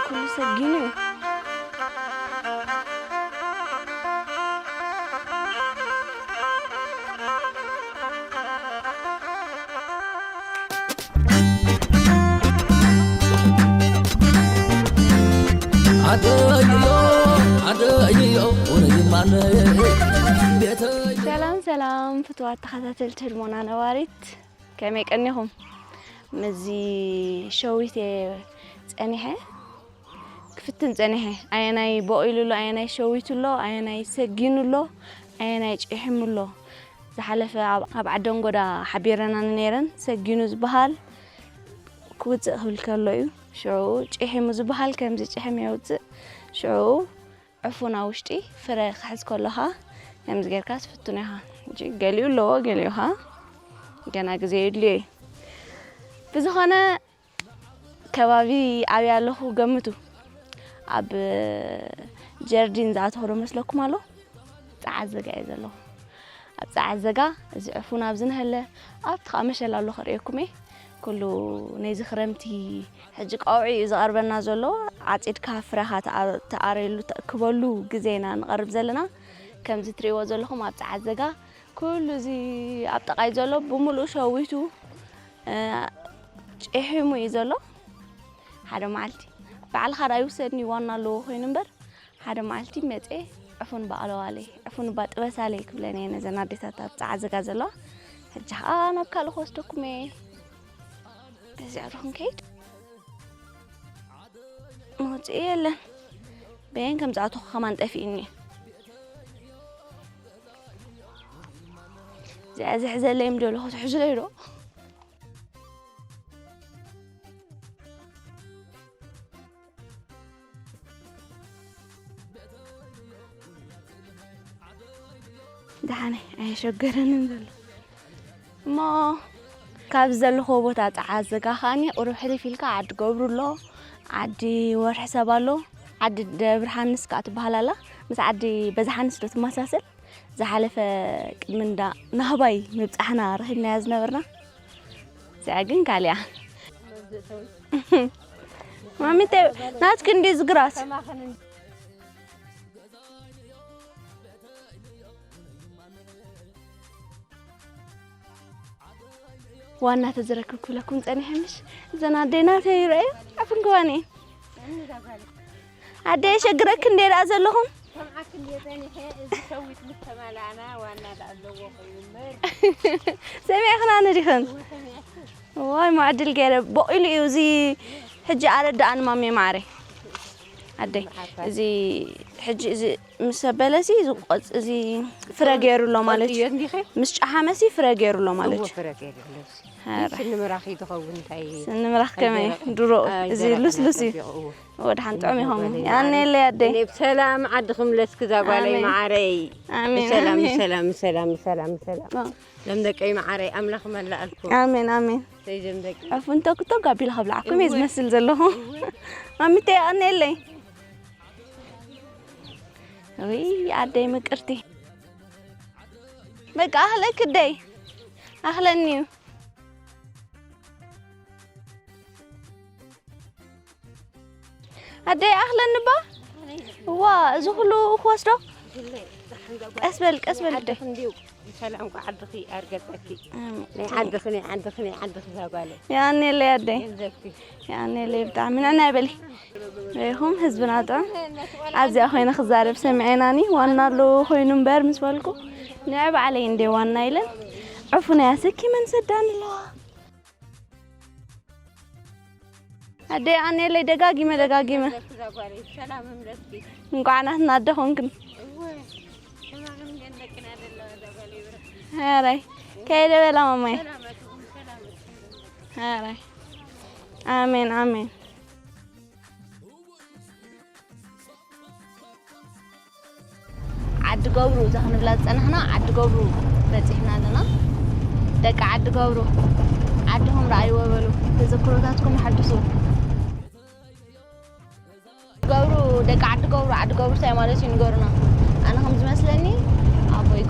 ኩሉ ሰጊኑ እዩ። ሰላም ሰላም ፍትዋት ተኸታተልቲ ህድሞና ነባሪት፣ ከመይ ቀኒኹም? ምስዚ ሸዊት እየ ጸኒሐ ክፍትን ጸኒሐ። ኣየናይ ቦቒሉ ኣሎ፣ ኣየናይ ሸዊቱ ኣሎ፣ ኣየናይ ሰጊኑ ኣሎ፣ ኣየናይ ጭሒሙ ኣሎ። ዝሓለፈ ኣብ፣ ኣብ ዓደንጎዳ ሓቢረና ነይረን። ሰጊኑ ዝበሃል ክውጽእ ክብል ከሎ እዩ። ሽዑ ጭሒሙ ዝበሃል ከምዚ ጭሕም የውጽእ። ሽዑ ዕፉን ኣብ ውሽጢ ፍረ ክሕዝ ከሎ ኸኣ ከምዚ ጌርካ ትፍትኖ ኢኻ። ሕጂ ገሊኡ ኣለዎ፣ ገሊኡ ኸኣ ገና ግዜ የድልዮ እዩ። ብዝኾነ ከባቢ ኣበይ ኣለኹ ገምቱ። ኣብ ጀርዲን ዝኣተኹ ዶ መስለኩም ኣሎ? ጸዓት ዘጋ እየ ዘለኹ። ኣብ ጸዓት ዘጋ እዚ ዕፉን ኣብዚ ንሀለ፣ ኣብቲ ኸኣ መሸላ ኣሎ ከርእየኩም እየ። ኩሉ ነዚ ክረምቲ ሕጂ ቀውዒ እዩ ዝቐርበና ዘሎ። ዓጺድካ ፍረኻ ትኣ-፣ ትኣረየሉ፣ ተእክበሉ ግዜ ኢና ንቐርብ ዘለና። ከምዚ ትርእይዎ ዘለኹም ኣብ ጸዓት ዘጋ ኩሉ እዚ ኣብ ጥቓይ ዘሎ ብምሉኡ ሸዊቱ፣ እ፣ ጭሒሙ እዩ ዘሎ። ሓደ መዓልቲ ባዕልኻ ደኣ ይውሰድኒ ዋና ኣለዎ ኮይኑ እምበር፣ ሓደ መዓልቲ መጼ ዕፉን ባቕለዋለይ፣ ዕፉን ባጥበሳለይ ክብለን እየ ነዘን ኣዴታት ኣብ ጸዓ ዘጋ ዘለዋ። ሕጂ ኸኣ ናብ ካልእ ክወስደኩም እየ። በዚኣ ዶ ክንከይድ? መውጽኢ የለን። በየን ከም ዝኣተኹ ከማን ጠፊእኒ። እዚኣ ዝሕዘለይ ምደለኹ ትሕዙለይ ዶ? ደሓነይ ኣየሸገረንን ዘሎ እሞ ካብዚ ዘለኹዎ ቦታ ጸዓ ዘጋ ከኣኒ ቁሩብ ሕልፍ ኢልካ ዓዲ ገብሩ ኣሎ፣ ዓዲ ወርሒ ሰብ ኣሎ፣ ዓዲ ደብርሃንስ ከኣ ትበሃል ኣላ። ምስ ዓዲ በዝሓንስ ዶ ትመሳሰል? ዝሓለፈ ቅድሚ እንዳ ናህባይ ምብጻሕና ረኺብናያ ዝነበርና። እዚኣ ግን ካሊኣ። ማሚተ ናትኪ እንዲ ዝግራት። ዋና ተዝረክብ ክብለኩም ጸኒሐ ምሽ? እዘን ኣዴናተይ ይረኣዩ፣ ኣፍንክዋን እየን። ኣደ የሸግረክ እንዴ ደኣ ዘለኹም? ከምዓክ እንዴ ጸኒሐ፣ እዚ ሸዊት ምስ ተማላእና ዋና ደኣ ኣለዎ ኮይኑ እምበር። ሰሚዕኽና ነዲኽን? እወ፣ ሰሚዐኪ። ዋይ፣ ማዕድል ገይረ። ቦቒሉ እዩ እዚ ሕጂ ኣረዳኣኒ ማሜ ማዕረ። ኣደይ፣ እዚ ሕጂ እዚ ምስ ኣበለሲ እዚ ቆጽ-፣ እዚ ፍረ ገይሩ ኣሎ ማለት እዩ። ቆጽዮ እንዲኸ? ምስ ጨሓመሲ ፍረ ገይሩ ኣሎ ማለት እዎ፣ እዩ። ፍረ ገይሩ ኣሎ እዚ። ኧረ። ስኒ ምራኽ እዩ ዝኸውን፣ እንታይ እዩ? ስኒ ምራኽ ከመይ? ኣይ፣ ድሮ ኣይ፣ እዚ ደረቕ ልስሉስ እዩ። ጽቢቑ፣ እዎ። ወድሓን ጥዑም ይኸውን። እዎ፣ በለኝ፣ ያኔ ማዕረ። የለ ያደይ። እኔ ብሰላም ዓድኺ ምለስኪ እዛ ጓለይ ኣሜን። መዓረይ። ኣሜን፣ ብሰላም፣ ኣሜን። ብሰላም፣ ብሰላም፣ ብሰላም፣ ብሰላም። ኣዎ። ዘም ደቀይ መዓረይ፣ ኣምላኽ መላእልኩም። ኣሜን፣ ኣሜን። ሰይ ዘም ደቂ። ዕፉን ተክቶ ጋቢላ ከብላዕኩም እየ እወ። ዝመስል ዘለኹ። እወ። ማሚተይ፣ ኣነ የለይ። ውይ፣ ኣደይ ምቅርቲ። በቃ፣ ኣኽለክ ደይ። ኣኽለኒ እዩ። ኣደይ፣ ኣኽለኒ ባ። እዋ፣ እዚ ኩሉ ክወስዶ? ቀስ በል፣ ቀስ በል፣ ኣደይ። ዓድኺ እንዲዩ፣ ሰላም እኮ ዓድኺ ኣርገጸኪ። ኣሜን። ናይ ዓድኺ፣ ናይ ዓድኺ፣ ናይ ዓድኺ እዛ ጓለይ። የቐንየለይ ኣደይ። ገንዘብኪ። የቐንየለይ ብጣዕሚ። ንዕናይ በሊ። ርኢኹም ህዝብና ጥዑም። ኣብዚኣ ኮይነ ክዛረብ ሰሚዐናኒ። ዋና ኣለዎ ኮይኑ እምበር ምስ በልኩ፣ ንዕ ባዕለይ እንደ ዋና ኢለን ዕፉነይ ኣሰኪመን ሰዳኒ ኣለዋ። ኣደይ የቐንየለይ ደጋጊመ ደጋጊመ። ሰላም እምለስኪ። እንቋዕ ናትና ኣደ ኾንክን። እወ፣ ተማኽን ገን ደቅና ዘለዋ እዛ ጓል ይብረ። ኧረ፣ ከይደ በላ ማማይ። ሰላመትኩም፣ ሰላመትኩም። ኧረ፣ ኣሜን፣ ኣሜን። ዓዲ ገብሩ እዛ ክንብላ ዝጸናሕና ዓዲ ገብሩ በጺሕና ኣለና። ደቂ ዓዲ ገብሩ፣ ዓድኹም ረኣይዎ በሉ፣ ተዘክሮታትኩም ኣሐድሱ። ገብሩ፣ ደቂ ዓዲ ገብሩ፣ ዓዲ ገብሩ እንታይ ማለት እዩ ንገሩና። ኣነ ከም ዝመስለኒ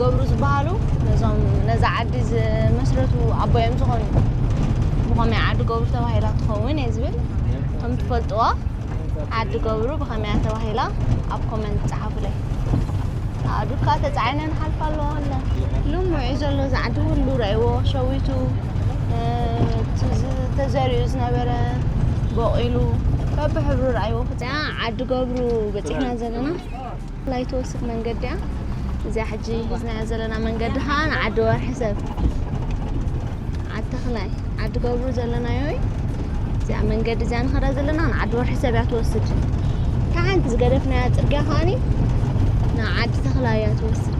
ገብሩ ዝበሃሉ ነዞም ነዛ ዓዲ ዝመስረቱ ኣቦ እዮም ዝኾኑ። ብኸመይ ዓዲ ገብሩ ተባሂላ ትኸውን እየ ዝብል። ከም ትፈልጥዋ ዓዲ ገብሩ ብኸመይ እያ ተባሂላ ኣብ ኮመንት ጸሓፉለይ። ኣእዱግ ከኣ ተጻዒነን ሓልፋ ኣለዋ ኣለ። ልሙዕ እዩ ዘሎ እዚ ዓዲ ኩሉ ረእይዎ ሸዊቱ፣ እ፣ እቲ ዝ-፣ ተዘሪኡ ዝነበረ ቦቒሉ በብሕብሩ ረእይዎ። እዚኣ ዓዲ ገብሩ በጺሕና ዘለና። ላይ ትወስድ መንገዲ እያ። እዚኣ ሕጂ ሒዝናያ ዘለና መንገዲ ኸኣ ንዓዲ ወርሒ ሰብ፣ ዓዲ ተኽላይ፣ ዓዲ ገብሩ ዘለናዮ እዩ። እዚኣ መንገዲ እዚኣ ንኸዳ ዘለና ንዓዲ ወርሒ ሰብ እያ ትወስድ። እታ ሓንቲ ዝገደፍናያ ጽርግያ ኸኣኒ ንዓዲ ተኽላይ እያ ትወስድ።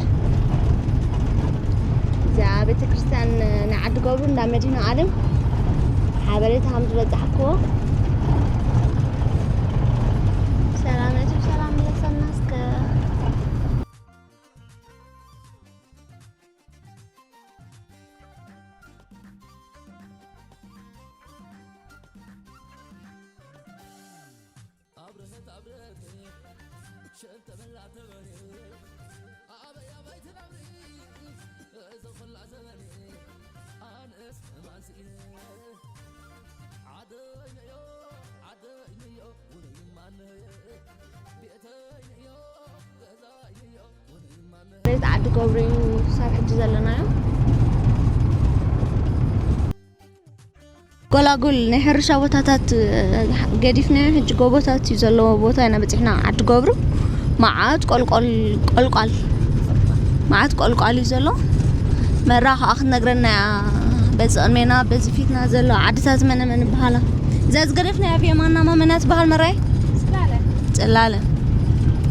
እዚኣ ቤተ ክርስቲያን ናይ ዓዲ ገብሩ እንዳ መድህነ ዓለም ሓበሬታ ከም ዝበጻሕክዎ። ሰላም ነቲ ብሰላም ምለሰና እስከ። ቤት ዓዲ ገብሩ እዩ ክሳብ ሕጂ ዘለናዮ። ጎላጉል ናይ ሕርሻ ቦታታት፣ እ፣ ገዲፍናዮ። ሕጂ ጎቦታት እዩ ዘለዎ ቦታ ኢና በጺሕና። ዓዲ ገብሩ መዓት ቆልቆል፣ ቆልቋል፣ መዓት ቆልቋል እዩ ዘሎ። መራ ከኣ ክትነግረና እያ። በዚ ቅድሜና፣ በዚ ፊትና ዘሎ ዓድታት መነ መን ይበሃላ? እዛ ዝገደፍናያ ኣብ የማና ማመና ትበሃል መራይ? ጽላለ። ጽላለ።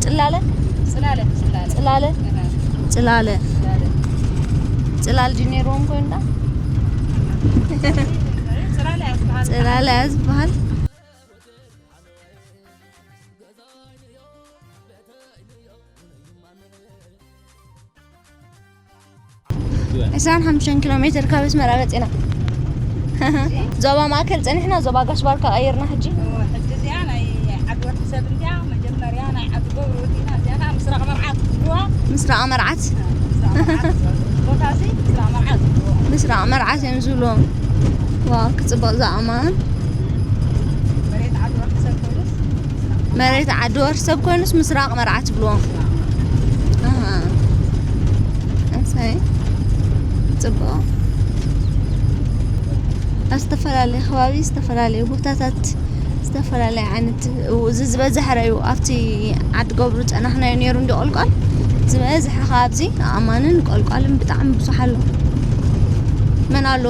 ጽላለ? ጽላለ። ጽላለ? ጽላለ። ጽላለ። ጽላለ። ጽላል ድዩ ነይርዎም ኮይኑ ዳ? ጽላለ እያ ዝበሃል። ጽላለ እያ ዝበሃል። ዕስራን ሓሙሽተን ኪሎ ሜትር ካብ ኣስመራ መጺና። ዞባ ማእከል ጸኒሕና፣ ዞባ ጋሽ ባርካ ቀይርና ሕጂ። እወ፣ ሕጂ እዚኣ ናይ ዓዲ ወርሒ ሰብ እንድያ፣ መጀመርያ ናይ ዓዲ ገብሩ ወዲእና፣ እዚኣ ከዓ ምስራቕ መርዓት ዝብልዋ። ምስራቕ መርዓት? ምስራቕ መርዓት ዝብልዋ። ቦታ እዚ ምስራቕ መርዓት ዝብልዋ። ምስራቕ መርዓት እዮም ዝብልዎ። ዋው፣ ክጽብቕ ዝኣማን። መሬት ዓዲ ወርሒ ሰብ ኮይኑስ? መሬት ዓዲ ወርሒ ሰብ ኮይኑስ ምስራቕ መርዓት ይብልዎ። ኣሃ። እሰይ። ጽቡቕ። ኣብ ዝተፈላለየ ከባቢ፣ ዝተፈላለየ ቦታታት፣ ዝተፈላለየ ዓይነት፣ እዚ ዝበዝሐ ረዩ ኣብቲ ዓዲ ገብሩ ጸናሕናዮ ነይሩ እንዲ ቆልቋል። ዝበዝሐ ኸኣ ኣብዚ ኣእማንን ቆልቋልን ብጣዕሚ ብዙሕ ኣሎ። መን ኣሎ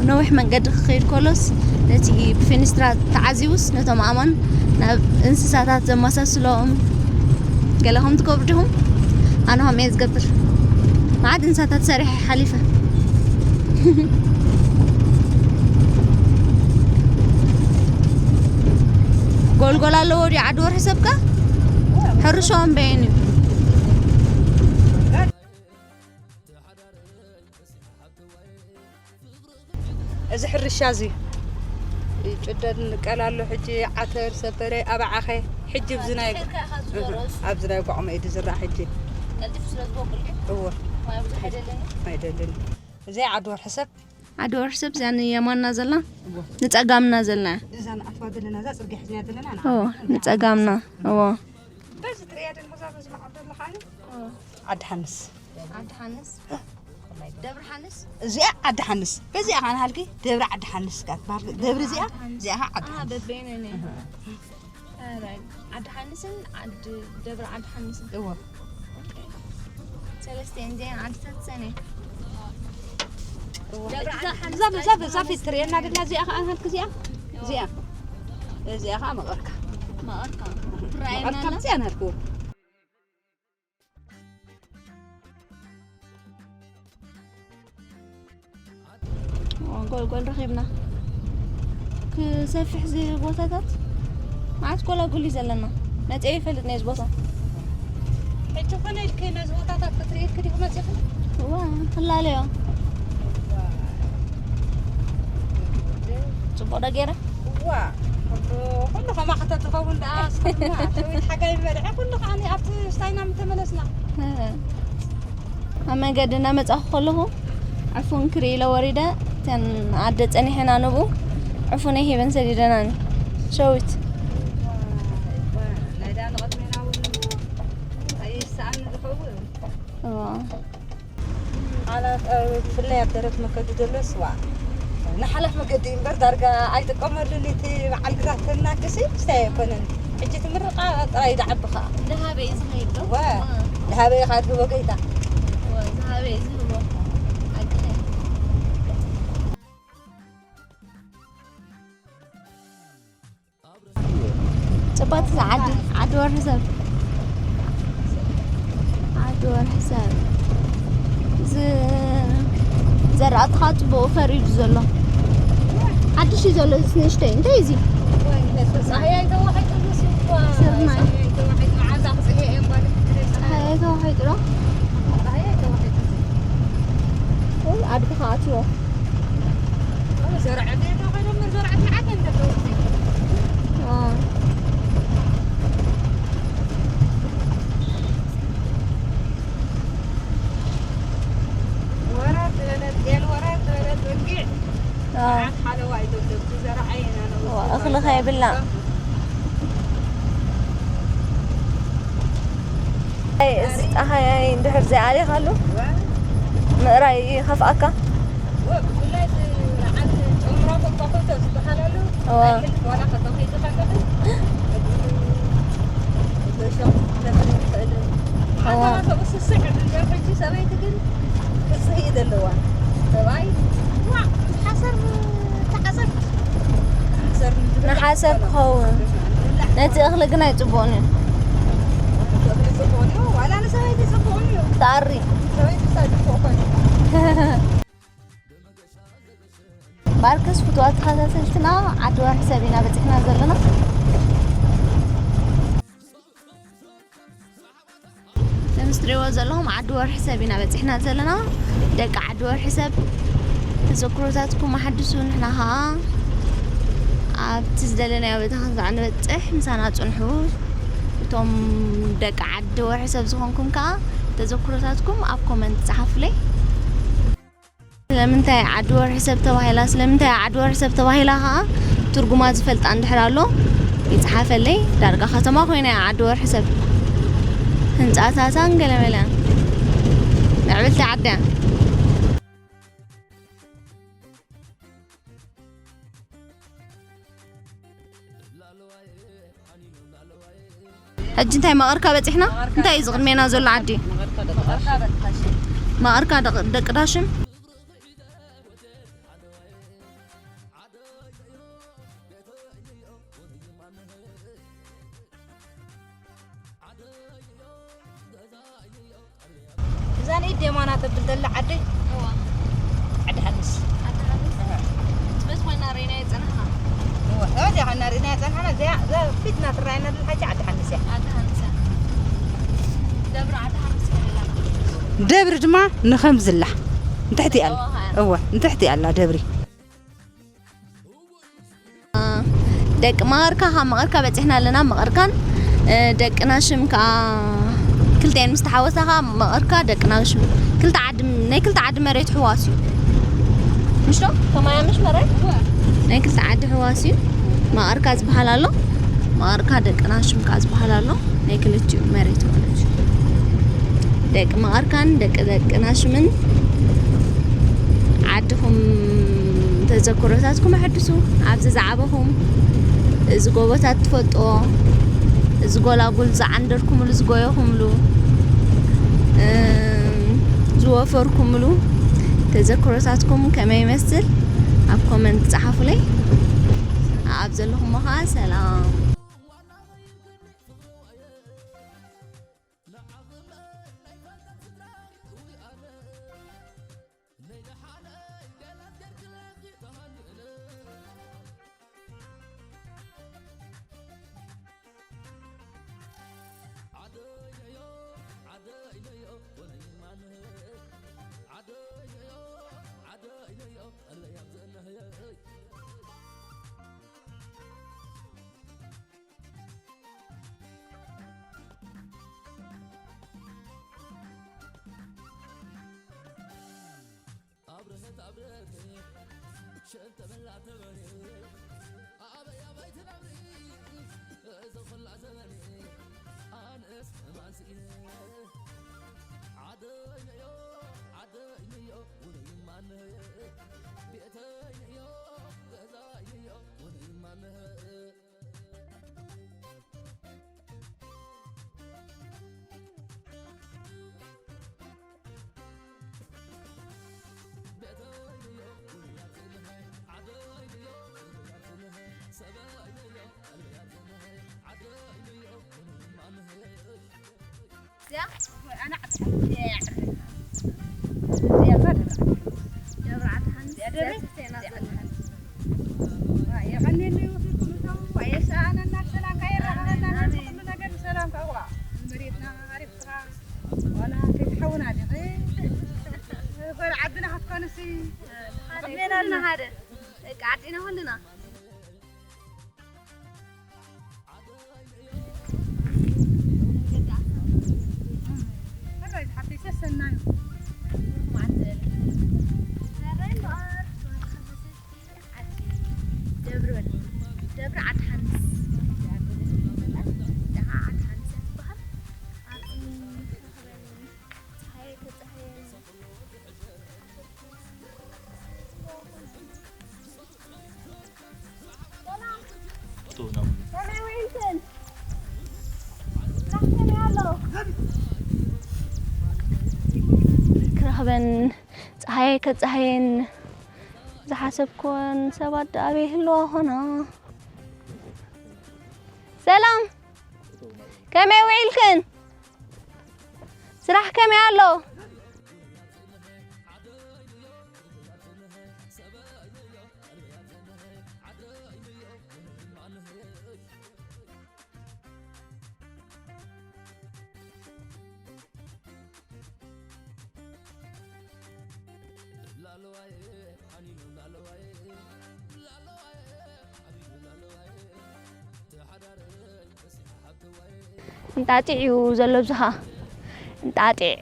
ነዊሕ መንገዲ ክኸይድ ከሎስ ነቲ ብፌኒስትራ ተዓዚቡስ ነቶም ኣእማን ናብ እንስሳታት ዘመሳስሎም? ገለኹም ትገብሩ ዲኹም? ኣነ ከምኡ እየ ዝገብር። መዓት እንስሳታት ሰሪሐ ሓሊፈ። ጎልጎል ኣለዎ ድዩ ዓዲ ወርሒ ሰብካ? ሕርሻኦም በየን እዩ? እዚ ሕርሻ እዚ ጭደን ቀላሎ ሕጂ ዓተር ሰበረ ኣባዓኸ ሕጂ ኣብዚ ናይ ኣብዚ ናይ ጓዕመ እዩ ዝዝራእ ሕጂ። ቀልጢፉ ስለ ዝበቁል ድዩ? እወ። ማይ ብዙሕ ኣይደልን እዩ? ኣይደልን። እዚ ዓዲ ወርሒ ሰብ። ዓዲ ወርሒ ሰብ እዚኣ ንየማንና ዘላ? እወ። ንጸጋምና ዘላ? እዛ ንኣትዋ ዘለና እዛ ጽርግያ ሒዝና ዘለና ንዓ። እወ፣ ንጸጋምና። እወ። በዚ ትርእያ ደሞ እዛ በዚ መዓት ዘለኻ ዓዲ ሓንስ። ዓዲ ሓንስ። ደብሪ ሓንስ? እዚኣ ዓዲ ሓንስ። በዚኣ ኸዓ ንሃልኪ ደብሪ ዓዲ ሓንስ እያ ትበሃል። ደብሪ እዚኣ፣ ዓዲ ሓንስ። እዚኣ ኸዓ ዓዲ ኣሃ፣ ሓንስ። በበይነን እየን። ኣሃ። ኣራይ፣ ዓዲ ሓንስን ዓዲ፣ ደብሪ ዓዲ ሓንስን። እወ። ኦኬ። ሰለስተ እየን እዚኣን ዓድታት እሰን እየን። እወ። ደብሪ ዓዲ ሓንስ እዛ፣ እዛ፣ እዛ ፊት ትርእየና ደላ እዚኣ ኸዓ ንሃልኪ እዚኣ? እዚኣ። እዚኣ ኸዓ መቐርካ። መቐርካ። ትረኣየና መቐርካ ኣላ? እዚኣ ንሃልክዎ። ጎልጎል ረኺብና። ክሰፍሕ እዚ ቦታታት መዓት ጎላጉል እዩ ዘለና። መፅአ ይፈልጥ ነዚ ቦታ። ሕጂ ኮነ ኢልኪ ነዚ ቦታታት ክትርኢ ኢልኪ ዲኹ መፂኹ? እዋ፣ ክላለዮ። ጽቡቕ ዶ ገይረ? እዋ፣ ኩሉ፣ ኩሉ ከማኺ ተትኸውን ደኣ፣ ኣስፍርና። ሸዊት ሓጋይ በልዐ፣ ኩሉ ከዓኒ ኣብቲ ስታይና ምተመለስና። እ። ኣብ መገዲ እናመጻኹ ከለኹ ዕፉን ክርኢ ኢለ ወሪደ፣ እተን ኣደ ጸኒሐን ኣነብኡ ዕፉነይ ሂበን ሰዲደናኒ። ሸዊት። ናይ ዳኒ ቅድሜና እውን ኣይሰኣን ዝኸውን። እዋ። ሓላፍ፣ ብፍላይ ኣብ ደረት መገዲ ዘሎ ስዋ ንሓላፍ መገዲ እምበር ዳርጋ ኣይጥቀመሉን። እቲ በዓል ግራት ተናክሲ ስታይ ኣይኮነን። ሕጂ ትምርቓ ጥራይ ደዓቢ ኸዓ። ደሃበይ ዝኸይድ ዶ? ወ፣ ደሃበይ ኢኻ ትህቦ ገይታ። ወ፣ ዝሃበይ ዝህቦ። ሓቂ። ጽባቲ ዓዲ፣ ዓዲ ወርሒ ሰብ። ዓዲ ወርሒ ሰብ። ዝ-፣ ዘራእትኻ ጽቡቕ ፈርዩ ዘሎ። ሓድሽ እዩ ዘሎ፣ እዚ ንእሽተይ። እንታይ እዩ እዚ? ጸሃያይ ተዋሒጡ፣ ስርናይ። ጸሃያይ ተዋሒጡ፣ መዓዛ ክጽህዮ እዮም ጓል። ጸሃያይ ተዋሒጡ ዶ? ጸሃያይ ተዋሒጡ። ኡይ፣ ኣድጊ ከኣ ኣትይዎ። ዘርዐት እየ ተባሂሎም፣ ዘርዐት መዓት እዮም ዘለዉ። ዋ። ወራት ዝበለት ጤል፣ ወራት ዝበለት በጊዕ፣ ዋ። መዓት ሓለዋ እዩ ዘሎ። ብዘርዓ ኢና ነውፅእ። ዋ፣ እኽሊ ከይብላ። ኣይ፣ እዚ ጸሃያይ እንድሕር ዘይኣልየካሉ ምእራይ ይኸፍኣካ። ብፍላይ እቲ ዓዲ ጨምራ ኮኳኮቶ ዝበሃል ኣሎ። እዋ። ኣይሕልፍ ዋላ ከተኺዱ ከለኺ እዋ። ኣተባተኡ ስስዕ እንድዮ። ሕጂ ሰበይቲ ግን ክጽሂ ዘለዋ። ሰብኣይ ዋ፣ ሓሰር ተዓጸድ። ሓሰር ንሓሰር ክኸውን። ነቲ እኽሊ ግን ኣይጽቡቕን እዩ። እኽሊ ጽቡቕን እዩ። ዋላ ንሰበይቲ ጽቡቕን እዩ። ተኣሪ። ሰበይቲ ሳድፎ ኮነ። ባርከስ ፍቱዋት ተኸታተልትና፣ ዓዲ ወርሒ ሰብ ኢና በጺሕና ዘለና። ከምዚ ትሪእዎ ዘለኹም ዓዲ ወርሒ ሰብ ኢና በጺሕና ዘለና። ደቂ ዓዲ ወርሒ ሰብ ተዘክሮታትኩም ኣሓድሱ፣ ንሕና ኸኣ ኣብቲ ዝደለናዮ ቦታ ክንሳዕ ንበጽሕ ምሳና ጽንሑ። እቶም ደቂ ዓዲ ወርሒ ሰብ ዝኾንኩም ከኣ ተዘክሮታትኩም ኣብ ኮመንት ጸሓፉለይ። ስለምንታይ ዓዲ ወርሒ ሰብ ተባሂላ? ስለምንታይ ዓዲ ወርሒ ሰብ ተባሂላ ኸዓ ትርጉማ ዝፈልጣ እንድሕር ኣሎ ይጽሓፈለይ። ዳርጋ ከተማ ኮይና እያ ዓዲ ወርሒ ሰብ። ህንጻታታን ገለመለያን ምዕብልቲ ዓዲ እያ። ሕጂ እንታይ መቐርካ በጺሕና? እንታይ እዩ ዝቕድሜና ዘሎ ዓዲ? መቐርካ ደቂ፣ ደቂ ዳሽም። እዛ ንኢድ የማና ተብል ዘላ ዓደይ? እዋ። ዓዲ ሓንስ። ዓዲ ሓንስ? እዋ። ትበት ኮይና ርኢናዮ ጸናሕና። እዋ፣ እዚኣ ኮይና ርኢናዮ ጸናሕና፣ እዚኣ፣ እዛ ፊትና ትረኣየና ዘላ ሓጂ ዓዲ ሓንስ እያ። ዓዲ ሓንስ እያ። ደብሪ ዓዲ ሓንስ እያ ኢላ። ደብሪ ድማ ንኸምዝላ። ንትሕቲ እያ ኣላ። እዋ፣ ንትሕቲ እያ ኣላ ደብሪ። ደቂ መቐርካ፣ ካብ መቐርካ በፂሕና ኣለና። መቐርካን፣ እ፣ ደቂ ናሽም ከዓ ክልቲኣን ምስ ተሓወሳ ከዓ መቐርካ ደቂ ናሽም። ክልተ ዓዲ፣ ናይ ክልተ ዓዲ መሬት ሕዋስ እዩ። ምሽ ዶ? ከማያ ምሽ መሬት? ናይ ክልተ ዓዲ ሕዋስ እዩ። መቐርካ ዝበሃል ኣሎ። መቐርካ ደቂ ናሽም ከዓ ዝበሃል ኣሎ። ናይ ክልቲኡ መሬት ማለት እዩ። ደቂ መቐርካን ደቂ፣ ደቂ ናሽምን ዓድኹም ተዘክሮታትኩም ኣሐድሱ። ኣብዚ ዝዓበኹም፣ እዚ ጎቦታት ትፈልጦ፣ እዚ ጎላጉል ዝዓንደርኩምሉ፣ ዝጎየኹምሉ፣ እም፣ ዝወፈርኩምሉ ተዘክሮታትኩም ከመይ ይመስል? ኣብ ኮመንት ጸሓፉለይ። ኣብ ዘለኹሞ ኸዓ ሰላም። ዓድና ክትኮንሲ ሓደ በቃ ዓዲና ኩልና ደብሪ ዓዲ ሓንስ ደሃ ዓዲ ሓንስ ትበሃል። ኣብዚ ክረኽበን ፀሃየ ከፀሃየን ዝሓሰብኩወን ሰባት ኣበይ ይህልዋ ኾና? ሰላም፣ ከመይ ውዒልክን? ስራሕ ከመይ ኣሎ? እንጣጢዕ እዩ ዘሎ ኣብዚ ኸዓ። እንጣጢዕ፣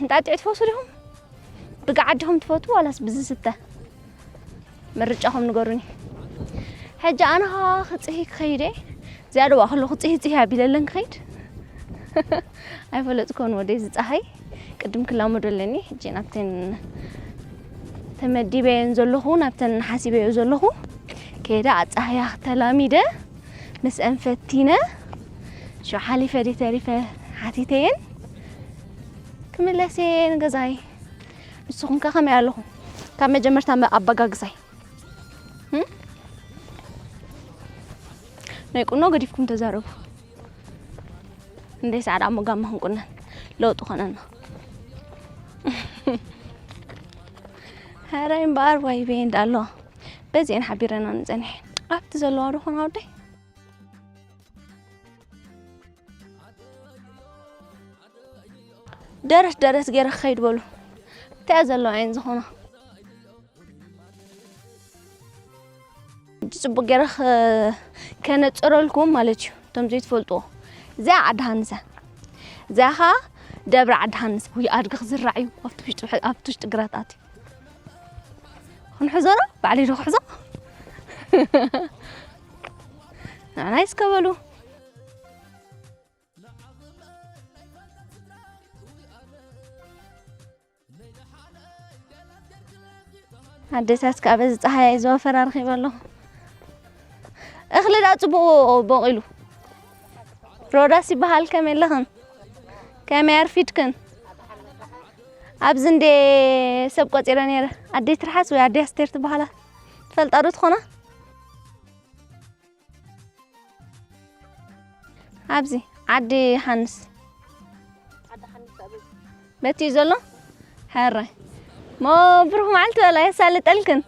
እንጣጢዕ ትፈትዉ ዲኹም? ብጋዕ ዲኹም ትፈትዉ ዋላስ ብዝስተ? ምርጫኹም ንገሩኒ። ሕጂ ኣነ ኸዓ ክፅሂ ክኸይድ እየ። ዝያዳ ዋእ ከለኹ ፅሂ ፅሂ ኣቢለ ኣለን ክኸይድ። ኣይፈለጥኩን ወደይ ዝፀሃይ። ቅድም ክላመዶ ኣለኒ። ሕጂ ናብተን ተመዲበየን ዘለኹ፣ ናብተን ሓሲበዮ ዘለኹ ከይደ ኣፀሃያ ክተላሚደ ምስአን ፈቲነ ሽዑ ሓሊፈ ደይ ተሪፈ ሓቲተየን ክምለስ እየ ንገዛይ። ንስኹም ከ ከመይ ኣለኹም? ካብ መጀመርታ መ-፣ ኣበጋግሳይ? እም? ናይ ቁኖ ገዲፍኩም ተዛረቡ። እንደ ሰዓዳ እሞ ጋማ ክንቁነን ለውጢ ኮነና። ሐራይ እምበኣር ዋይ ቤ እንዳሎ። በዚኤን ሓቢረና ንጸንሕ። ኣብቲ ዘለዋ ዶ ኾና ወደይ? ደረስ ደረስ ገይረ ክኸይድ በሉ። እንታይ እያ ዘለዋ እየን ዝኾና? ሕጂ ጽቡቕ ገይረ ከ-፣ ከነጽረልኩም ማለት እዩ። እቶም ዘይትፈልጥዎ። እዚኣ ዓዲ ሃንሰ። እዚኣ ኸኣ ደብረ ዓዲ ሃንሰ። ውይ፣ ኣድጊ ክዝራዕ እዩ። ኣብቲ ውሽጢ፣ ኣብቲ ውሽጢ ግራት ኣትዩ። ክንሕዞ ዶ? ባዕለይ ዶ ክሕዞ? ንዓና ይስከበሉ። ኣዴታት ከዓ በዚ ፀሓይ ዝወፈራ ረኺበ ኣለኹ። እኽሊ ዳ ፅቡቕ ቦቂሉ? ሮዳስ ይበሃል። ከመይ ኣለኽን? ከመይ ኣርፊድክን? ኣብዚ እንዴ ሰብ ቆፂረ ነይረ። ኣደይ ትርሓስ ወይ ኣደይ ኣስቴር ትበሃላ? ትፈልጣ ዶ ትኾና? ኣብዚ ዓዲ ሓንስ በቲ እዩ ዘሎ። ሕራይ ሞ ብሩኽ መዓልቲ በላ የሳልጠልክን።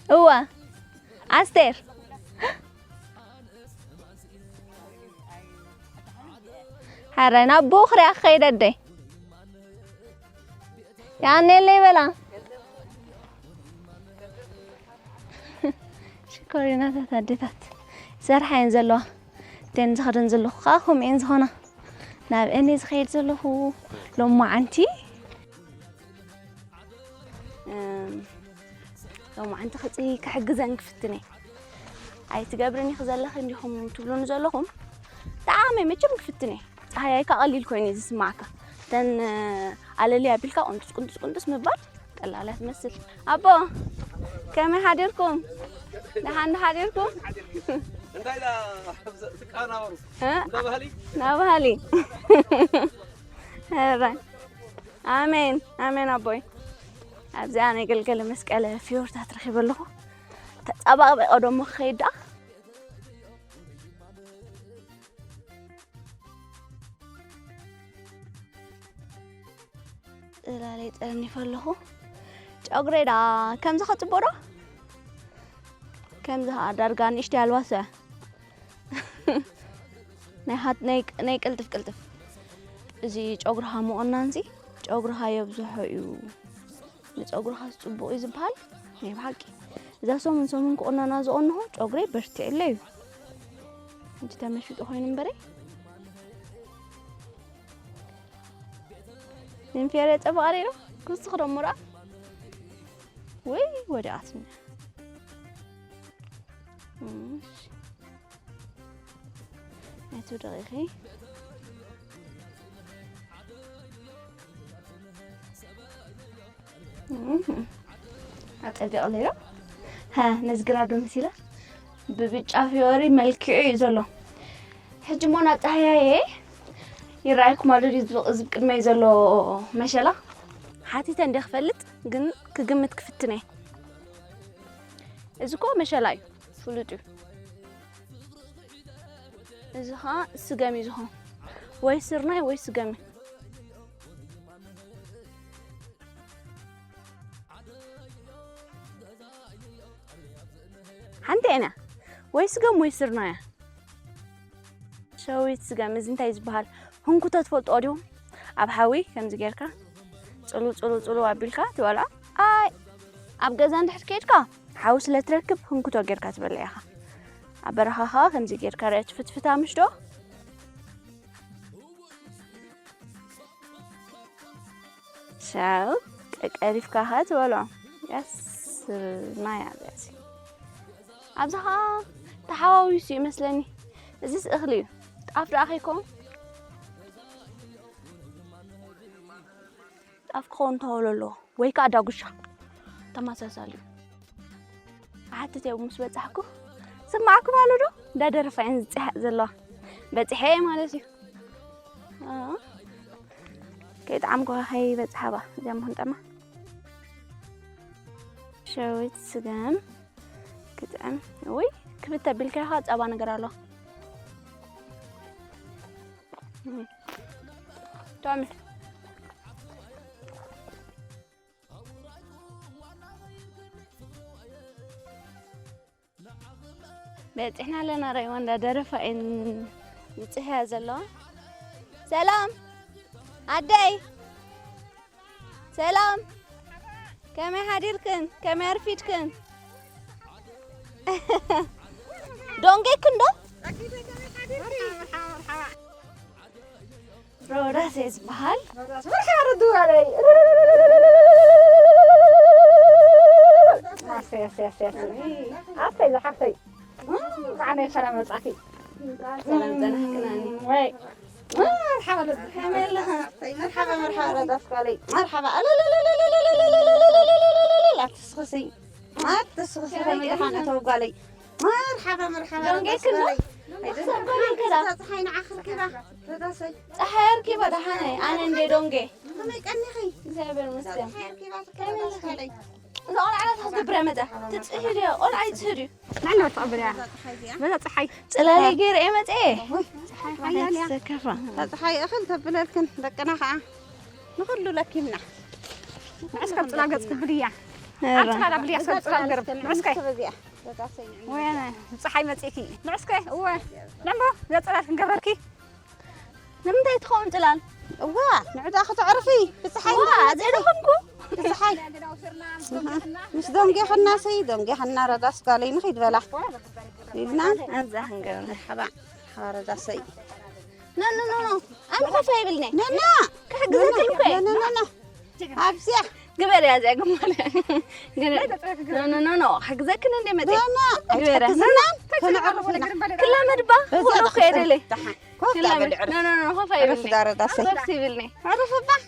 እዋ ኣስቴር ሕራይ ናብ ቦኽርያ ክኸይድ ኣደይ። ያኔለይ በላ። ሽኮሪናታት ኣዴታት ይሰርሓ እየን ዘለዋ። እተን ዝኸደን ዘለኹ ከዓ ከምኡ እየን ዝኾና። ናብ እኔ ዝኸይድ ዘለኹ ሎማዓንቲ፣ እም፣ ሎማዓንቲ ክፅሂ ክሕግዘን ክፍትነ። ኣይትገብርን ኢኺ ዘለኺ እንዲኹም ትብሉኒ ዘለኹም። ጠዓመ መቸም ክፍትነ። ፀሃያይ ከኣ ቀሊል ኮይኑ እዩ ዝስማዓካ። እተን ኣለልያ ኣቢልካ ቁንጥስ ቁንጥስ ቁንጥስ ምባል ቀላል እያ ትመስል። ኣቦ፣ ከመይ ሓዲርኩም? ደሓን ዶ ሓዲርኩም? እንታይ ዳ ትቃናበሩ? እ? እንዳ ባህሊ? እንዳ ባህሊ። ኧረ፣ ኣሜን፣ ኣሜን ኣቦይ። ኣብዚኣ ናይ ገልገለ መስቀል ፍዮርታት ረኺበ ኣለኹ። ተጻባቢቐ ደሞ ክኸይድ ደኣ። ጽላለይ ጠርኒፈ ኣለኹ። ጨጉረይ ደኣ ከምዚ ከጽብቖ ዶ? ከምዚ ከኣ ዳርጋ ንእሽተይ ኣልባሶ እያ። ናይ ሃት-፣ ናይ ቅ-፣ ናይ ቅልጥፍ ቅልጥፍ። እዚ ጨጉርኻ ምቑናንሲ ጨጉርኻ የብዝሖ እዩ። ንፀጉርኻስ ፅቡቕ እዩ ዝበሃል ናይ ብሓቂ። እዛ ሰሙን ሰሙን ክቑነና ዝቐንኹ ጨጉረይ በርቲዕለይ እዩ። ሕጂ ተመሽጡ ኮይኑ እምበረይ። ዝንፌር የፀብቕ ኣለይ ዶ? ክውስኽ ዶ እሞ ደኣ? ወይ ወዲኣትኒ። እሺ። ኣይትውደቒ ኢኺ። እህ። ኣጸቢቕለይ ዶ? ሃ፣ ነዚ ግራዶ መሲለ። ብብጫ ፊዮሪ መልኪዑ እዩ ዘሎ። ሕጂ እሞ ናብ ጻህያየ ይረኣየኩም ኣሎ ድዩ? እዚ፣ እዚ ቅድመይ ዘሎ መሸላ? ሓቲተ እንደ ክፈልጥ፣ ግን ክግምት ክፍትን እየ። እዚ እኮ መሸላ እዩ፣ ፍሉጥ እዩ። እዚ ኸዓ ስገም እዩ ዝኾን። ወይ ስርናይ ወይ ስገም እዩ። ሓንቲ እያ። ወይ ስገም ወይ ስርናይ እያ። ሸዊት ስገም፣ እዚ እንታይ ዝበሃል? ህንኩቶ ትፈልጥዎ ዲኹም? ኣብ ሓዊ ከምዚ ጌርካ ጽሉ፣ ጽሉ፣ ጽሉ ኣቢልካ ትበልዖ። ኣይ፣ ኣብ ገዛ እንድሕር ኬድካ ሓዊ ስለ ትረክብ ህንኩቶ ጌርካ ትበልዕ ኢኻ። ኣብ በረኻ ኸኣ ከምዚ ጌርካ ርኣ ትፍትፍታ ምሽ ዶ? ሻው ቀቀሪፍካ ኸኣ ትበልዖ። ያስርና ያለሲ። ኣብዚ ኸኣ ተሓዋዊሱ ይመስለኒ። እዚስ እኽሊ እዩ። ጣፍ ደኣ ከይከውን? ጣፍ ክኸውን ተኸእሎ ኣለዎ። ወይ ከኣ ዳጉሻ። ተመሳሳሊ እዩ። ክሓትት እየ ምስ በጻሕኩ። ስማዕኩም ኣሎ ዶ? እንዳ ደረፋ እየን ዝጽሕያ ዘለዋ። በጺሐ እየ ማለት እዩ። ኣዎ። ከይጠዓምኩ ከይበጽሓ እባ። እዚኣ ምኹን ጠማ። ሸዊት ስገም ክጥዕም። ውይ፣ ክብት ኣቢልካ ኢኻ ጸባ ነገር ኣሎ። እም። ጥዑም እዩ። በጺሕና ኣለና። ራይዋ እንዳ ደረፋ እየን ዝጽሕያ ዘለዋ። ሰላም ኣደይ፣ ሰላም። ከመይ ሓዲርክን? ከመይ ኣርፊድክን? ዶንጌክን ዶ? ሮዳስ እየ ዝበሃል። ሮዳስ፣ መርሓባ ርዱ በለይ። ኣሰይ፣ ኣሰይ፣ ኣሰይ፣ ኣሰይ። ኣሰይ፣ ዝሓፍተይ። እንኳዕ ናይ ሰላም መጻእኪ። እንኳዕ ሰላም ጸናሕክናኒ። ወይ። መርሓባ ርዱ። ከመይ ኣለኻ? መርሓባ፣ መርሓባ ሮዳስ ጓለይ። መርሓባ። ኣትስኽሲ። ኣትስኽሲ ከመይ ከመይ ደሓን ኣለኻ? እተው ጓለይ። መርሓባ፣ መርሓባ ዶንጌ ሮዳስ ክንዶ? ጓለይ። ዶንጌ ኣይደስ-፣ ክሰብ ጓለይ ከላ። እዛ ጸሓይ ንዓኺ ርኪባ። ሮዳሰይ። ጸሓይ ኣርኪባ ደሓነይ፣ ኣነ እንደ ዶንጌ። ከመይ ቀኒኺ? እግዚኣብሔር ይመስገን። ጸሓይ ኣርኪባ ከመይ ሮዳስ ኣለኻ? ጓለይ። እዛ ቆልዓ ናታ ክትገብር እያ መጻ። ትጽሂ ድያ? ቆልዓ ይጽሂ ድዩ? ንዓና ትቐበል እያ። በዛ ጸሓይ እዚኣ። በዛ ጸሓይ። ጽላለይ ገይረ እየ መጽአ። እወ፣ ጸሓይ ሓያል እያ። ተከፋ። እዛ ጸሓይ እኽል ተብለልክን ደቅና ኸዓ ንኹሉ ለኪምና። ንዕስከ ጽላል ገጽ ክብል እያ። ኧረ። ኣብ ጽላል ኣብልያ ሰብ ጽላል ገርብ። ንዕስከ። በዛ ጸሓይ። ወይነ፣ ጸሓይ መጺእኪ። ንዕስከ፣ እወ። ለምቦ፣ ዘጽላል ክንገብረልኪ። ንምንታይ ትኸውን ጽላል? እዋ፣ ንዕዳ ከተዕርፊ፣ ብጸሓይ እዋ፣ እንዳመጸ። ዘይደኸምኩ? ብጸሓይ። ምስ ደንጌኽና ሰይ፣ ደንጌኽና ረዳስ ጓለይ ንኺድ በላ። ኢልና። ኣብዛ ክንገብር። መርሓባ፣ መርሓባ ረዳሰይ። ኖ፣ ኖ፣ ኖ፣ ኖ። ኣነ ኮፍ ኣይብልኒ። ኖ፣ ኖ። ክሕግዘክን እኮ እየ። ኖ፣ ኖ፣ ኖ፣ ኖ። ኣብዚኣ። ግበር እያ እዚኣ ግማል። ግን ኖ ኖ ኖ ኖ፣ ሓግዘክን እንደ መጠ ግበራ። ኖ ኖ፣ ክላመድ ባ። ወሎ ከይደለ። ክላመድ። ኖ ኖ ኖ፣ ኮፍ ኣይብልኒ። ኮፍ ይብልኒ።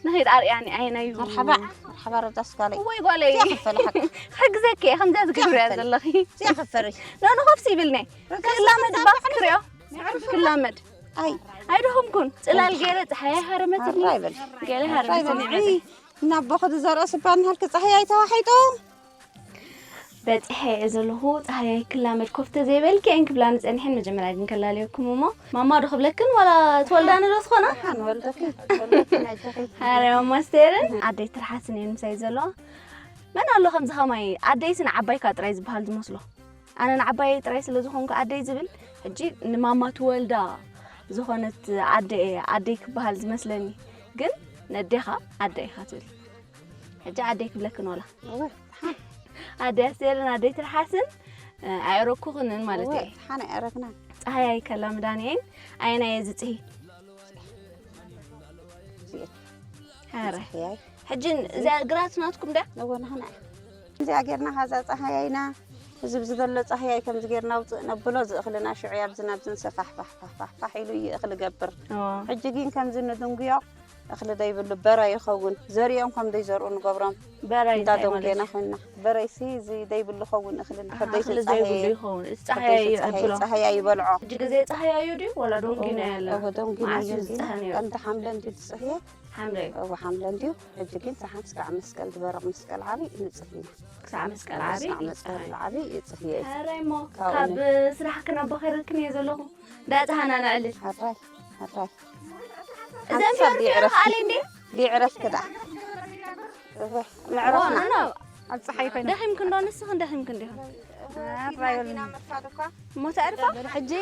ንኸይድ ኣርያኒ፣ ኣይናዩ። መርሓባ። መርሓባ ረዳስ ጋለይ። ወይ ጓለይ። ክፈልሓቅ። ሓግዘክ እየ፣ ከምዛ ዝገብር እያ ዘለኺ። ሲያኸፈሪ። ኖ ኖ፣ ኮፍ ይብልኒ። ክላመድ ባ፣ ክሪኦ። ክላመድ። ኣይ። ኣይደኸምኩን። ጽላል ገለ፣ ጸሓይ ሃረመትኒ። ኣራይ በል። ገለ ሃረመትኒ። ኣይ፣ እናቦ ክዝዘርኦ ስባ እናሃልክ ጻህያይ ተዋሒጡ። በጺሐ እየ ዘለኹ፣ ጻህያይ ክላመድ ኮፍ ተዘይበልክየን ክብላኒ ጸኒሐን። መጀመርያ ግን ከላልየኩም እሞ፣ ማማ ዶ ክብለክን ዋላ ትወልዳኒ ዶ ትኾና? ሓን ወልደኪ፣ ወልደኪ ናይ ሸኺ። ኣረ ማማ ኣስቴርን ኣደይ ትርሓስን እየን ምሳይ ዘለዋ። መን ኣሎ ከምዚ ኸማይ ኣደይስ ንዓባይካ ጥራይ ዝበሃል ዝመስሎ? ኣነ ንዓባየይ ጥራይ ስለ ዝኾንኩ ኣደይ ዝብል፣ ሕጂ ንማማ ትወልዳ ዝኾነት ኣደ እየ ኣደይ ክበሃል ዝመስለኒ። ግን ነዴኻ ኣደ ኢኻ ትብል። ሕጂ ኣደይ ክብለክን ዋላ። እወ፣ ሓን። ኣደይ ኣስቴርን ኣደይ ትርሓስን፣ እ፣ ኣየረኩኽንን ማለት እወ፣ እየ። ሓን ኣየረክናን። ጸሃይ ኣይከላምዳን እየን። ኣየናየ ዝጽሂ? እዚኤን። ሐረ። ጸሃያይ። ሕጂ እዚኣ ግራት ናትኩም ዳ? እወ፣ ናህና እያ። እዚኣ ጌርና፣ ኻዛ ጸሃያይና፣ እዚ ብዝበሎ ጸሃያይ ከምዚ ጌርና ኣውጽእ ነብሎ፣ እዚ እኽልና ሽዑ ኣብዝን ኣብዝን ሰፋሕ ፋሕ ፋሕ ፋሕ ፋሕ ኢሉ እዩ እኽሊ ገብር። እወ። ሕጂ ግን ከምዚ ንድንጉዮ እኽሊ ደይብሉ በረ ይኸውን። ዘሪኦም ከም ደይዘርኡ ንገብሮም። በረ እንታይ እንዳደንጎና ማለት እዩ? ኮይንና። በረይሲ እዚ ደይብሉ ኸውን እኽሊ ኣሃ፣ እንድሕር እኽሊ ዘይብሉ ዘይተጻህየ። ይኸውን። እቲ ጸሃያይ እንድሕር ዘይተጻህየ ይብሎ። ጸሃያ ይበልዖ። ሕጂ ግዜ ጸሃያዩ ድዩ ወላ ደንጊና እወ፣ ያለ? እወ፣ ደንጊና መዓስ እዩ እዩ እንዲ። ዝጸሃ ነይሩ? ቀንዲ ሓምለ እንዲ ዝጸህየ። ሓምለ እዩ። እወ፣ ሓምለ እንዲዩ። ሕጂ ግን ሰሓን ስጋዕ መስቀል ዝበረቕ መስቀል ዓቢ ንጽህ እዩ። ክሳዕ መስቀል ዓቢ ክሳዕ መስቀል ይጸሃይ። ዓቢ ይጽህየ እዩ። ሐረይ እሞ ካብ እውነት። ስራሕ ክነቦ ከይረክን እየ ዘለኹ። እንዳጸሃና ነዕልል። ሐራይ፣ ሐራይ። እዘን ሓንሳብ ፊዮሪ ፊዮሪ ቢዕረፍኪ፣ ከኣሊ እንዴ? ቢዕረፍኪ ደኣ። እህ፣ መዕረፍና። ዋ፣ ኖ፣ ኖ። ኣብ ጸሓይ ኮይና። ደኺምክን ዶ ንስኽን ደኺምክን ዲኹም? ኣራይ በሉኒ። እሞ ተዕርፋ? በሉ ሕጂ።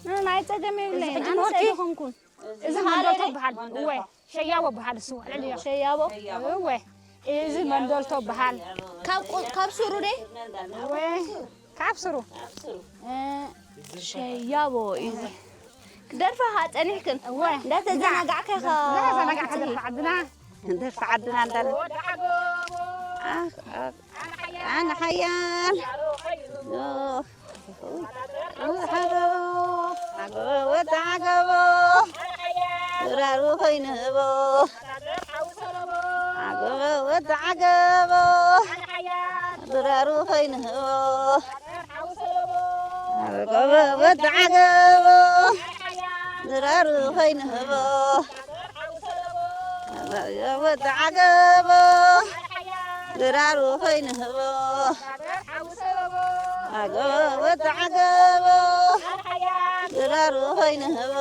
ኖ፣ ናይ ጸገም የብለይን። ሕጂ ኣነስ ኖርኪ። ኣይደኸምኩን። እዚ መንዶልቶ በሃል። እወ፣ ሸያቦ በሃል እሱ። ልዕሊ ሸያቦ? እወ፣ እዚ መንዶልቶ በሃል። ካብ ቁ-፣ ካብ ሱሩ ደ? እወ፣ ካብ ስሩ። እ፣ ሸያቦ እዩ። ክደርፋ ኸዓ ጸኒሕክን? እወ። እንዳተዘናጋዕካ ኢኻ እንዳተዘናጋዕካ ክትጽሂ። ደርፊ ዓድና። ደርፊ ዓድና እንዳለ። ኣኽ፣ ኣኽ። ኣነ ሓያል። ኦ፣ ዓገቦ፣ ወዲ ዓገቦ። ድራሩ ኾይኑ ህቦ። ዓገቦ፣ ወዲ ዓገቦ። ድራሩ ኾይኑ ህቦ። ዓገቦ፣ ወዲ ዓገቦ። ድራሩ ኾይኑ ህቦ። ወዲ ዓገቦ። ድራሩ ኾይኑ ህቦ። ዓገቦ፣ ወዲ ዓገቦ። ድራሩ ኾይኑ ህቦ።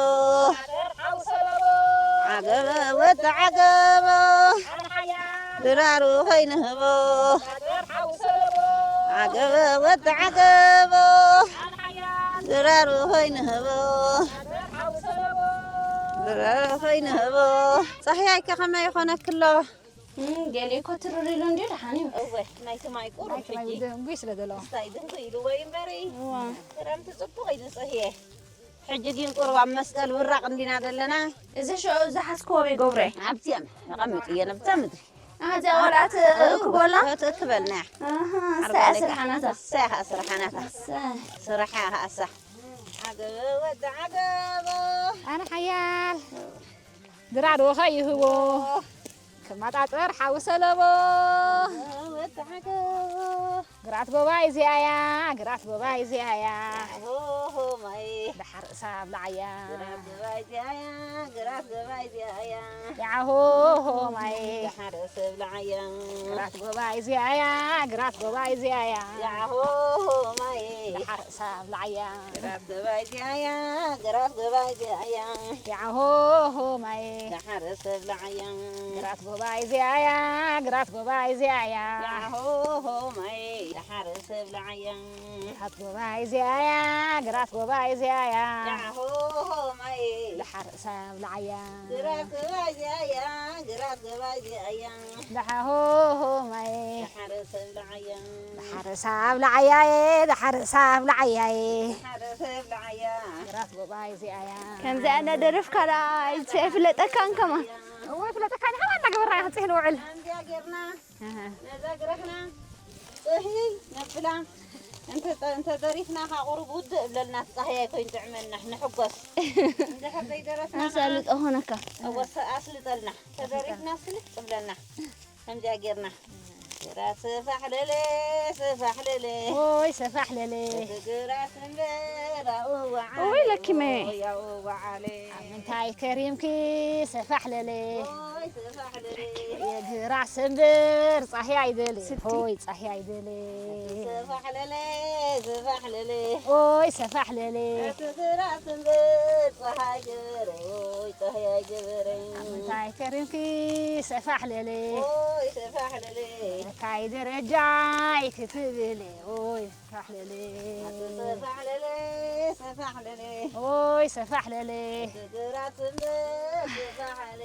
ዓገቦ፣ ወዲ ዓገቦ። ድራሩ ኾይኑ ህቦ። ዓገቦ፣ ወዲ ዓገቦ። ድራሩ ኾይኑ ህቦ። ድራሩ ኾይኑ ህቦ። ጻህያይከ ከመይ ይኾነክሎ? እም፣ ገሊኡ እኮ ትርር ኢሉ እንድዩ፣ ደሓን እዩ። እወ፣ ናይቲ ማይ ቁሩብ ናይቲ ማይ ሕጂ። ደንጉዩ ስለ ዘሎ። እስታይ ድንጉ ኢሉ ወይ እምበሪ። እዋ። ክረምቲ ጽቡቕ ኢሉ ጸህየ። ሕጂ ግን ቁሩብ ኣብ መስቀል ውራቕ እንዲና ዘለና። እዚ ሽዑ ዝሓዝክዎ ኣበይ ገብረ? ኣብዚኣ ኣቐምጥ እየ፣ ኣብዛ ምድሪ። ኣሃ፣ እዚኣ ወርዓት እክበላ? እክበልና። ኣሃ፣ ዓርባ እሳያ ለካ። ስርሓናታ። እሳያ ኸኣ ስርሓናታ። እሳያ። ስርሓ ኸኣ እሳ። ዓገበ ወዲ ዓገቦ። ኣነ ሓያል። ድራር ወኸ ይህቦ። ክመጣጠር ሓዊ ሰለቦ። ወዲ ዓገቦ። ግራት ጎባይ እዚኣያ፣ ግራት ጎባይ እዚኣያ። ሆ፣ ሆ፣ ማይ። ደሓር እሳብ ለዓያ። ግራት ጎባይ እዚኣያ፣ ግራት ጎባይ እዚኣያ። ያሆ፣ ሆ፣ ማይ። ደሓር እሳብ ለዓያ። ግራት ጎባይ እዚኣያ፣ ግራት ጎባይ እዚኣያ። ያሆ፣ ሆ፣ ማይ። ደሓር እሳብ ለዓያ። ግራት ጎባይ እዚኣያ፣ ግራት ጎባይ እዚኣያ። ያሆ፣ ሆ፣ ማይ። ደሓር እሳብ ለዓያ። ግራት ጎባይ እዚኣያ፣ ግራት ጎባይ እዚኣያ። ያሆ፣ ሆ፣ ማይ። ደሓር እሳብ ለዓያ። ግራት ጎባይ እዚኣያ፣ ግራት ጎባይ እዚኣያ። ያሆ፣ ሆ፣ ማይ። ደሓር እሳብ ለዓያ። ግራት ጎባይ እዚኣያ፣ ግራት ጎባይ እዚኣያ። ደሓሆ፣ ሆ፣ ማይ። ደሓር እሳብ ለዓያ። ደሓር እሳብ ለዓያየ፣ ደሓር እሳብ ለዓያየ። ደሓር እሳብ ለዓያ። ግራት ጎባይ እዚኣያ። ከምዚኣ እናደረፍካ ደኣ ኣይፍለጠካን ከማን። እወ፣ ፍለጠካ ኢና፣ ከማን እናገበርና ኢና ክንጽሂ ንውዕል። ከምዚኣ ጌርና ነዛ ግረኽና ጽሂ ነብላ። እንተ-፣ እንተ ደሪፍና፣ ካብ ቁሩብ ውድእ እብለልና፣ ጻህያይ ኮይን ጥዕመና፣ ንሕጎስ። እንድሕር ዘይደረፍና፣ ኣሳልጦ ኾነካ። እወ፣ ኣስልጠልና። ተደሪፍና፣ ስልጥ እብለና። ከምዚኣ ጌርና። ግራት ሰፋሕ ለለ፣ ሰፋሕ ለለ። ኦይ፣ ሰፋሕ ለለ። እቲ ግራት እምበር ኣውዋዓለ፣ ኦይ፣ ለኪመ። ኦይ፣ ኣውዋዓለ። ኣብ ምንታይ ከሪምኪ ሰፋሕ ለለ? ኦይ፣ ሰፋሕ ለለ። የግራት ሰንበር ጻህያ ይደለ። ስቲ። ኦይ፣ ጻህያ ይደለ። ሰፋሕ ለለ፣ ሰፋሕ ለለ። ኦይ፣ ሰፋሕ ለለ። እቲ ግራት እምበር ጻህያ ይገበረ፣ ኦይ፣ ጻህያ ይገበረ። ኣብ ምንታይ ከሪምኪ ሰፋሕ ለለ? ኦይ፣ ሰፋሕ ለለ። በረካይ ደረጃይ ክትብለ፣ ኦይ፣ ሰፋሕ ለለ። ኣቲ ሰፋሕ ለለ፣ ሰፋሕ ለለ። ኦይ፣ ሰፋሕ ለለ። እቲ ግራት እምበር ሰፋሕ ለለ፣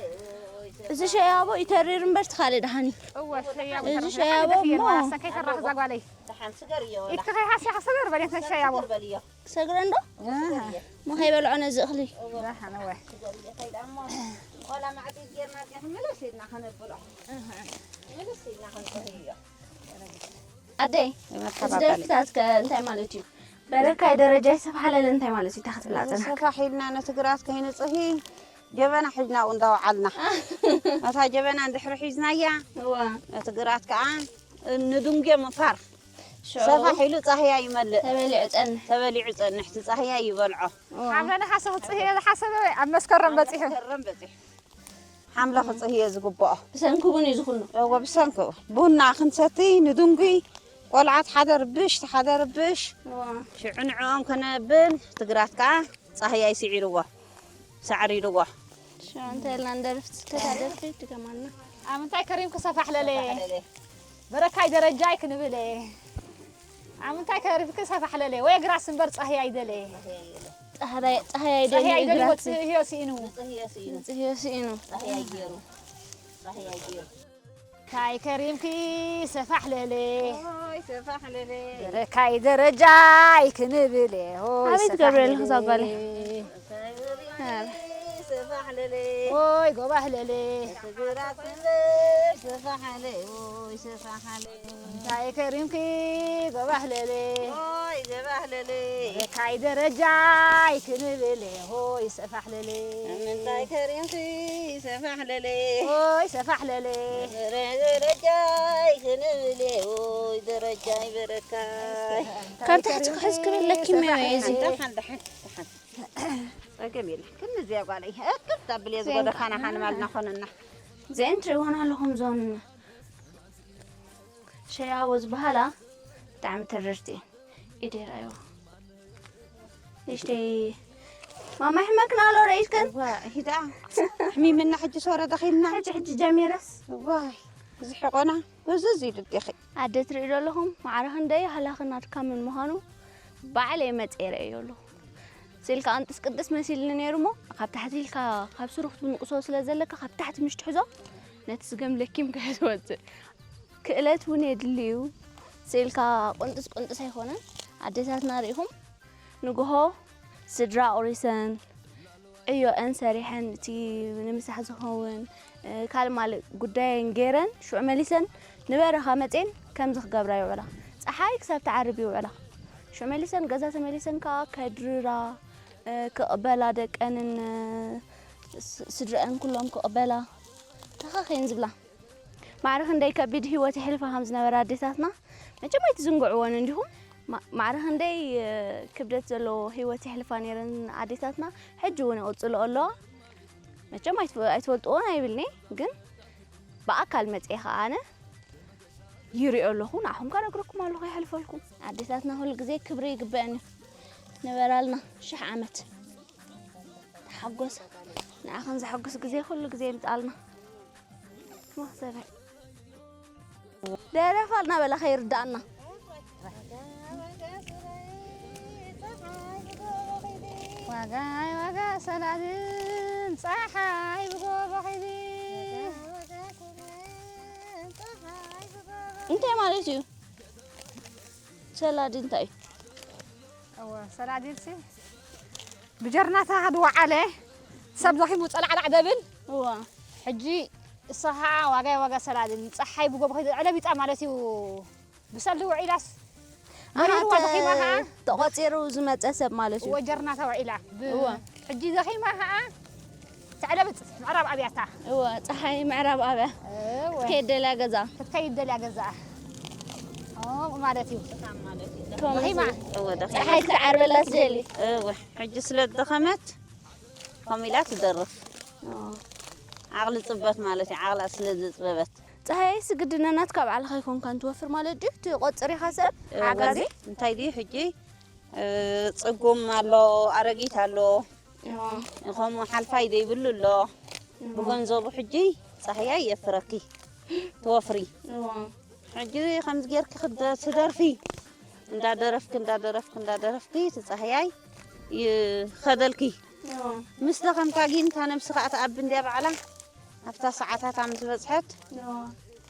ኦይ፣ ሰፋሕ እዚ ሸያቦ ይተሪር እምበር ትኻለ ደሓኒ። እወ፣ ሸያቦ እዚ ይተርፍ። ሸያቦ ደሓን እሞ። ደፊእየን፣ ዋላ ሰከይ ተራኽ እዛ ጓለይ። ደሓን ስገርዮ፣ ዋላ። ኢትኸይ ሃስያ ክሰገር በል፣ የት ሸያቦ? ስገር በልዮ። ክሰግረ እንዶ? ኣሃ። እሞ ከይበልዖ ነዚ እኽሊ። ደሓን እወ። ስገርዮ፣ ከይዳ እሞ። ዋላ ማዕጺድ ጌርና፣ ምልስ ኢልና ከነብሎ። ምልስ ኢልና ከንጽህዮ። ኣደይ፣ እዚ መተባበሊ። ደርፍታት ከ እንታይ ማለት እዩ? በረካይ ደረጃይ ሰፋሕ ለለ እንታይ ማለት እዩ? እንታይ ክትብላ ጸናሕኪ? ሰፋሕ ኢልና ነቲ ግራት ከይንጽሂ ጀበና ሒዝና ኣብኡ እንዳወዓልና። እታ ጀበና እንድሕሪ ሒዝናያ፣ እዋ። ነቲ ግራት ከኣ ንድንጉዮ ምፋር። ሽዑ ሰፋሕ ኢሉ ጻህያ ይመልእ። ተበሊዑ ጸንሕ። ተበሊዑ ጸንሕ፣ እቲ ጻህያ ይበልዖ። እዋ። ሓምለ ነሓሰ ክጽህዮ ዝሓሰበ ኣብ መስከረም በጺሑ። መስከረም በጺሑ። ሓምለ ክጽህዮ ዝግብኦ። ብሰንኪ ቡን እዩ ዝኹኖ። እወ፣ ብሰንኪ ቡና ክንሰቲ፣ ንድንጉይ፣ ቆልዓት ሓደ ርብሽ፣ ሓደ ርብሽ። እዋ። ሽዑ ንዕኦም ከነብል፣ እቲ ግራት ከኣ ጻህያይ ስዒርዎ፣ ሳዕሪርዎ። ሽዑ እንታይ ኢልና ንደርፍ? እስከ እታ ደርፊ ትገማና። ኣብ ምንታይ ከሪምኪ ሰፋሕ ለለ? ሰፋሕ ለለ። በረካይ ደረጃይ ክንብል። ኣብ ምንታይ ከሪምኪ ሰፋሕ ለለ? ወይ ግራት እምበር ጻህያይ ደለ። ጻህያይ፣ ጻህያይ ደለ ጻህያይ ደለ ግራት። ወጽእ ህዮ ስኢኑ። ወጽእ ህዮ ስኢኑ። ወጽእ ህዮ ስኢኑ። ጻህያይ ገይሩ። ጻህያይ ገይሩ። ታይ ከሪምኪ ሰፋሕ ለለ። ኦይ ሰፋሕ ለለ። በረካይ ደረጃይ ክንብል። ኦይ ኣቤት ሰፋሕ ገብርኤል ለለ። ክዛጓለ። ታይ ከሪምኪ ሰፋሕ ለለ። ኦይ ጎባህ ለለ። እቲ ግራት እምበር ሰፋሕ ለለ። ኦይ ሰፋሕ ለለ። እንታይ ከሪምኪ ጎባህለለ። ኦይ ዘባህለለ። በረካይ ደረጃይ ክንብለ ሆይ ሰፋሕለለ። ምንታይ ከሪምኪ ሰፋሕለለ። ኦይ ሰፋሕለለ። ደረጃይ ክንብለ ኦይ ደረጃይ በረካይ። ካብ ታሕቲ ክሕዝ ክብለኪ እመቤ እዚ። ደሓን፣ ደሓን፣ ደሓን። ጸገም የለን። ክንዚያ ጓለይ። እቅፍ ተብል እየ ዝጎደፋና ሓንማልና ኾነና። እዚአን ትርእይወን ኣለኹም ዞን ሸያቦ ዝበሃላ ብጣዕሚ ተረርቲ እየን። ኢደይ ርኣይዋ። ንእሽተይ ማማ ይሕመክና ኣሎ ርኢትክን? እዋ፣ ሂዳ። ኣሕሚምና ሕጂ ሶረ ደኺልና። ሕጂ ሕጂ ጀሚረስ? እዋይ፣ እዚ ሕቆና። እዝዝ ኢሉ እዴኺ። ኣደ ትርኢ ዶ ኣለኹም? ማዕረ ክንደይ ሃላኽን ኣድካምን ምዃኑ ባዕለይ መፅየ ርእየዮ ኣለኹ። ስኢልካ ቅንጥስ ቅንጥስ መሲልኒ ነይሩ እሞ፣ ካብ ታሕቲ ኢልካ ካብ ስሩ ክትንቅሶ ስለ ዘለካ፣ ካብ ታሕቲ ምሽ ትሕዞ፣ ነቲ ስገም ለኪምካ እየ ዝወፅእ። ክእለት እውን የድሊ እዩ። ስኢልካ ቅንጥስ ቅንጥስ ኣይኮነን። ኣዴታትና ርኢኹም፣ ንግሆ ስድራ ኣቑሪሰን፣ ዕዮአን ሰሪሐን፣ እቲ ንምሳሕ ዝኸውን፣ እ፣ ካልእ ማልእ ጉዳየን ገይረን፣ ሽዑ መሊሰን ንበረኻ መጼን ከምዚ ክገብራ ይውዕላ። ጸሓይ ክሳብ ትዓርብ ይውዕላ። ሽዑ መሊሰን ገዛ ተመሊሰን ከኣ ከድርራ፣ እ፣ ክቕበላ ደቀንን፣ እ፣ ስ-፣ ስድረአን ኩሎም ክቕበላ ተኸኸየን ዝብላ። ማዕረ ክንደይ ከቢድ ህይወት የሕልፋ ከም ዝነበራ ኣዴታትና መቸም ኣይትዝንግዕወን እንዲኹም። ማ-፣ ማዕረ ክንደይ፣ እ፣ ክብደት ዘለዎ ህይወት የሕልፋ ነይረን ኣዴታትና፣ ሕጂ እውን ይቕጽልኦ ኣለዋ። መቸም ኣይትፈ-፣ ኣይትፈልጥዎን ኣይብልኒ፣ ግን ብኣካል መጽየ ኸኣ ኣነ ይሪኦ ኣለኹ፣ ንዓኹም ከነግረኩም ኣለኹ፣ የሕልፈልኩም። ኣዴታትና ኩሉ ግዜ ክብሪ ይግበአን እዩ። ንበራልና ሽሕ ዓመት። ተሓጎስ። ንዓኽን ዘሐጉስ ግዜ ኩሉ ግዜ ይምጻልና። ሞህ ሰበይ። ደረፋልና በላ ከይርዳእና። ዋጋይ ዋጋ ሰላድን ጸሓይ ብጎቦ ኺዲ። እንታይ ማለት እዩ? ሰላዲ እንታይ እዩ? እወ፣ ሰላዲንሲ ብጀርናታ ዝወዓለ ሰብ ዘኺሙ ጸላዕላዕ ደብል። እወ። ሕጂ እሳ ኸዓ ዋጋይ ዋጋ ሰላልን ጸሓይ ብጎቦ ከይደ ዕለቢጣ ማለት እዩ። ብሰልዲ ውዒላስ መሪርዋ ደኺማ ኸዓ ተቖጺሩ ዝመጸ ሰብ ማለት እዩ። ወጀርና ተውዒላ። ብ- እወ። ሕጂ ደኺማ ኸዓ ተዕለብጥ ምዕራብ ኣብያታ። እወ፣ ጸሓይ ምዕራብ ኣብያ እወ። ከይደልያ ገዛ። ክትከይድ ደልያ ገዛኣ። ኦ ማለት እዩ። ከምኡ ደኺማ። እወ ደኺማ። ጸሓይ ክትዓርበላ ትደሊ። እወ ሕጂ ስለ ዝደኸመት ከምኡ ኢላ ትደርፍ። ዓቕሊ ጽበት ማለት እዩ። ዓቕላ ስለ ዘጽበበት። ጸሓይ ስግድነናት ካብ ዓልኻ ይኮንካን ትወፍር ማለት ድዩ? ትቆጽር ኢኻ ሰብ እወ፣ ሓጋዚ? እንታይ ድዩ ሕጂ እ፣ ጽጉም ኣሎ፣ ኣረጊት ኣሎ፣ ከምኡ ሓልፋይ ዘይብሉ ኣሎ። ብገንዘቡ ሕጂ ጻህያይ የፍረኪ ትወፍሪ። ሕጂ ከምዚ ጌርኪ ክደ- ትደርፊ እንዳደረፍኪ እንዳደረፍኪ እንዳደረፍኪ ትጻህያይ ይኸደልኪ። ምስ ደኸምካ ግን እታ ነብስኻ ትኣቢ እንድያ ባዕላ ኣብታ ሰዓታታ ምስ በጽሐት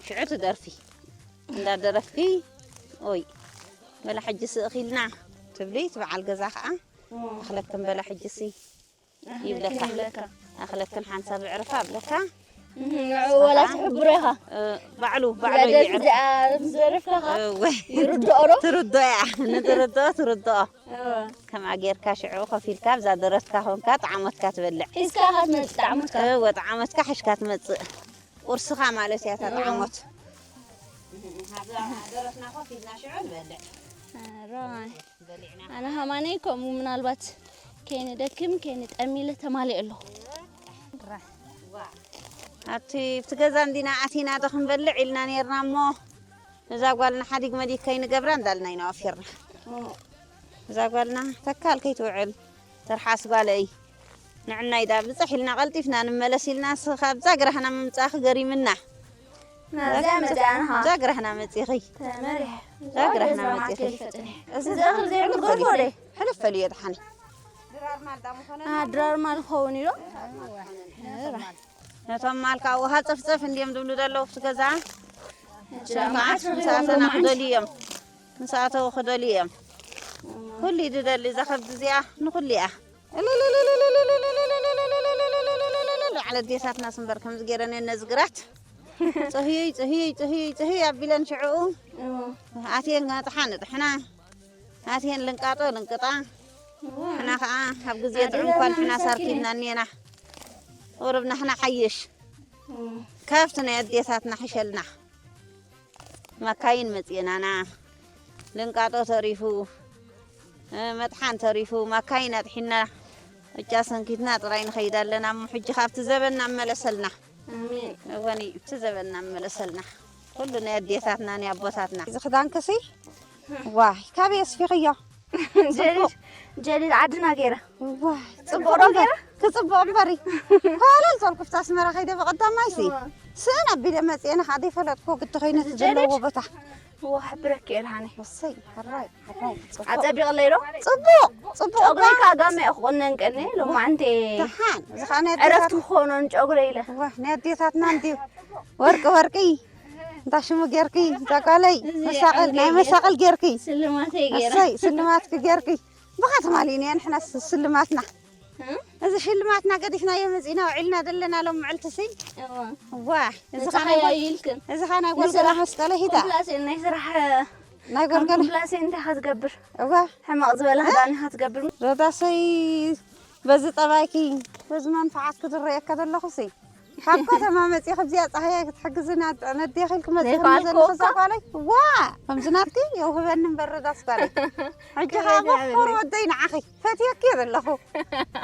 ሽዑ ትደርፊ። እንዳደረፍኪ ኦይ በላ ሕጂ ስእኺልና ትብሊ። እቲ በዓል ገዛ ከዓ ኣኽለክን በላ ሕጂ ሲ ይብለካ። ኣኽለክን ሓንሳብ ዕርፋ ብለካ። ወላ ትሕብሮ ኢኻ። እ፣ ባዕሉ ባዕሉ ደርፊ ይዕርፍ። እዚኣ ምስ ደረፍካ ኸ እወ። ይርድኦ ዶ? ትርድኦ እያ። ንትርድኦ ትርድኦ። ከምኣ ጌርካ ሽዑ ኮፍ ኢልካ ኣብዛ ደረትካ ኮንካ ጣዕሞትካ ትበልዕ። ሒዝካ ኢኻ ትመጽእ ጣዕሞትካ። እወ ጣዕሞትካ ሒዝካ ትመጽእ። ቁርስኻ ማለት እያ እታ ጣዕሞት። ኣብዛ ደረትና ኮፍ ኢልና ሽዑ ንበልዕ። ኣራይ። ኣነ ሃማነይ ከምኡ ምናልባት ከይንደክም ከይንጠሚ ኢለ ተማሊኤ ኣለኹ። ኣብቲ ኣብቲ ገዛ እንዲና ኣቲና ዶ ክንበልዕ ኢልና ኔርና እሞ እዛ ጓልና ሓዲግ መዲግ ከይንገብራ እንዳልና ኢና ወፊርና። እዛ ጓልና ተካል ከይትውዕል ትርሓስ ጓለይ ንዕናይ ዳ ብፅሕ ኢልና ቀልጢፍና ንመለስ ኢልና ንስኻ ብዛ ግራህና ምምፃእኺ ገሪምና። ናብዚኣ መፅኣና ኸዓ ብዛ ግራህና መፂኺ ተመሪሐ። ብዛ ግራህና እዛ መፂኺ። ማዕከል ይፈጥኒ። እዚ እዛ ከምዚ ዓይነት ጎልጎለ። ሕልፍ በልዮ ድሓነ። ኣድራር ማል ክኸውን ኢሎ። ነቶም ማል ከዓ ውሃ ፀፍፀፍ እንዲዮም ዝብሉ ዘለዉ ኣብቲ ገዛ። ጭራማት ምሳተና ክደልዩ እዮም። ምሳተው ክደልዩ እዮም። ኩሉ ድደሊ እዛ ከብዲ እዚኣ ንኩሉ እያ። ላዕለ ኣዴታትና ስምበር ከምዚ ገይረን እየን ነዚ ግራት። ፅህዩይ ፅህዩይ ፅህዩይ ፅህዩይ ኣቢለን ሽዕኡ ኣትየን መጥሓ ንጥሕና ኣትየን ልንቃጦ ልንቅጣ። ሕና ከዓ ኣብ ግዜ ጥዑም እኳ ንሕና ሳርኪብና እኒና። ቁርብ ናሕና ሓይሽ ካብቲ ናይ ኣዴታትና ሕሸልና። መካይን መፅየናና ልንቃጦ ተሪፉ መጥሓን ተሪፉ መካይን ኣጥሒና እጫ ሰንኪትና ጥራይ ንኸይድ ኣለና። እሞ ሕጂ ካብቲ ዘበን እናመለሰልና ኣሜን። እወኒ እቲ ዘበን እናመለሰልና ኩሉ ናይ ኣዴታትና ናይ ኣቦታትና እዚ ክዳንክሲ ዋይ ካበይ ኣስፊኽዮ? ጀሊል ጀሊል ዓድና ገይረ ዋይ ጽቡቕ ዶ ገይረ? ክጽቡቕ እምበሪ ኮለል ዞልኩ ኣብታ ኣስመራ ከይደ ብቐዳማይሲ ስእን ኣቢለ መፅኤ ንኻ ዘይፈለጥኩ ግዲ ኮይነ እዚ ዘለዎ ጀሊል? ቦታ ዋሕ ብረክ የልሃኒ ወሰይ ሕራይ ሕራይ ጽቡቕ ኣጸቢቕለይ ዶ ጽቡቕ ጽቡቕ ጨጉረይ ካጋመ ክቆነን ቀኒ ሎማዓንቲ ደሓን እዚ ኸዓ ናይ ዕረፍቲ ኣዴታት ክኾኖን ጨጉረይ ኢለ ዋህ ናይ ኣዴታትና እንድዩ ወርቂ ወርቂ እንታ ሽሙ ጌርኪ ዛጓለይ እዚ መሳቕል ናይ ዕንቀይ መሳቕል ጌርኪ ስልማተይ ገይረ እሰይ ስልማትኪ ጌርኪ ብኻ ትማሊ እኒአ ንሕና ስልማትና እዚ ሽልማትና ገዲፍናዮ መፂና ውዒልና ዘለና ሎም ምዕልትሲ እዋ ዋ እዚ ኸዓ ንፀሓይ ኣይልክን እዚ ኸዓ ናይ ጎልጎላ መስቀለ ሂዳ ኮምፕላሴን ናይ ስራሕ ናይ ጎልጎላ ኮምፕላሴን እንታይ ኢኻ ትገብር እዋ ሕመቕ ዝበለ ክዳን ኢኻ ትገብር ረዳሰይ በዚ ጠባይኪ በዚ መንፍዓት ክትረየካ ዘለኹሲ ካብ ከተማ መፂኺ ኣብዚኣ ፀሃያ ክትሕግዝና ነዴኺ ኢልኪ መፂኺ ዘይከኣልኩ ዘለኹ እኮ። ዛጓለይ ዋ ከምዚ ናትኪ የውህበኒ እምበር ረዳስ ጓለይ ሕጂ ከዓ መፍኮር ወደይ ንዓኺ ፈትየኪ እየ ዘለኹ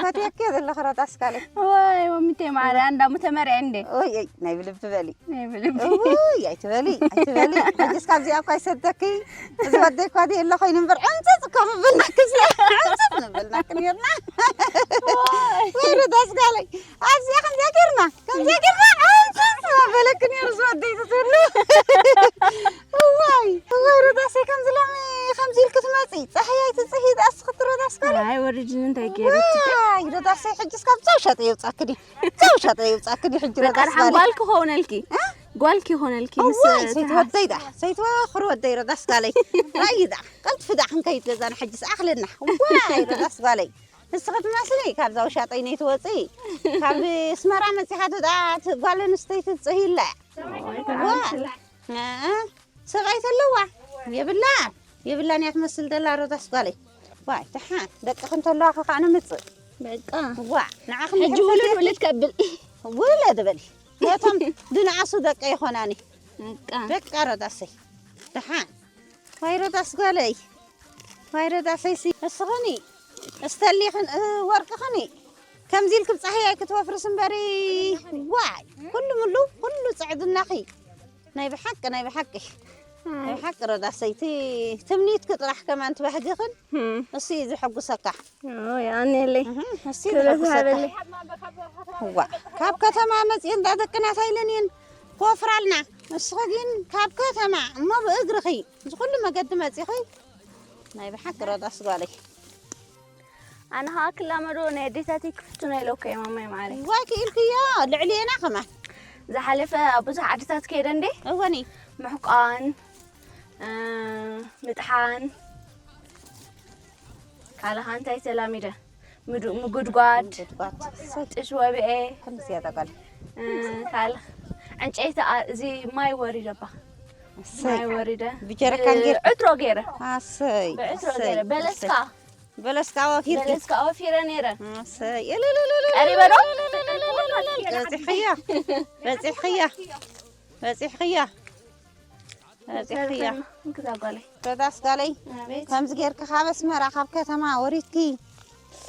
ፈትየኪ እየ ዘለኹ ረዳስ ጓለይ ወይ ወምቴ ማርያ እንዳሙ ተመርዐ እንዴ ኦይ ኦይ ናይ ብልቢ በሊ ናይ ብልቢ እውይ ኣይትበሊ ኣይትበሊ ሕጅስ ካብዚኣ እኳ ይሰደኪ እዚ ወደይ እኳ ድየ ኣሎ ኮይኑ እምበር ዕምፅፅ እኮ ምብልናኪ ዕምፅፅ ምብልናኪ ነርና ወይ ረዳስ ጓለይ ኣብዚኣ ከምዚኣ ገርና ከምዚኣ ገርና ዕምፅፅ ምበለኪ ነሩ ዝወደይ ትትሉ እዋይ እዋይ ረዳሰይ ከምዚ ሎሚ ከምዚ ኢልኪ ትመፂ ፀሓይ ኣይትፅሂ ዳስ ክትረዳስ ጓለይ ኣይ ወሪጅን እንታይ ገይረ ዋይ ረዳሰይ ሕጅስ ካብ ዛው ሸጠ የውፃክኒ ዛው ሸጠ የውፃክኒ ሕጂ በቃ ረዳስ ድሓን ጓለይ ጓል ክኸውነልኪ ጓል ክኾነልኪ ምስ እዋይ ሰይቲ ወደይ ዳ ሰይቲ ወኽሪ ወደይ ረዳስ ጓለይ ራይ ዳ ቀልጥፊ ዳ ክንከይድ ገዛና ሕጅስ ኣኽለና ዋይ ረዳስ ጓለይ ንስኺ ትመስሊ ካብዛ ውሻጠይ ነይትወፂ፣ ካብ ኣስመራ መፂኻ ትዳ ጓል ኣንስተይቲ ትፅህይላ። ዋ፣ ሰብኣይ ተለዋ የብላ፣ የብላን እያ ትመስል ዘላ ሮዳስ ጓለይ። ዋይ ደሓን ደቅኺ እንተለዋ ከዓ ንምፅእ። በቃ ዋ፣ ንዓኺ ሕጂ ውልድ ውልድ ከብል። ውለድ በሊ፣ ነቶም ድንኣሱ ደቀ ይኾናኒ። በቃ በቃ ሮዳሰይ ደሓን። ዋይ ሮዳስ ጓለይ፣ ዋይ ሮዳሰይ ሲ እስኽኒ እስተሊኽን እ፣ ወርቅኽኒ ከምዚ ኢልክ ብጻህያይ ክትወፍርስ እምበሪ። ዋይ ኩሉ ምሉ ኩሉ ጽዕድናኺ ናይ ብሓቂ ናይ ብሓቂ ናይ ብሓቂ ሮዳሰይ እቲ ትምኒትክ ጥራሕ ከማን ትባህግኽን እሱ እዩ ዝሕጉሰካ። የቐንየለይ። እህ፣ እሱ እዩ ክብረት ዝሕጉሰካ። ይሃበለይ። ዋ ካብ ከተማ መፅኡ እንዳ ደቅና ታይለን እየን ክወፍራልና። ንስኺ ግን ካብ ከተማ እሞ ብእግርኺ እዚ ኩሉ መገዲ መፂኺ ናይ ብሓቂ ሮዳስ ጓለይ። ኣነ ኸዓ ክላመዶ ናይ ኣዴታተይ ክፍትኖ ኢለኮ እየ ማማይ ማዓረይ። ዋይ ክኢልክዮ ልዕልየና ከማን። ዝሓለፈ ኣብ ብዙሕ ዓድታት ከይደ እንዴ እወኒ ምሕቋን እ፣ ምጥሓን ካልእ ኸዓ እንታይ ተላሚደ ምዱ- ምጉድጓድ ምጉድጓድ። እሰይ። ጥሽ ወብኤ ከምዚ እያ ጓል። እ፣ ካልእ ዕንጨይቲ ኣ- እዚ ማይ ወሪደባ እሰይ። ማይ ወሪደ ብጀረካን ጌር- ዕትሮ ገይረ ኣሰይ ብዕትሮ ኣሰይ፣ ገይረ በለስካ ኣሰይ። በለስካ ወፊርኪ በለስካ ወፊረ ነይረ። ኣሰይ። እልልልልልል። ቀሪበ ዶ? በፂሕኽያ በፂሕኽያ በፂሕኽያ በፂሕኽያ። እንክዛ ጓለይ። በዳስ ጋለይ ኣቤት። ከምዚ ጌርኪ ካብ ኣስመራ ካብ ከተማ ወሪድኪ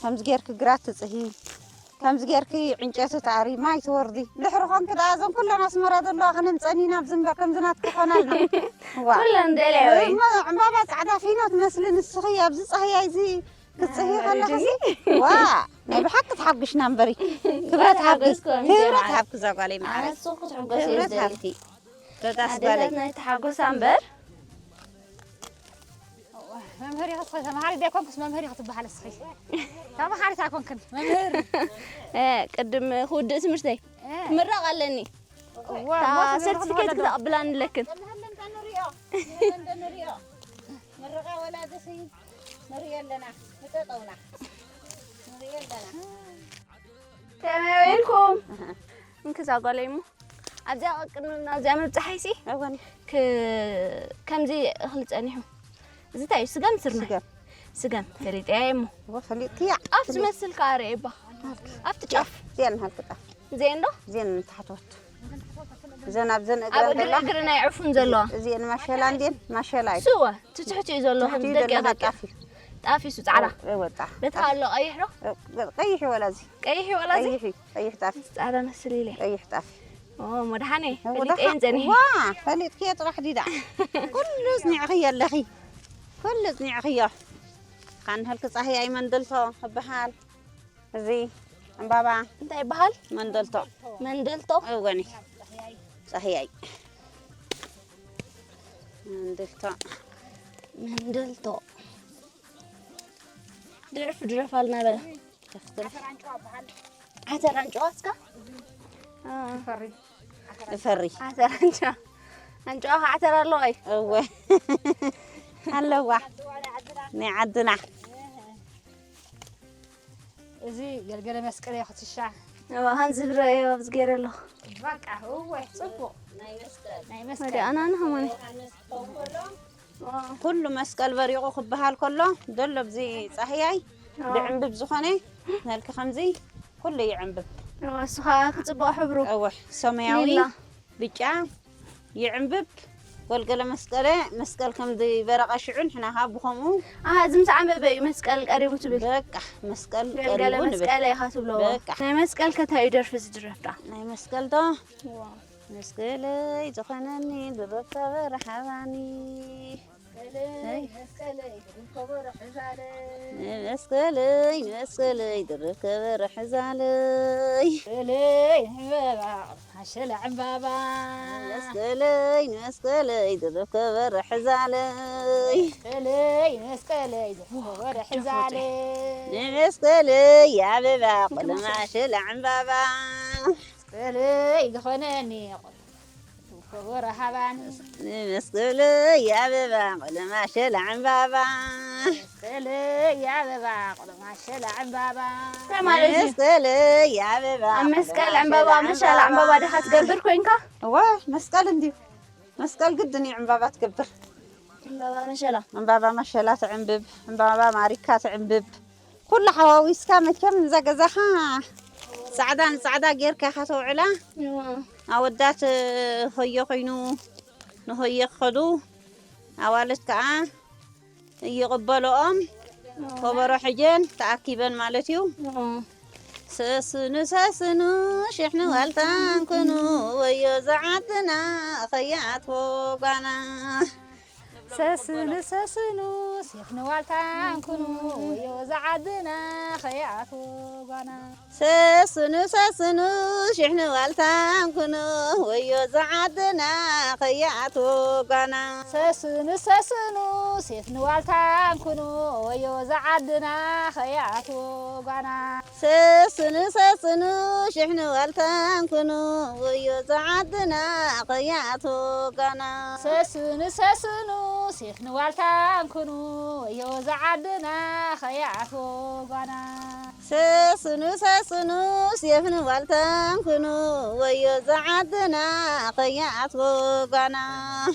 ከምዚ ጌርኪ ግራት ትፅሂ ከምዚ ጌርኪ ዕንጨቲ ትኣሪ ማይ ትወርዲ ድሕሪ ኮንኪ ደኣ እዞም ኩለን ኣስመራ ዘለዋ ክነምፀኒ ናብ ዝንበር ከምዚ ናትኪ ይኾናልና። ዋ። ኩለን ደልያ ወይ? እሞ ዕምባባ ፃዕዳ ፊኖ ትመስሊ ንስኺ ኣብዚ ፃህያይ እዚ ክትፅሂ ከለኺ ዋ ናይ ብሓቂ ተሓጒሽና እምበሪ ክብረት ሃብኪ ተሓጎስኩ፣ ኣሚን ክብረት ጀማዓት። ሃብኪ እዛ ጓለይ መዓረይ ኣነሱ ክትሕጎስ እየ ክብረት ዝደሊ። ሃብኪ በዳስ ጓለይ ኣደታት ናይ ተሓጎሳ እምበር መምህር ኢኺ እስኺ ተምሃሪ ዶ ኣይኮንክስ መምህር ኢኺ ትበሃል እስኺ ተምሃሪት ኣይኮንክን መምህር እ፣ ቅድም ክውድእ ትምህርተይ እ። ክምረቕ ኣለኒ እወ፣ እታ ሞት ሰርቲፊኬት ዝብሎ ክትቕብላኒ ኣለክን መምህር ለምታ ንሪኦ መምህር እንደ ንሪኦ ምርቓ ወላዲ ሲ ንሪኦ ኣለና ንጠጠውና ንሪኦ ኣለና ከመይ ውዒልኩም? እንክዛ ጓለይ እሞ ኣብዚኣ ቅድሚ ናብዚኣ ምብፃሐይሲ እወን ክ- ከምዚ እኽሊ ፀኒሑ እዚ እንታይ እዩ ስገም ስርናይ ስገም ስገም ፈሊጠያ እሞ እወ ፈሊጥክያ ጣፍ ዝመስል ከዓ ርኤባ ኣብቲ ጫፍ እዚኣን ሃልክጣ እዚአን ዶ እዚአን ንታሕትወት እዘን ኣብዘን ኣብ እግረን እግሪ ዘለዋ እግሪ ናይ ዕፉን ዘለዋ እዚአን ማሸላ እንዲን ማሸላ እዩ ስወ ትትሕቲ እዩ ዘሎ ትሕቲ ከም እዩ ደቂ ዘሎ ደቂ ጣፍ እዩ ጣፍ እዩ ፃዕዳ እወ ጣፍ በታ ኣሎ ቀይሕ ዶ ቀይሕ ወላ እዚ ቀይሕ ወላ እዚ ቀይሕ እዩ ቀይሕ ጣፍ ፃዕዳ መስል ኢለ ቀይሕ ጣፍ ኦ መድሓኔ እወ ፈሊጠየን ደሓ- ጸኒሐ ዋ ፈሊጥክዮ ጥራሕ ዲዳ ኩሉ ዝኒዕኽዮ ኣለኺ ኩሉ ዝኒዕኽዮ ካንህልኪ ፃህያይ መንደልቶ እበሃል እዚ ዕምባባ እንታይ ይበሃል መንደልቶ መንደልቶ እወኒ ፃህያይ መንደልቶ መንደልቶ ድርፍ ድረፍ ኣልና በላ ዓተር ኣንጭዋ እስካ እፈሪ ዓተር ኣንጭዋ ኣንጭዋ ከ ዓተር ኣለዋ እዩ እወ ኣለዋ ናይ ዓድና እዚ ገልገለ መስቀል እያ ክትሻ እዋ ከም ዝብረ እዮ ኣብዚ ገይረ ኣለኹ በቃ እወ ፅቡቅ ናይ መስቀል ወደ ኣናን ኸማነ ኩሉ መስቀል በሪቑ ክበሃል ከሎ ደሎ ብዚ ፃህያይ ድዕምብብ ዝኾነ ነልኪ ከምዚ ኩሉ ይዕምብብ እሱ ከዓ ክፅቡቕ ሕብሩ እወ ሰማያዊ ሊላ ብጫ ይዕምብብ ጎልገለ መስቀለ መስቀል ከም ዝበረቐ ሽዑ ንሕና ከዓ ብኸምኡ ኣሃ እዚ ምስ ዓምበበ እዩ መስቀል ቀሪቡ ትብል በቃ መስቀል ገልገለ ቀሪቡ ንብል መስቀለ ኢኻ ትብለዎ በቃ ናይ መስቀል ከታይ እዩ ደርፊ ዝድረፍ ዳ ናይ መስቀል ዶ መስቀለይ ዝኾነኒ ድርብ ከበረ ሓባኒ መስቀለይ መስቀለይ ድርብ ከበረ ሕዛለይ መስቀለይ መስቀለይ ድርብ ከበረ ሕዛለይ መስቀለይ ዕምበባ ማሸላ ዕምባባ መስቀለይ መስቀለይ ድርብ ከበረ ሕዛለይ መስቀለይ መስቀለይ ድርብ ከበረ ሕዛለይ መስቀለይ ኣበባ ቆለ ማሸላ ዕምባባ መስቀለይ ዝኾነኒ ከበረ ሃባኒ መስቀለይ ኣበባ ቆለ ማሸላ ዕምባባ መስቀለይ ኣበባ ቆሎ ማሸላ ዕምባባ። እንታይ ማለት እዩ? መስቀለይ ኣበባ ኣብ መስቀል ዕምባባ መሻላ ዕምባባ ዲኻ ትገብር ኮንካ? እወ መስቀል እንዲዩ መስቀል ግድን እዩ ዕምባባ ትገብር። ዕምባባ መሸላ። ዕምባባ ማሸላ ትዕምብብ፣ ዕምባባ ማሪካ ትዕምብብ። ኩሉ ሓዋዊስካ መቸም እዛ ገዛኻ ጻዕዳ ንጻዕዳ ጌርካ ኢኻ ተውዕላ። ኣወዳት ሆዮ ኮይኑ ንሆየ ክኸዱ ኣዋልድ ከዓ ይቕበልኦም። ከበሮ ሕጀን ተኣኪበን ማለት እዩ። ሰስኑ ሰስኑ ሽሕኒ ዋልታን ኩኑ ወዮ ዝዓድና ኸያት ወጓና። ሰስኑ ሰስኑ ሽሕኒ ዋልታን ኩኑ ወዮ ዝዓድና ኸያት ወጓና። ሰስኑ ሰስኑ ሽሕኒ ዋልታን ኩኑ ወዮ ዝዓድና ኸያት ወጓና። ሰስኑ ሰስኑ ሽሕኒ ዋልታን ኩኑ ወዮ ዝዓድና ኸያት ወጓና። ሰስኑ ሰስኑ ሽሕኒ ዋልታን ኩኑ ወዮ ዝዓድና ኸያት ወጓና። ሰስኑ ሰስኑ ሽሕኒ ዋልታን ኩኑ ወዮ ዝዓድና ኸያት ወጓና። ሰስኑ ሰስኑ ሽሕኒ ዋልታን ኩኑ ወዮ ዝዓድና ኸያት ወጓና።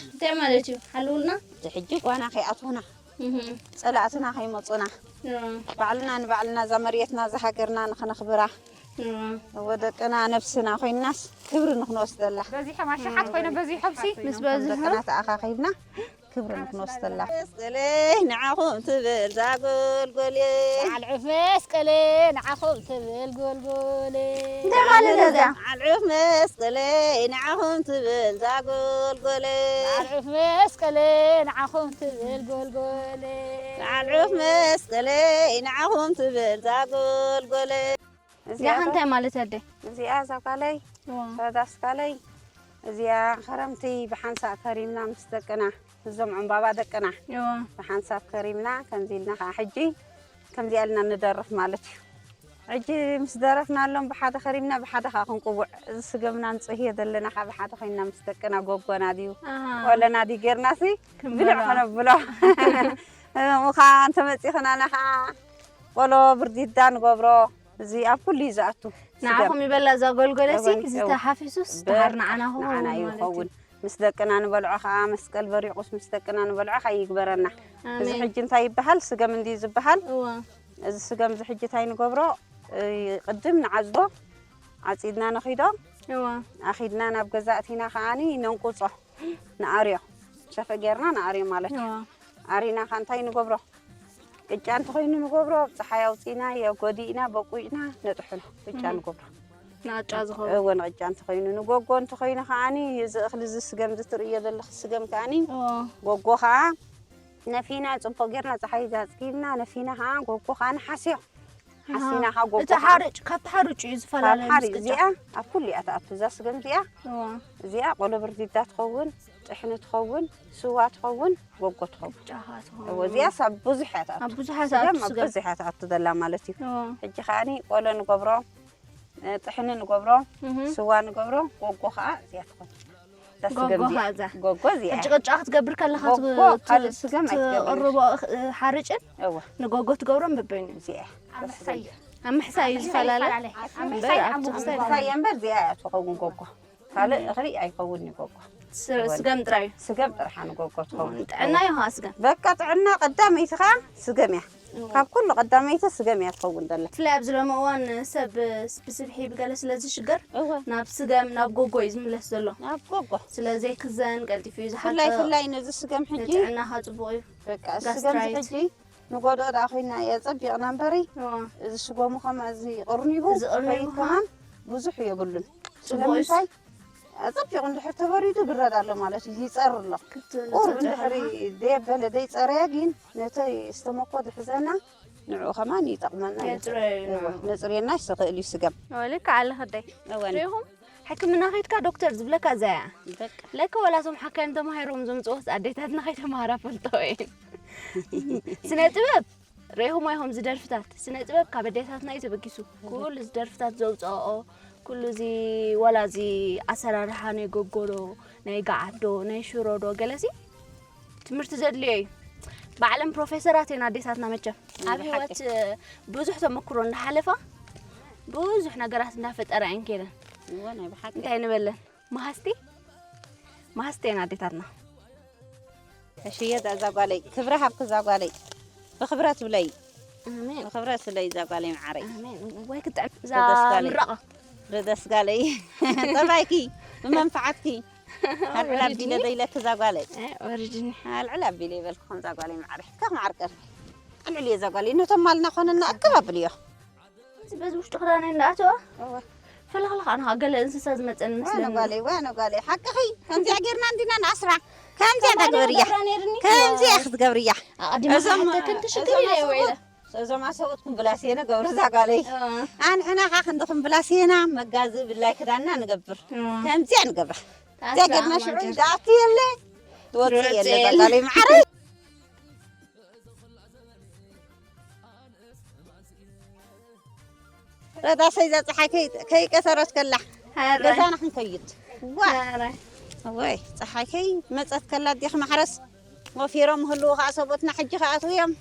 እንታይ ማለት እዩ? ሓልውልና? እዚ ሕጂ ጓና ከይኣትዉና እህ፣ ጸላእትና ከይመጹና እህ፣ ባዕልና ንባዕልና እዛ መሬትና እዛ ሃገርና ንኸነኽብራ እህ። እወ ደቅና ነብስና ኮይናስ ክብሪ ንኽንወስደላ በዚሖም ኣሽሓት ኮይኖም በዚሖም ሲ ምስ በዝሑ ደቅና ተኣኻኺብና ክብሪ ንኽንወስደላ። መስቀለይ ንዓኹም ትብል ዛጎልጎሌ በዓል ዑፍ መስቀለ ንዓኹም ትብል ጎልጎሌ። እንታይ ማለት እዩ እዚኣ? በዓል ዑፍ መስቀለይ ንዓኹም ትብል ዛጎልጎሌ በዓል ዑፍ መስቀለ ንዓኹም ትብል ጎልጎሌ። በዓል ዑፍ መስቀለይ ንዓኹም ትብል ዛጎልጎሌ። እዚኣ ከ እንታይ ማለት እዩ ኣደይ? እዚኣ እዛ ጓለይ እዋ፣ ፈዳስ ጓለይ እዚኣ ኸረምቲ ብሓንሳእ ከሪምና ምስ ደቅና እዞም ዕምባባ ደቅና እዋ። ብሓንሳብ ከሪምና ከምዚ ኢልና ከዓ ሕጂ ከምዚኣ ኢልና ንደርፍ ማለት እዩ። ሕጂ ምስ ደረፍናሎም ብሓደ ከሪምና ብሓደ ከዓ ክንቅውዕ እዚ ስገምና ንፅህዮ ዘለና ከዓ ብሓደ ኮይንና ምስ ደቅና ጎጎና ድዩ ኣሃ። ቆለና ድዩ ጌርና ሲ ክንበላ። ብልዕ ከነብሎ ምኻ እንተመፂኽናና ከዓ ቆሎ ብርዲዳ ንገብሮ እዚ ኣብ ኩሉ እዩ ዝኣቱ ስገም። ንዓኹም ይበላ እዛ ጎልጎለሲ እወን፣ እወን። ዝተሓፊሱስ በር ተሃር ንዓና ክኸውን ንዓና እዩ ማለት ይኸውን እዩ። ምስ ደቅና ንበልዖ ከዓ መስቀል በሪቑስ ምስ ደቅና ንበልዖ ከዓ ይግበረና። እዚ ኣሜን። ሕጂ እንታይ ይበሃል? ስገም እንድዩ ዝበሃል። እዋ፣ እዚ ስገም እዚ ሕጂ እንታይ ንገብሮ? እ፣ ቅድም ንዓጽዶ ዓጺድና ነኺዶ እዋ፣ ኣኺድና ናብ ገዛ እቲና ከዓኒ ነንቁጾ ንኣርዮ ሸፈ ጌርና ንኣርዮ ማለት እዩ። እዋ። ኣሪና ከ እንታይ ንገብሮ? ቅጫ እንተኾይኑ ንገብሮ፣ ኣብ ፀሓይ ኣውፂእና፣ የጎዲእና፣ በቁጭና ነጥሕኖ። ቅጫ እም። ንገብሮ። ንቅጫ ዝኸውን። እወ፣ ንቅጫ እንተኾይኑ፣ ንጎጎ እንተኾይኑ ከዓኒ፣ እዚ እኽሊ እዚ ስገም እዚ ትርእዮ ዘለኺ ስገም ከዓኒ፣ እዎ። ጎጎ ከዓ ነፊና፣ ፅቡቅ ጌርና ፀሓይ ኣፅጊብና፣ ነፊና ከዓ ጎጎ ከዓ ንሓስዮ። ሓሲና ከዓ ጎጎ እቲ ከዓ ሓርጭ፣ ካብቲ ሓርጭ እዩ ካብ ዝፈላለ ሓሪ ምስ ቅጫ። እዚኣ ኣብ ኩሉ እያ ትኣቱ። እዛ ስገም እዚኣ፣ እዎ። እዚኣ ቆሎ ብርዲዳ ትኸውን፣ ጥሕኒ ትኸውን፣ ስዋ ትኸውን፣ ጎጎ ትኸውን። ቅጫ ከዓ ትኸውን። እዎ፣ እዚኣ ሳብ ብዙሕ እያ ትኣቱ። ኣብ ብዙሕ እያ ስገም ትኣቱ ኣብ ስገም። ብዙሕ እያ ትኣቱ ዘላ ማለት እዩ። እዎ። ሕጂ ከዓኒ ቆሎ ንገብሮ፣ እ፣ ጥሕኒ ንገብሮ፣ እህ። ስዋ ንገብሮ፣ ጎጎ ከዓ እዚኣ ትኸውን። እዛ ጎጎ ስገም እዚኣ። ከዓ እዛ። ጎጎ እዚኣ ሕጂ እያ። ቅጫ ክትገብር ከለኻ ጎጎ ት-፣ ካልእ ት-፣ ስገም ኣይትገብርን። ትቕርቦ እ-፣ ሓርጭን እወ፣ ንጎጎ ትገብሮን በበይኑ እዩ። እዚኣ እያ። ኣብ ምሕሳይ እዩ። ኣብ ምሕሳይ እዩ ዝፈላለ። ይፈላለ። ኣብ ምሕሳይ ኣብ ኣብ ትሕሳይ ምሕሳይ። ምሕሳይ እምበር እዚኣ እያ ትኸውን ጎጎ። ካልእ እኽሊ ኣይኸውን እዩ ጎጎ። ስ-፣ ስገም ጥራይ እዩ። ስገም ጥርሓ ንጎጎ ትኸውን። ጥዕና እዩ ከዓ ስገም። በቃ ጥዕና ቀዳመይቲ ከዓ ስገም እያ። ካብ ኩሉ ቀዳመይቲ ስገም እያ ትኸውን ዘላ። ብፍላይ ኣብዚ ሎሚ እዋን ሰብ ብስብሒ ብገለ ስለ ዝሽገር እወ፣ ናብ ስገም ናብ ጎጎ እዩ ዝምለስ ዘሎ። ናብ ጎጎ። ስለ ዘይክዘን ቀልጢፉ እዩ ብፍላይ ዝሓጥእ። ብፍላይ ነዚ ስገም ሕጂ ንጥዕናኻ ፅቡቕ እዩ። በቃ ስገም ጋስትራይት። ሕጂ ንጎድኦ ደኣ ኮይና እያ ጸቢቕና እምበሪ እዋ። እዚ ሽጎሙ ከም እዚ ቅርኒቡ እዚ ቅርኒቡ ከይድ ከማን ብዙሕ የብሉን። ጽቡቕ እዩ። ስለምንታይ ኣጸቢቑ እንድሕር ተበሪዱ ግረድ ኣሎ ማለት እዩ። ይጸር ኣሎ። ክትብል ቁሩብ ትጽዕር እንድሕር ኣለኻ። ደየበለ ደይጸረየ ግን ነተይ ዝተመኮ ዝሕዘና ንዕኡ ከማን ይጠቕመና እዩ። የጽረዮ እዩ እወ፣ ንዕኡ። ነጽርየና ይስኽእል እዩ ስገም። ወልካ ኣለኽ ደይ እወ። ሪኹም ሕክምና ከይድካ ዶክተር ዝብለካ እዛ እያ። በቃ። ለከ ወላቶም ሓካይም ተማሂሮም ዘምፅኦስ ኣዴታትና ከይተማሃራ ፈልጦ እየን። ስነ ጥበብ ሬኹም ኣይኹም ዝደርፍታት ስነ ጥበብ ካብ ኣዴታትና እዩ ተበጊሱ። ኩሉ ዝደርፍታት ዘውፅኦ ኩሉ እዚ ዋላ እዚ ኣሰራርሓ ናይ ጎጎዶ ናይ ገዓዶ ናይ ሽሮዶ ገለሲ ትምህርቲ ዘድልዮ እዩ። ባዕለን ፕሮፌሰራት እየን ኣዴታትና መቸም። ኣብ ብሓቂ። ህይወት ብዙሕ ተመክሮ እንዳሓለፋ ብዙሕ ነገራት እንዳፈጠራ እየን ከይደን። እወ፣ ናይ ብሓቂ። እንታይ ንበለን? መሃዝቲ፣ መሃዝቲ እየን ኣዴታትና። እሺ፣ እዛ ጓለይ፣ ክብሪ ሃብኪ እዛ ጓለይ። ብኽብረት ብለይ። ኣሜን። ብኽብረት ብለይ እዛ ጓለይ መዓረይ። ኣሜን። ወይ ክትጥዕም እዛ ደስ ጓለይ። ምረቓ። ደስ ጓለይ። ጠባይኪ፣ ብመንፈዓትኪ። ኣልዕል ኣቢለ ወሪድኒ። ደይለኪ እዛ ጓለይ። እ፣ ወሪድኒ። ኣልዕል ኣቢለ ይበልኩ ከምዛ ጓለይ መዓረይ። ካብ መዓር ቀርቢ። ኣልዕል እየ እዛ ጓለይ። ነቶም ማልና ኮነና ኣከባብልዮ። በዚ ውሽጢ ክዳነይ እንዳኣተወ እወ። ፈለኽለኽ ኣነ ኸዓ ገለ እንስሳ ዝመፀኒ ዋነ መስለኒ። ጓለይ፣ ዋነ ጓለይ። ሓቅኺ። ከምዚኣ ጌርና እንዲና ንኣስራ። ከምዚኣ ከማን እንዳግበርያ። ይገብራ ነይርኒ። ከምዚኣ ክትገብርያ። ኣቐዲመ እዞም፣ ክሓተክን ትሽግር እዞም ኢለ እየ ኣሰብኡት፣ ውዒለ። እዞም ኣሰብኡትኩም ብላሴነ ገብሩ እዛ ጓለይ። እወ። ኣንሕና ኸዓ ክንድኹም ብላሴና መጋዝ ብላይ ክዳንና ንገብር። እወ። ከምዚኣ ንገብራ። ታሳ እዚኣ ጌርና ሽዑ ማጀር። ዝኣቱ የለ። ትወፅእ የለ ትወፅእ እዛ የለ። ጓለይ መዓረይ። ረዳሰይ እዛ ፀሓይ ከይ-፣ ከይቀተረት ከላ ሐረ። ገዛና ክንከይድ። ዋ። ሐረ። ወይ፣ ፀሓይ ከይመፀት ከላ ኣዴኺ ማሕረስ ወፊሮም ህልዉ ከዓ ሰብኡትና ሕጂ ክኣትዉ እዮም።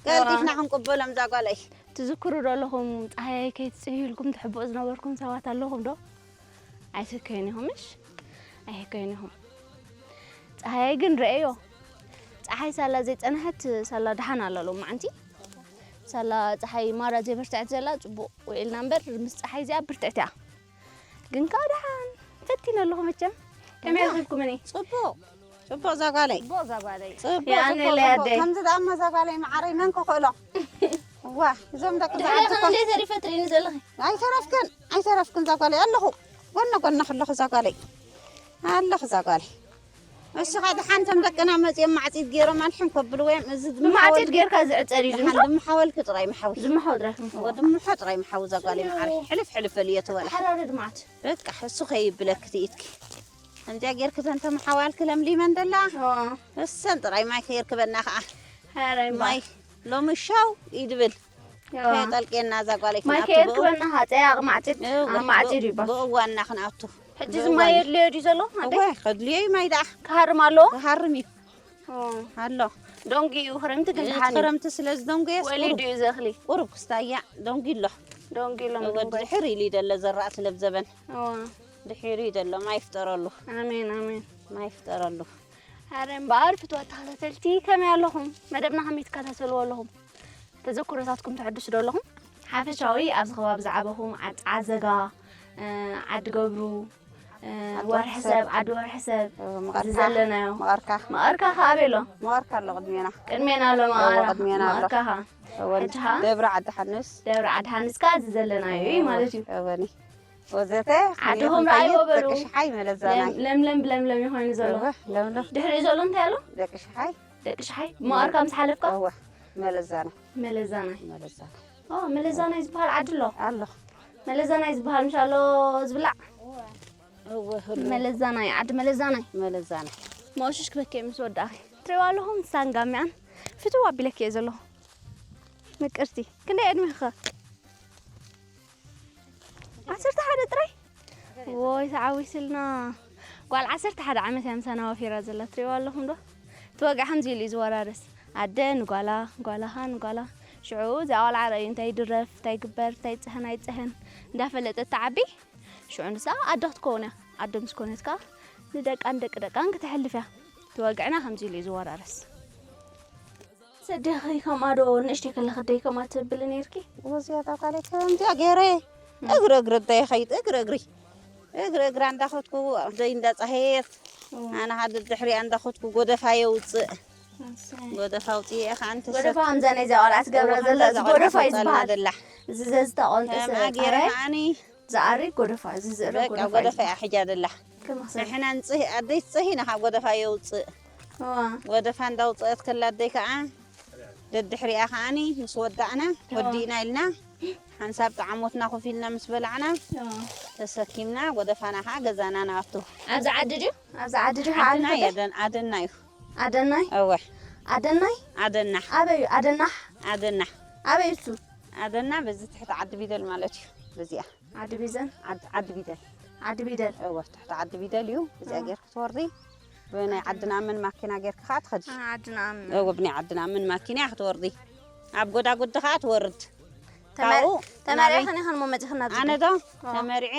ቀልጢፍና ዋ። ክንቅበሎም እዛ ጓለይ። ትዝክሩ ዶ ኣለኹም? ፀሃያይ ከይትፅህዩ ኢልኩም ትሕብኡ ዝነበርኩም ሰባት ኣለኹም ዶ? ኣይትከዩን ኢኹም፣ እሽ? ኣይከዩን ኢኹም። ጸሃያይ ግን ረኤዮ። ጸሓይ ሳላ ዘይጸንሐት ሳላ ደሓን ኣላ ሎማዓንቲ። ሳላ ጸሓይ ማራ ዘይበርትዐት ዘላ ጽቡቕ ውዒልና እምበር፣ ምስ ጸሓይ እዚኣ ብርትዕት እያ። ግን ከኣ ደሓን ፈቲነ ኣለኹ መቸም። ከመይ ረኺብኩምኒ? ጽቡቕ። ጽቡቕ እዛ ጓለይ። ጽቡቕ እዛ ጓለይ። ጽቡቕ፣ የኣነ ጽቡቕ፣ ለይ ጽቡቕ። ኣደይ። ከምዚ ደኣ እሞ እዛ ጓለይ መዓረይ መን ክኽእሎ? እዋ፣ እዞም ደቂ ድሕሪ ተዓድኮ። ክንደይ ተሪፈ ትርእኒ ዘለኺ? ኣይተረፍክን፣ ኣይተረፍክን እዛ ጓለይ ኣለኹ። ጎና ጎና ከለኹ እዛ ጓለይ። ኣለኹ እዛ ጓለይ። እሱ ኸኣ ደሓን እቶም ደቅና መጺኦም ማዕጺድ ገይሮም ኣልሕም ከብልዎ እዮም። እዚ ድምሓወል-፣ ብማዕጺድ ጌርካ ዝዕጸር እዩ ደሓን ዝምሓ? ድምሓወልኪ ጥራይ ምሓዊ። ዝምሓው ጥራይ ምሓዊ። እዎ፣ ድምሖ ጥራይ ምሓዊ እዛ ጓለይ መዓረይ። ሕልፍ ሕልፍ በልዮ ትበላ። ሓራረ ድማት። በቃ፣ እሱ ከይብለኪ ትኢትኪ። ከምዚኣ ጌርኪ እተን ተመሓዋልኪ ለምሊመን ደላ። እዎ። እሰን ጥራይ ማይ ከየርክበና ኸኣ። ሓራይ እምባ። ማይ ሎሚ ሻው ይድብል። እዎ። ከየጠልቅየና እዛ ጓለይ ማይ ክንኣቱ ብእው-፣ ከየርክበና ኸኣ ጸያቕ ማዕጺድ፣ እዎ፣ ኣብ ማዕጺድ ብእው-፣ ይባል። ብእዋንና ክንኣቱ። ሕጂ እዚ ብእዋን። ማይ የድልዮ ድዩ ዘሎ? ኣደይ? እወ፣ ከድልዮ እዩ ማይ ደኣ። ክሃርም ኣለዎ? ክሃርም እዩ። እዎ። ኣሎ። ዶንጊ እዩ ክረምቲ ግን እዚ ደሓን እዩ። ክረምቲ ስለ ዝደንጎየስ ወሊዱ ቁሩብ፣ እዩ እዚ እኽሊ። ቁሩብ ክስታያ ዶንጊ ኣሎ። ዶንጊ ኣሎ እወ፣ ምድንጓይ። ድሕር ኢሉ እዩ ደሎ ዘራእቲ ለብዘበን። እዎ። ድሒሩ እዩ ደሎ፣ ማይ ይፍጠረሉ። ኣሜን፣ ኣሜን። ማይ ይፍጠረሉ። ኣረ እምበኣር ፍትዋት ተኸታተልቲ ከመይ ኣለኹም? መደብና ከመይ ትከታተልዎ ኣለኹም? ተዘክሮታትኩም ተሐድሱ ዶ ኣለኹም? ሓፈሻዊ ኣብዚ ከባቢ ዝዓበኹም ዓዲ ዓዘጋ፣ እ፣ ዓዲ ገብሩ፣ እ፣ ዓዲ ወርሒ ወርሒ ሰብ፣ ሰብ። ዓዲ ወርሒ ሰብ፣ እ፣ መቐርካ፣ እዚ ዘለናዮ። መቐርካ። መቐርካ ከ ኣበይ ኣሎ? መቐርካ ኣሎ ቅድሜና። ቅድሜና ኣሎ እወ፣ መቐራ-፣ ቅድሜና ኣሎ። መቐርካ ከ። እወ፣ ሕጂ ከ? ደብረ ዓዲ ሓንስ። ደብረ ዓዲ ሓንስ ከ እዚ ዘለናዮ እዩ እወ፣ ማለት እዩ። እወኒ። ወዘተ ዓድኹም ክንደይ ረኣይዎ ክንኸይድ በሉ። ደቂ ሽሓይ መለዛናይ። ለም-፣ ለምለም ብለምለም እዩ ኮይኑ ዘሎ። እወ፣ ለምለም። ድሕሪኡ ዘሎ እንታይ ኣሎ? ደቂ ሽሓይ። ደቂ ሽሓይ። መቐርካ ምስ ሓለፍካ? እወ፣ መለዛናይ። መለዛናይ። መለዛናይ። ኦ፣ መለዛናይ ዝበሃል ዓዲ ኣሎ? ኣሎ። መለዛናይ ዝበሃል ምሽ ኣሎ ዝብላዕ? እወ፣ እወ፣ ህሉ። መለዛናይ፣ ዓዲ መለዛናይ። መለዛናይ። መወሽሽ ክበኬ ምስ ወዳእኺ። ትሪእዋ ኣለኹም ሳንጋሚያን ፍትው ኣቢለኪ እየ ዘለኹ። ምቅርቲ፣ ክንደይ ዕድሜኺ ኸ? ዓሰርተ ሓደ ጥራይ? ወይ ተዓዊትልና። ጓል ዓሰርተ ሓደ ዓመት እያ ምሳና ወፊራ ዘላ፣ ትሪእዋ ኣለኹም ዶ? እቲ ወግዒ ከምዚ ኢሉ እዩ ዝወራረስ። ኣደ ንጓላ፣ ጓላ ኸኣ ንጓላ። ሽዑ እዚኣ ቆልዓ ረኣዩ እንታይ ይድረፍ፣ እንታይ ይግበር፣ እንታይ ይጽህን ኣይጽህን እንዳፈለጠት ትዓቢ። ሽዑ ንሳ ኣደ ክትከውን እያ። ኣደ ምስ ኮነት ከኣ ንደቃን ደቂ ደቃን ክተሕልፍ እያ። እቲ ወግዕና ከምዚ ኢሉ እዩ ዝወራረስ። ሰዲኺ ከምኣ ዶ ንእሽተይ ከለኺ ደይ ከምኣ ትብሊ ነይርኪ? ወዚያ ጣቃለይ ከምዚኣ ገይረ እም። እግሪ እግሪ ደይ ኸይድ እግሪ እግሪ እግሪ እግራ እንዳኸድኩ ደይ እንዳፀሃየት እም። ኣነ ሓደ ድሕሪኣ እንዳኸድኩ ጎደፋ የውፅእ። እሰይ። ጎደፋ ኣውፅኤ ኸዓ እንተ ጎደፋ ሰብ ከምዛ ናይዛ ቆልዓ ትገብራ እዋ ዘላ ከምዛ እዚ እዛ ቆልዓ ጎደፋ እዩ ተውፀልና ዝበሃል። ደላ። እዚ ዘዝተቆንጠ ከምኣ ሰብ ገይረ ኣረ። ከዓኒ ዝኣሪ ጎደፋ፣ እዚ ዝእረ በቃ ጎደፋ እዩ። ጎደፋ እያ ሕጃ ደላ። ከመኽሰብ። ንሕና ንጽህ-፣ ኣደይ ትጸሂና ካብ ጎደፋ የውጽእ። እዋ። ጎደፋ እንዳውጽአት ከላ ኣደይ ከኣ ደድሕሪኣ ከኣኒ ምስ ወዳእና እዋ። ወዲእና ኢልና ሓንሳብ ጠዓሞትና ኮፍ ኢልና ምስ በላዕና እዋ። ተሰኪምና ጎደፋና ከኣ ገዛና ንኣቱ። ኣብዚ ዓዲ ድዩ? ኣብዚ ዓዲ ድዩ? ዓድና ዓዲ የደን-፣ ኣደና እዩ። ኣደናይ? እወ። ኣደናይ? ኣደና። ኣበይ እዩ? ኣደናሕ? ኣደና። ኣበይ እሱ? ኣደና በዚ ትሕቲ ዓዲ ቢደል ማለት እዩ። በዚኣ። ዓዲ ቢዘን? ዓድ-፣ ዓዲ ቢደል። ዓዲ ቢደል። እወ፣ ትሕቲ ዓዲ ቢደል እዩ። እዚኣ እወ። ጌርኪ ትወርዲ። ብናይ ዓድና ምን ማኪና ጌርኪ ከዓ ትኸዲ። ዓድና ኣምን እዎ ብናይ ዓድና ምን ማኪና ክትወርዲ ኣብ ጎዳጉዲ ከዓ ትወርድ። ተመር- ካብኡ ተመሪዕኽን ኢኽን ሞ መፂኽን ናብዚ ኣነ ቤት? ዶ ተመሪዐ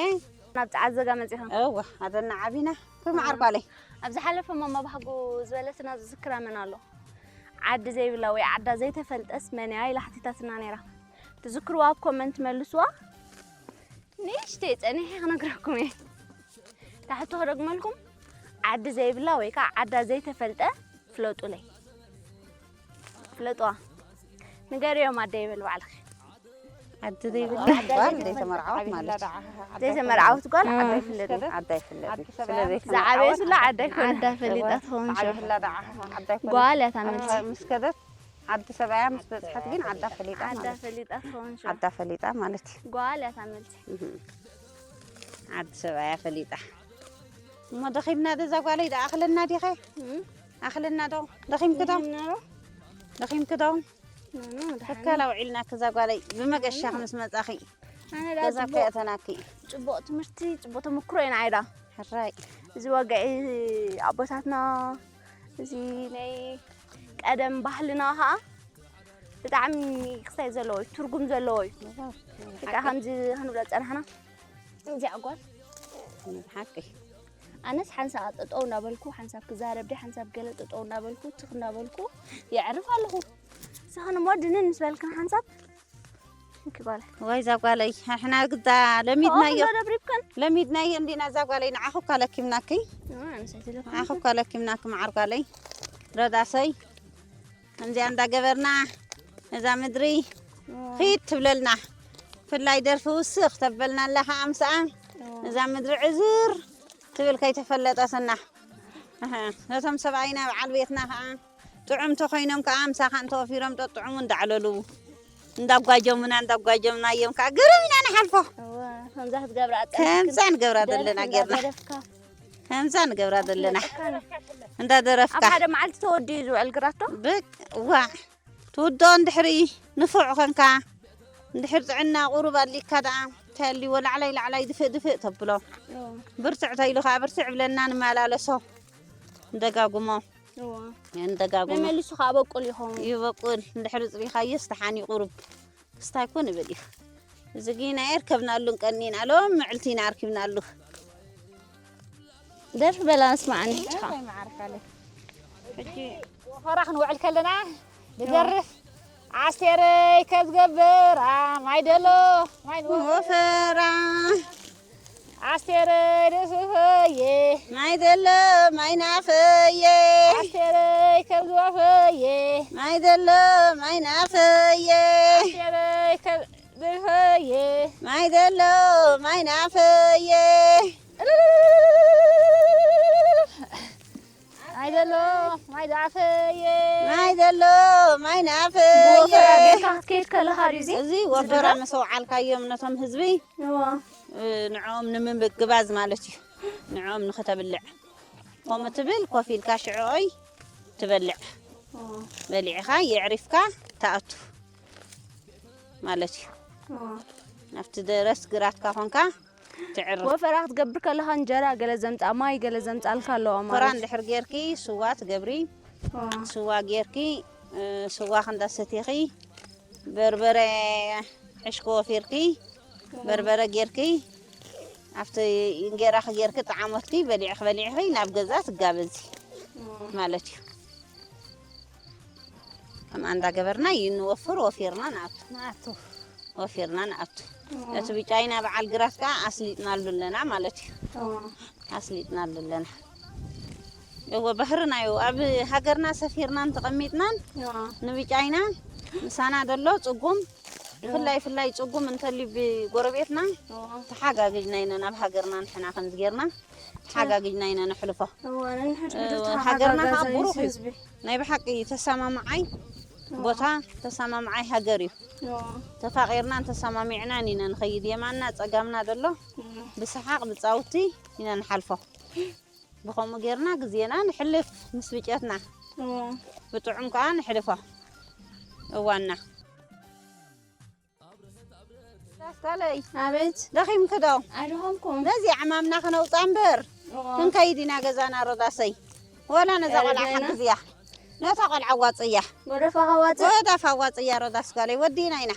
ናብ ፀዓት ዘጋ መፂኽን እዎ ኣደና ዓቢና ክምዓር ጓለይ ኣብ ዝሓለፈ ማማ ባህጉ ዝበለትና ዝዝክራ መን ኣሎ? ዓዲ ዘይብላ ወይ ዓዳ ዘይተፈልጠስ መን እያ ኢላ ሓቲታትና ነይራ። ትዝክርዋ ኣብ ኮመንት መልስዋ። ንእሽተይ ፀኒሐ ክነግረኩም እየ። ታሕቶ ክደግመልኩም። ዓዲ ዘይብላ ወይ ከዓ ዓዳ ዘይተፈልጠ ፍለጡለይ። ፍለጥዋ። ንገርዮም ኣደ ይበል ባዕልኺ። ዓዲ ዘይብላ ጓል ዘይተመርዓወት ማለት እዩ። ዘይተመርዓወት ጓል እ። ዓዳ ይፍለጥ እዩ። ዓዳ ይፍለጥ እዩ። ስለ ዘይተመርዓወት ዝዓበየት ሁላ ዓዳ ይኮነ። ዓዳ ፈሊጣ ትኸውን ሽዑ። ዓብላ ደዓ ዓዳ ይኮነ ጓል እያ ታመልሲ። ምስ ከደት ዓዲ ሰብኣያ ምስ በፅሐት ግን ዓዳ ፈሊጣ ዓዳ ማለት እዩ። ፈሊጣ ትኸውን ሽዑ። ዓዳ ፈሊጣ ማለት እዩ። ጓል እያ ታመልሲ። እህ። ዓዲ ሰብኣያ ፈሊጣ እሞ ደኺምና ደዛ ጓለይ ደኣ ኣኽለና ዲኸ እም? ኣኽለና ዶ ደኺምኪ ዶ ምናሮ? ደኺምኪ ዶ ምናሮ? ተካል ኣውዒልና ክዛ ጓለይ ብመገሻ ምስ መጻኺ ኣነ ደኣ ገዛ ጽቡቕ- ከየተናኪ ጽቡቕ ትምህርቲ ጽቡቕ ተመክሮ ኢና ዓይዳ ሕራይ እዚ ወግዒ ኣቦታትና እዚ ናይ ቀደም ባህልና ከዓ ብጣዕሚ ክስታይ ዘለዎ እዩ ትርጉም ዘለዎ እዩ ከዓ ከምዚ ክንብሎ ዝፀናሕና እዚኣ ጓል ሓቂ ኣነስ ሓንሳብ ጠጠው እናበልኩ ሓንሳብ ክዛረብ ዲ ሓንሳብ ገለ ጠጠው እናበልኩ ትኽ እናበልኩ የዕርፍ ኣለኹ ንስኽን እሞ ድንን ምስ በልክን ሓንሳብ እንኪ ጓል ወይ ዛ ጓለይ ኣሕና ግዳ ለሚድናዮ ደብሪብክን ለሚድናዮ እንዲና ዛ ጓለይ ንዓኹ እኳ ለኪምናኪ ኣነሰይቲ ንዓኹ እኳ ለኪምናኪ መዓር ጓለይ ረዳሰይ ከምዚኣ እንዳገበርና እዛ ምድሪ ኺድ ትብለልና ብፍላይ ደርፊ ውስኽ ተበልና ኣላ ከዓ ምስኣ እዛ ምድሪ ዕዝር ትብል ከይተፈለጠትና እህ፣ ነቶም ሰብኣይና በዓል ቤትና ከዓ ጥዑም ተኾይኖም ከዓ ምሳኻ እንተወፊሮም ጠጥዑሙ እንዳዕለሉ እንዳጓጀሙና እንዳጓጀምናዮም ከዓ ግርም ኢና ንሓልፎ ከምዛ ክትገብራ ከምዛ ንገብራ ዘለና ጌርና ከምዛ ንገብራ ዘለና ኣብ እንዳደረፍካ ሓደ መዓልቲ ተወዲኡ ዝውዕል ግራቶ ብቅ ዋ ትውዶ እንድሕሪ ንፉዕ ኾንካ እንድሕር ጥዕና ቁሩብ ኣሊካ ደኣ እንታይ ኣልዎ ላዕላይ ላዕላይ ድፍእ ድፍእ ተብሎ ብርትዕ ተይሉ ከዓ ብርትዕ ብለና ንመላለሶ ንደጋጉሞ ንደጋጉሞ መመልሱ ከዓ በቁል ይኸውን ይበቁል እንድሕሪ ፅሪኻዮስ ተሓኒ ቁሩብ ክስታይ ኮ ንብል እዩ እዚ ግን ኣይርከብናሉን ቀኒና ሎም ምዕልቲ ኢና ኣርኪብናሉ ደርፊ በላ ንስማዓኒ ወፈራ ክንውዕል ከለና ንደርፍ ኣስቴረይ ከዝገብራ ማይ ደሎ ማይ ንወ- ወፈራ ኣስቴረይ ደስፈየ ማይ ደሎ ማይ ናፈየ ኣስቴረይ ከዝወፈየ ማይ ደሎ ማይ ናፈየ ኣስቴረይ ከዝፈየ ማይ ደሎ ማይ ናፈየ ማይ ደሎ ማይ ዳፈየ ማይ ደሎ ማይ ናፈየ ወፈራ ጌርካ ክትከይድ ከለኻ ድዩ እዚ እዚ ወፈራ መሰውዓልካዮም ነቶም ህዝቢ እ፣ ንዕኦም ንምምግባዝ ማለት እዩ ንዕኦም ንክተብልዕ ከምኡ ትብል ኮፍ ኢልካ ሽዕኦይ ትበልዕ በሊዕኻ የዕሪፍካ ትኣቱ ማለት እዩ ኣብቲ ደረስ ግራትካ ኮንካ ትዕርፍ ወፈራ ክትገብር ከለኻ እንጀራ ገለ ዘምፃ ማይ ገለ ዘምፃልካ ኣለዋ ኮራ ማለት እንድሕር ጌርኪ ስዋ ትገብሪ ስዋ ጌርኪ እ፣ ስዋ ክንዳሰቲኺ በርበረ ሕሽኮ ወፊርኪ በርበረ ጌርኪ ኣብቲ እንጌራኺ ጌርኪ ጣዓሞትኪ በሊዕኺ በሊዕኺ ናብ ገዛ ትጋበዚ ማለት እዩ ከምኣ እንዳገበርና እዩ ንወፍር ወፊርና ንኣቱ ናቱ ወፊርና ንኣቱ እቲ ብጫይና በዓል ግራት ከዓ ኣስሊጥናሉ ኣለና ማለት እዩ ኣስሊጥናሉ ኣለና እወ ባህርና እዩ ኣብ ሃገርና ሰፊርናን ተቐሚጥናን ንብጫይና ምሳና ዘሎ ፅጉም ብፍላይ ፍላይ ፅጉም እንተልዩ ብጎረቤትና ተሓጋግጅና ኢና ናብ ሃገርና ንሕና ከምዚ ጌርና ተሓጋግጅና ኢና ነሕልፎ ሃገርና ከዓ ብሩኽ እዩ ናይ ብሓቂ ተሰማምዓይ ቦታ ተሰማምዓይ ሃገር እዩ ተፋቒርናን ተሰማሚዕናን ኢና ንኸይድ የማንና ፀጋምና ዘሎ ብሰሓቕ ብፃውቲ ኢና ንሓልፎ ብኸምኡ ጌርና ግዜና ንሕልፍ ምስ ብጨትና ብጥዑም ከዓ ንሕልፎ እዋና ስካለይ ኣቤት ደኺምኪ ዶ ኣይደኸምኩም ነዚ ዓማምና ክነውፃ እምበር ክንከይድ ኢና ገዛና ሮዳሰይ ወላ ነዛ ቆልዓ ሓግዝያ። ነታ ቆልዓ ዋጽያ። ጎደፋ ከዋጽእ? ጎደፋ ዋጽያ ሮዳስ ጓለይ። ወዲና ኢና።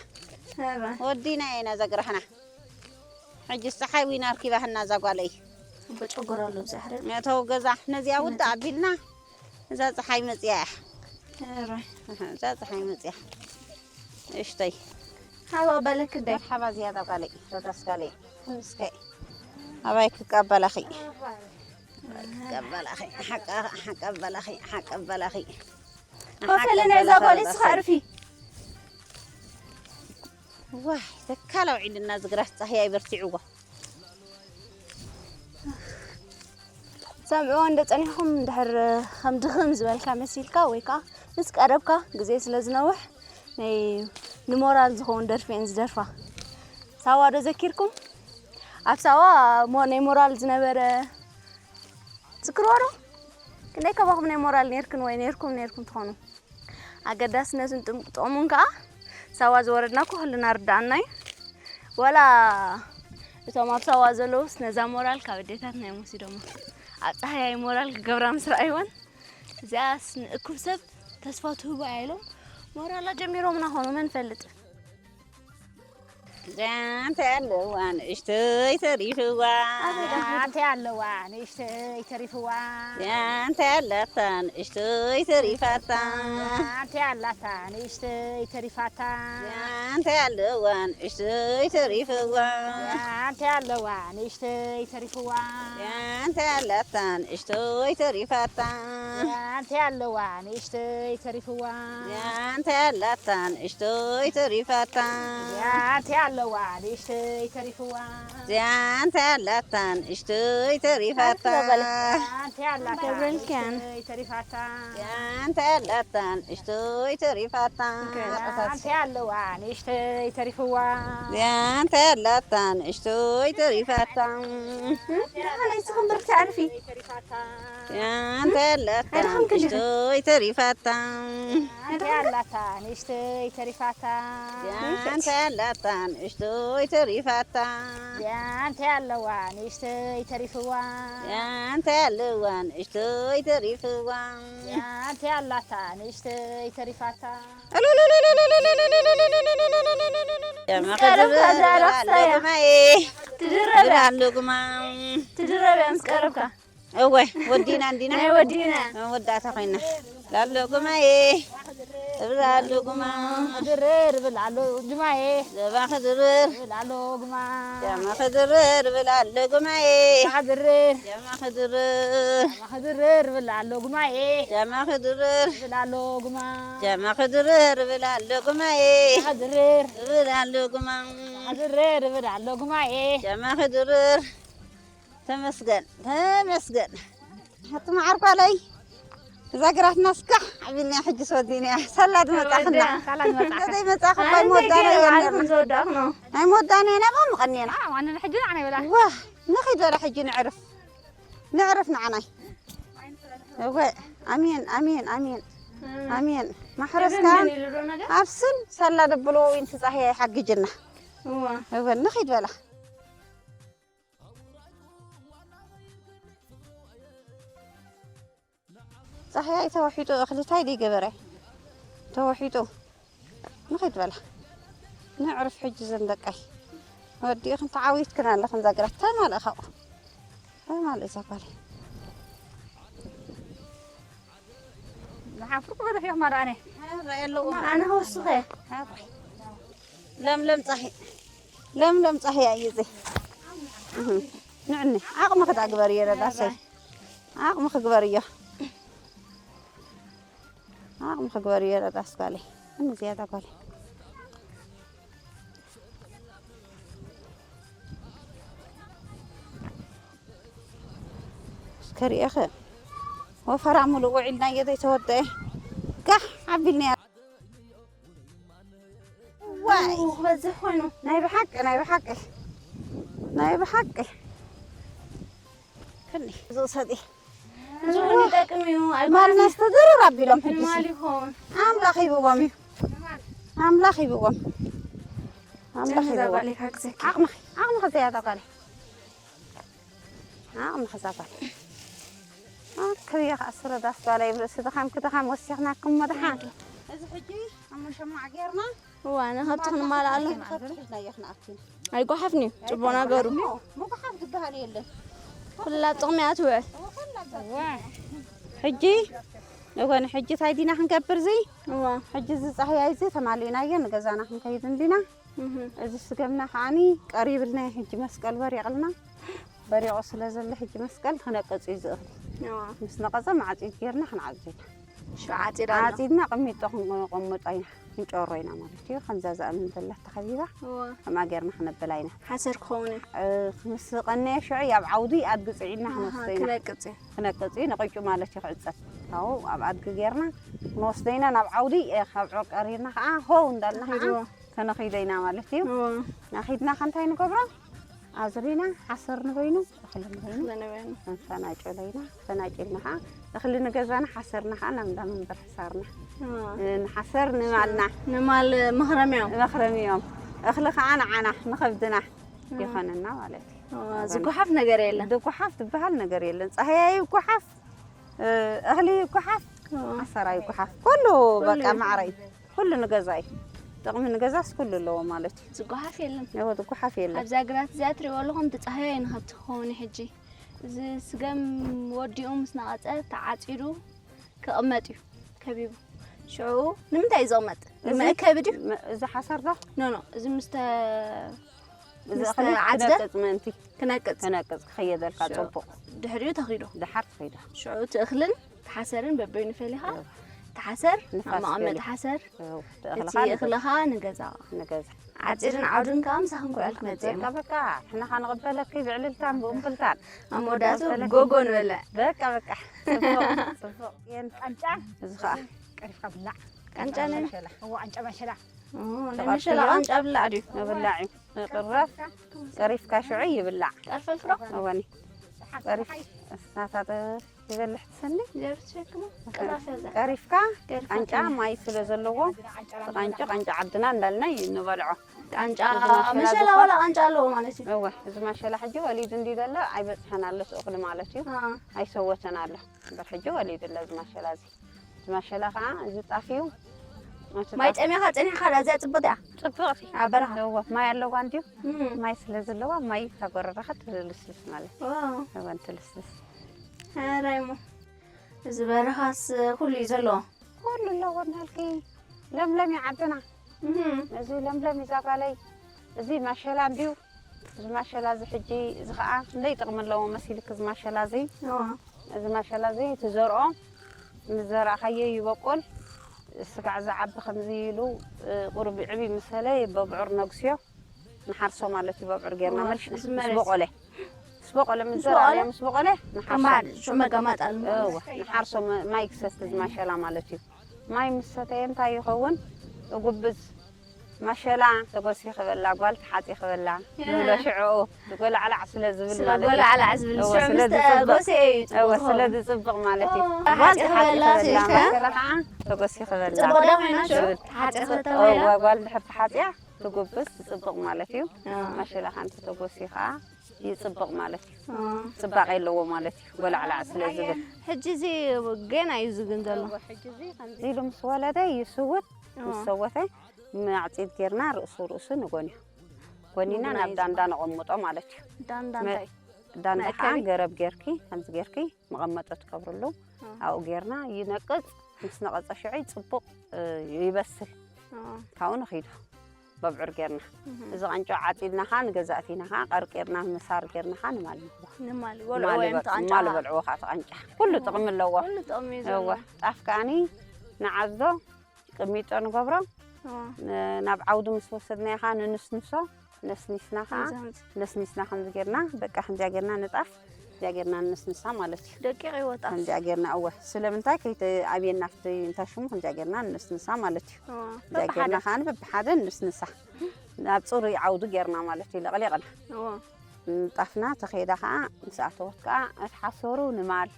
ወዲና ኢና ዘግራህና። ሕጂ ፀሓይ ዊና ኣርኪባህና እዛ ጓለይ። በጨጎራ ኣሎ ብዛሕረ። መእተዊ ገዛ ነዚኣ ውዳ ኣቢልና እዛ ፀሓይ መፅያ እያ። እዛ ፀሓይ መፅያ። እሽተይ። ሓባ በለክ ደይ። ሓባ ዝያዳ ጓለይ። ሮዳስ ጓለይ። ምስከይ። ኣባይ ክቀበላኺ። ክቀበላኺ። ሓቀ-፣ ሓቀበላኺ። ሓቀበላኺ። ኮፈለ ናይ እዛ ጓለይ ስኻ ዕርፊ። ዋይ፣ ተካል ኣውዒልና ዝግራት ጻህያይ በርቲዕዎ። ሰምዕዎ እንደ ጸኒሕኩም እንድሕር ከም ድኽም ዝበልካ መሲልካ ወይ ከኣ ምስ ቀረብካ ግዜ ስለ ዝነውሕ ናይ ንሞራል ዝኸውን ደርፊ እየን ዝደርፋ። ሳዋ ዶ ዘኪርኩም? ኣብ ሳዋ ሞ-፣ ናይ ሞራል ዝነበረ ትዝክርዎ ዶ? ክንደይ ካባኹም ናይ ሞራል ኔርክን ወይ ኔርኩም ኔርኩም ትኾኑ? ኣገዳስነቱን ጥም-፣ ጥቕሙን ከኣ ሳዋ ዝወረድና ኩልና ርድኣና እዩ። ወላ እቶም ኣብ ሳዋ ዘለዉስ ነዛ ሞራል ካብ ኣዴታትና እዮም ወሲዶማ። ኣብ ጻህያይ ሞራል ክገብራ ምስ ረኣይወን፣ እዚኣስ ንእኩብ ሰብ ተስፋ ትህቦ እያ ኢሎም ሞራላ ጀሚሮምና ኾኑ መን ፈልጥ። ዛንታ ኣለዋ ንእሽተይ ተሪፍዋ። ኣበይ ደኣ? ዛንታ ኣለዋ ንእሽተይ ተሪፍዋ። ዛንታ ኣላታ ንእሽተይ ተሪፋታ። ዛንታ ኣላታ ንእሽተይ ተሪፋታ። ዛንታ ኣለዋ ንእሽተይ ተሪፍዋ። ዛንታ ኣለዋ ንእሽተይ ተሪፍዋ። ዛንታ ኣላታ ንእሽተይ ተሪፋታ። ዛንታ ኣለዋ ንእሽተይ ተሪፍዋ። ዛንታ ኣላታ ንእሽተይ ተሪፋታ። ዛንታ ኣለዋ ንእሽተይ ተሪፍዋ። ዛንታ ኣላታ ንእሽተይ ተሪፋታ። ዛንታ ኣላታ ንእሽተይ ተሪፋታ። ዛንታ ኣላታ ንእሽተይ ተሪፋታ። ዛንታ ኣለዋ ንእሽተይ ተሪፍዋ። ዛንታ ኣላታ ንእሽተይ ተሪፋታ። ደሓን ኣይስኹም ብርክቲ ኣርፊ። ዛንታ ኣላታ ኣይደኸምክን ዲኺ? ንእሽተይ ተሪፋታ። ዛንታ ኣላታ ንእሽተይ ተሪፋታ። ዛንታ ኣላታ ንእሽተይ ተሪፋታ። ዛንታ ኣለዋ ንእሽተይ ተሪፍዋ። ዛንታ ኣለዋ ንእሽተይ ተሪፍዋ። ዛንታ ኣላታ ንእሽተይ ተሪፋታ። ጨመኸ ቀረብካ ዝብል ዛረብ ኣሎ ሳያ። ጉማየ። ትድረብ እያ። ኣሎ ጉማ። ትድረብ እያ ምስ ቀረብካ። እወ፣ ወዲና እንዲና። ናይ ወዲና። መወዳእታ ኮይና። ላሎ ጉማየ። እብላ ኣሎ ጉማ። ድርር ብል ኣሎ ጉማየ። ዘባ ክድርር። ብል ኣሎ ጉማ። ጀማ ክድርር ብል ኣሎ ጉማየ። ባ ክድርር። ጀማ ክድርር። ባ ክድርር ብል ኣሎ ጉማየ። ጀማ ክድርር። ብል ኣሎ ጉማ። ጀማ ክድርር ብል ኣሎ ጉማየ። ባ ክድርር። ብል ኣሎ ጉማ። ባ ክድርር ብል ኣሎ ጉማየ። ጀማ ክድርር። ተመስገን፣ ተመስገን። ኣቲ መዓር ጓለይ፣ እዛ ግራትና ስጋዕ ኣቢልና ሕጂ ስወዲና። ሳላ ዝመጻኽና። ሳላ ዝመጻኽና። እንተ ዘይመጻኽ እባ ኣይ፣ ኣይምወዳና እንታይ ገይሩ እዮም ዓለም ነርና። ዝወዳእኽኖ? ኣይምወዳና ኢና፣ እባ ምቐኒና። ኣዎ፣ ኣነ ሕጂ ንዓና ይበላ። ዋ፣ ንኺድ በላ ሕጂ ንዕርፍ። ንዕርፍ ንዓናይ። እወ፣ ኣሜን፣ ኣሜን፣ ኣሜን። ኣሜን። ኣሜን። ማሕረስካ ክብርን ኢሉ ዶ ነገር? ኣብስን ሳላ ደብሎ ወይን ትጻህያ ይሓግጅና። እዋ። እወ፣ ንኺድ በላ። ጻህያይ ተወሒጡ እኽሊ ታይ ደይገበረ? ተወሒጡ። ንኺድ በላ። ንዕርፍ ሕጂ ዘን ደቀይ። ወዲእኽን ተዓዊትክን ኣለኽን እዛ ግራት። ተማልእ ካብኡ። ተማልእ እዛ ጓለይ። ዝሓፍርኩ በለ ፊኹም ኣነ። ኣነ ክወስኸ። ለምለም ጻሂ። ለምለም ጻሂ ኣየዘ። እህ። ንዕኒ። ዓቕሚ ክዳ ግበር እየ ረዳሰይ። ዓቕሚ ክግበር እዮ። ዓቕሚ ክግበር እየ ረዳስ ጓለይ። እኒ ዝያዳ ጓለይ። እስከ ሪኤኸ ወፈራ ሙሉእ ውዒልናዮ ዘይተወደአ ጋሕ ኣቢልናዮ። ዋይ። ኡ፣ ክበዝሕ ኮይኑ። ናይ ብሓቂ፣ ናይ ብሓቂ፣ ናይ ብሓቂ። ከኒ ዝውሰድ እዩ። እዚ እውን ይጠቅም እዩ፣ ኣይኮነን? ማል መስተ ድርር ኣቢሎም ሕጂ ንማል ይኸውን። ኣምላኽ ሂብዎም እዩ። ኣምላኽ ሂብዎም። ኣምላኽ ጨምዛ ሂብዎም። ጓል ይሓግዘኪ። ዓቕምኺ፣ ዓቕምኺ ዘያዳ ጓል። ዓቕምኺ እዛ ጓል። ኣክብያ ከኣ ስረ ዳስ ባላ ይብርእሲ ድኻም ክድኻም ወሲኽናኩም መድሓን። እዚ ሕጂ ኣመን ሸማዕ ጌርና እዋ ንኸብቲ ክንማልኣሉ። ከብቲ ሒዝና እየ ክንኣክል። ኣይጓሓፍን እዩ ጽቡቕ ነገሩ። ምጉሓፍ ዝበሃል የለን። ኩላ ጥቕሚ እያ ትውዕል። ሕጂ እወ ንሕጂ እንታይ ዲና ክንገብር እዚ? እዋ ሕጂ እዚ ጻህያይ እዚ ተማሊእናዮ ንገዛና ክንከይድ እንዲና። እህ። እዚ ስገምና ከዓኒ ቀሪብልና እዩ። ሕጂ መስቀል በሪቕልና። በሪቑ ስለ ዘሎ ሕጂ መስቀል ክነቅጽ እዩ ዝእኽል። እዋ። ምስ ነቐጸ ማዕጺድ ጌርና ክንዓጽድ ኢና። ሽዑ ዓጺዳ ኣሎ። ዓጺድና ቅሚጦ ክንቆምጦ ኢና። ክንጨሮ ኢና ማለት እዩ። ከምዛ ዝኣምን ዘላ ተኸቢባ እዋ። ከምኣ ጌርና ክነብላ ኢና። ሓሰር ክኸውን እዩ። እ፣ ምስ ቀነየ ሽዑ ኣብ ዓውዲ ኣድጊ ጽዒድና ኣሃ፣ ክንወስዶ ኢና። ክነቅጽ እዩ። ክነቅጽ እዩ። ንቕጩ ማለት እዩ ክዕጸድ። ካብኡ ኣብ ኣድጊ ጌርና ክንወስዶ ኢና ናብ ዓውዲ። እ፣ ካብ ዑር ቀሪርና ከኣ ሆው እንዳልና ከኣ ተኸይድዎ። ከነኺዶ ኢና ማለት እዩ። እዎ። ኣኺድና ከ እንታይ ንገብሮ? ኣዝሪና ሓሰር ንበይኑ፣ እኽሊ ንበይኑ፣ እኽሊ ንበይኑ። ንፈናጭሎ ኢና። ፈናጭልና ከኣ እኽሊ ንገዛና፣ ሓሰርና ከኣ ናብ እንዳ መንበር ሕሳርና። እዎ። እ፣ ንሓሰር ንማልና። ንማል መኽረሚኦም። መኽረሚኦም። እኽሊ ከኣ ንዓና፣ ንኸብድና እዎ። ይኾነና ማለት እዩ። እዎ፣ ዝጓሓፍ ነገር የለን። ዝጓሓፍ ዝበሃል ነገር የለን። ጻህያይ ይጓሓፍ፣ እ፣ እኽሊ ይጓሓፍ፣ እዎ። ሓሰራ ይጓሓፍ። ኩሉ ኩሉ በቃ እዩ። ማዕረ እዩ። ኩሉ ንገዛ እዩ። ጥቕሚ ንገዛስ ኩሉ ኣለዎ ማለት እዩ። ዝጓሓፍ የለን። እዎ፣ ዝጓሓፍ የለን። ኣብዛ ግራት እዚኣ ትሪእዎ ኣለኹም፣ እቲ ጻህያይ እዩ ንኸብቲ ክኸውን እዩ ሕጂ። እዚ ስገም ወዲኡ ምስ ነቐጸ ተዓጺዱ ክቕመጥ እዩ ከቢቡ። ሽዑ ንምንታይ እዩ ዝቕመጥ? እዚ መእከቢ ድዩ? መ-፣ እዚ ሓሰር ዶ? ኖ፣ ኖ፣ እዚ ምስ ተ-፣ እዚ ምስ እኽሊ ተዓጽደ? ክነቅጽ ምእንቲ። ክነቅጽ። ክነቅጽ ክኸየደልካ ሽዑ ጽቡቕ። ድሕሪኡ ተኺዶ? ደሓር ትኸይዶ። ሽዑ እቲ እኽልን ተሓሰርን በበይኑ ፈሊኻ? እዎ። ተሓሰር፣ ንፋስ ኣብ መቐመጢ ፈሊ። ሓሰር፣ እዎ። እቲ እቲ እኽልኻ እኽልኻ ንገዛ። ንገዛ። ዓጺድን ዓውድን ከኣ ምሳኽን ክውዕል ክመጽእ እዩ። በቃ፣ በቃ፣ ንሕና ኸኣ ንቕበለኪ ብዕልልታን ብእምብልታን። ኣብ መወዳእቱ ንቕበለኪ። ጎጎ ንበልዕ። በቃ፣ በቃ። ጽቡቕ፣ ጽቡቕ። የን-፣ ቃንጫ። እዚ ኸኣ። ቀሪፍካ ብላዕ። ቃንጫ ነን። መሸላ። እዎ፣ ቃንጫ መሸላ። እዎ፣ ናይ ተቐርፍዮ። መሸላ ቃንጫ ብላዕ ድዩ? ንብላዕ እዩ። ንቕረፍ። ቀሪፍካ ሽዑ ይብላዕ። ቀርፈልፍሮ? እወኒ። ቀሪፍ፣ ናታ ጥ-፣ ይበልሕ ትሰኒ? ዘር ትሸክሞ? ቅራፍ ያዛ። ቀሪፍካ፣ ቀሪፍካ ቃንጫ ትሰኒ። ማይ ስለ ዘለዎ፣ ቃንጫ፣ ቃንጫ ዓድና እንዳልና ንበልዖ። ቃንጫ እዚ ማሸላ መሸላ ዝኮ-፣ ዋላ ቃንጫ ኣለዎ ማለት እዩ። እወ፣ እዚ ማሸላ ሕጂ ወሊዱ እንዲ ዘሎ ኣይበጽሐን ኣሎ እቲ እኽሊ ማለት እዩ። ኣዎ። ኣይሰወተን ኣሎ። እምበር ሕጂ ወሊዱ ኣሎ እዚ ማሸላ እዚ። እዚ ማሸላ ከዓ እዚ ጣፍ እዩ። እቲ ማይ ጣፍ ጠሚኻ ጸኒሕካ ዳ እዚኣ ጽብቕቲ እያ? ጽብቕቲ። ኣብ በረኻ? እወ፣ ማይ ኣለዋ እንድዩ። እም። ማይ ስለ ዘለዋ ማይ ታጎረረኻ ትልስልስ ማለት እዩ። ዋው። እወ፣ እንትልስልስ። ሕራይ እሞ። እዚ በረኻስ ኩሉ እዩ ዘለዎ? ኩሉ ኣለዎ እናልኪ። ለምለም እዩ ዓድና። እም። እዚ ለምለም እዩ ዛጓለይ። እዚ ማሸላ እንድዩ። እዚ ማሸላ እዚ ሕጂ እዚ ኸዓ ክንደይ ጥቕሚ ኣለዎ መሲልክ እዚ ማሸላ እዚ? እዋ። እዚ ማሸላ እዚ ትዘርኦ፣ ምስ ዘራእኻዮ ይበቁል። ስጋዕ ዝዓቢ ከምዚ ኢሉ፣ እ፣ ቁሩብ ይዕብይ ምስ በለ በብዑር ነግስዮ ንሓርሶ ማለት እዩ። በብዑር ጌርና እዋ፣ መልስ እዚ ምስ መሬት። በቆለ። ምስ በቆለ ምስ ምስ በቆለ? ዘራእናዮ ምስ በቆለ ንሓርሶ። ከማድ ሹመ ገማጣል ማለት። እዋ፣ ንሓርሶ መ-፣ ማይ ክሰቲ እዚ ማሸላ ማለት እዩ። ማይ ምስ ሰተየ እንታይ ይኸውን? እጉብዝ ማሸላ ተጎሲ ክበላ፣ ጓል ተሓጺ ክበላ እ። ዝብሎ ሽዑ፣ ዝጎላዕላዕ ስለ ዝብል ስለ ማለት እዩ። ጎላዕላዕ ዝብል እወ፣ ሽዑ ስለ ምስ ዝጽብቕ። ተጎሲ እዩ እወ፣ ጽቡቕ ስለ ዝኸውን። ዝጽብቕ ማለት እዩ። ኦ፣ ጓል ተሓጺ ተሓጺ ክበላ፣ ክበላ። ማሸላ ከዓ ተጎሲ ክበላ ጽቡቕ ዶ ኮይና ሽዑ? ዝብል። ተሓጺ ክበላ? እወ፣ ጓል ድሕር ተሓጺያ ትጉብዝ፣ ትጽብቕ ማለት እዩ። እ። ማሸላ ከዓ እንተ ተጎሲ ከዓ ይጽብቕ ማለት እዩ። እ። ጽባቐ ኣለዎ ማለት እዩ፣ ጎላዕላዕ ስለ ዝብል። ሕጂ እዚ ገና እዩ ዝግን ዘሎ። እወ፣ ሕጂ እዚ ከምዚ ኢሉ ምስ ወለደ ይስውት፣ እ። ምስ ሰወተ ማዕጺድ ጌርና ርእሱ ርእሱ ንጎንዮ። ጎኒና ንጉና ናብ እዩ ዳንዳ ዝበሃል። ነቐምጦ ማለት እዩ። ዳንዳ መ-፣ እንታይ? ዳንዳ መእከቢ? ከዓ ገረብ ጌርኪ፣ ከምዚ ጌርኪ መቐመጦ ትገብርሉ። እ። ኣብኡ ጌርና ይነቅጽ፣ ምስ ነቐጸ ሽዑ ጽቡቕ፣ እ፣ ይበስል። እ። ካብኡ ንኺዶ በብዑር ጌርና። እህ። እዚ ቃንጫ ዓጺድና ኸዓ ንገዛእቲና ኸዓ ቀርቂርና ምሳር ጌርና ኸዓ ንማል ንህቦ። ንማል ይበልዕዎ ማል እዮም ይበል-፣ እቲ ቃንጫ ማል ኸዓ። ይበልዕዎ ኸዓ እቲ ቃንጫ። ኩሉ እዎ። ጥቕሚ ኣለዎ። ኩሉ ጥቕሚ እዩ እወ። ዘለዎ። ጣፍ ከዓኒ ንዓዞ ቅሚጦ ንገብሮ። እዎ። ን-፣ ናብ ዓውዲ ምስ ወሰድናዮ ኸዓ ንንስንሶ፣ ነስኒስና ኸዓ፣ ከምዚ፣ ከምዚ። ነስኒስና ከምዚ ጌርና፣ በቃ ከምዚኣ ጌርና ንጣፍ፣ እዚኣ ጌርና ንነስንሳ ማለት እዩ። ደቂቕ ይወጣ። ከምዚኣ ጌርና፣ እወ፣ ስለምንታይ ከይተኣብየና ኣብቲ እንታይ ሽሙ ከምዚኣ ጌርና ንነስንሳ ማለት እዩ። እዎ። እዚኣ ጌርና በብሓደ። ኸዓ በብሓደ ንነስንሳ። ናብ ጽሩይ ዓውዲ ጌርና ማለት እዩ፣ ለቕሊቕና። እዎ። ንጣፍና ተኸይዳ ኸዓ ምስ ኣተወት ከኣ እቲ ሓሰሩ ንማል፣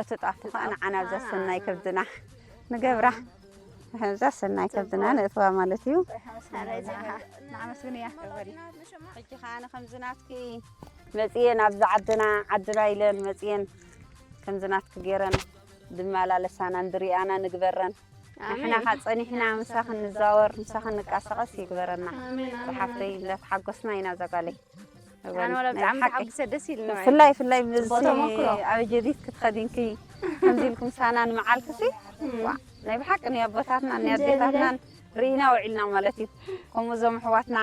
እቲ ጣፍ ኸዓ ንዓና ኣብዛ ሰናይ ከብድና ንገብራ። ኣብዛ ሰናይ ከብድና ነእትዋ ማለት እዩ። ንዓመስግን እያ። ሕጂ ኸዓ ከምዚ ናትኪ መጽየን ኣብዚ ዓድና፣ ዓድና ኢለን መጽየን ከምዚ ናትኪ ገይረን ዝመላለሳና እንድሪኣና ንግበረን። ኣሜን። ንሕና ኸዓ ጸኒሕና ምሳኽን ንዛወር፣ ምሳኽን ንቃሳቐስ ይግበረና። ኣሜን፣ ኣሜን። ዝሓፍተይ፣ እንዳተሓጎስና ኢና እዛ ጓለይ። ኣነ ወላ ናይ ብጣዕሚ ብሓቂ። ተሓጒሰ፣ ደስ ኢሉኒ። ብፍላይ፣ ብፍላይ ምስ ጽቡቕ ተመክሮ። ኣብ ጀዲድ ክትኸዲንኪ፣ ከምዚ ኢልኩም ሳና ንመዓልክሲ፣ እም። ዋ፣ ናይ ብሓቂ ናይ ኣቦታትና፣ ናይ እንጀራ ኣዴታትናን ርኢና ውዒልና ማለት እዩ። ከምኡ እዞም ኣሕዋትና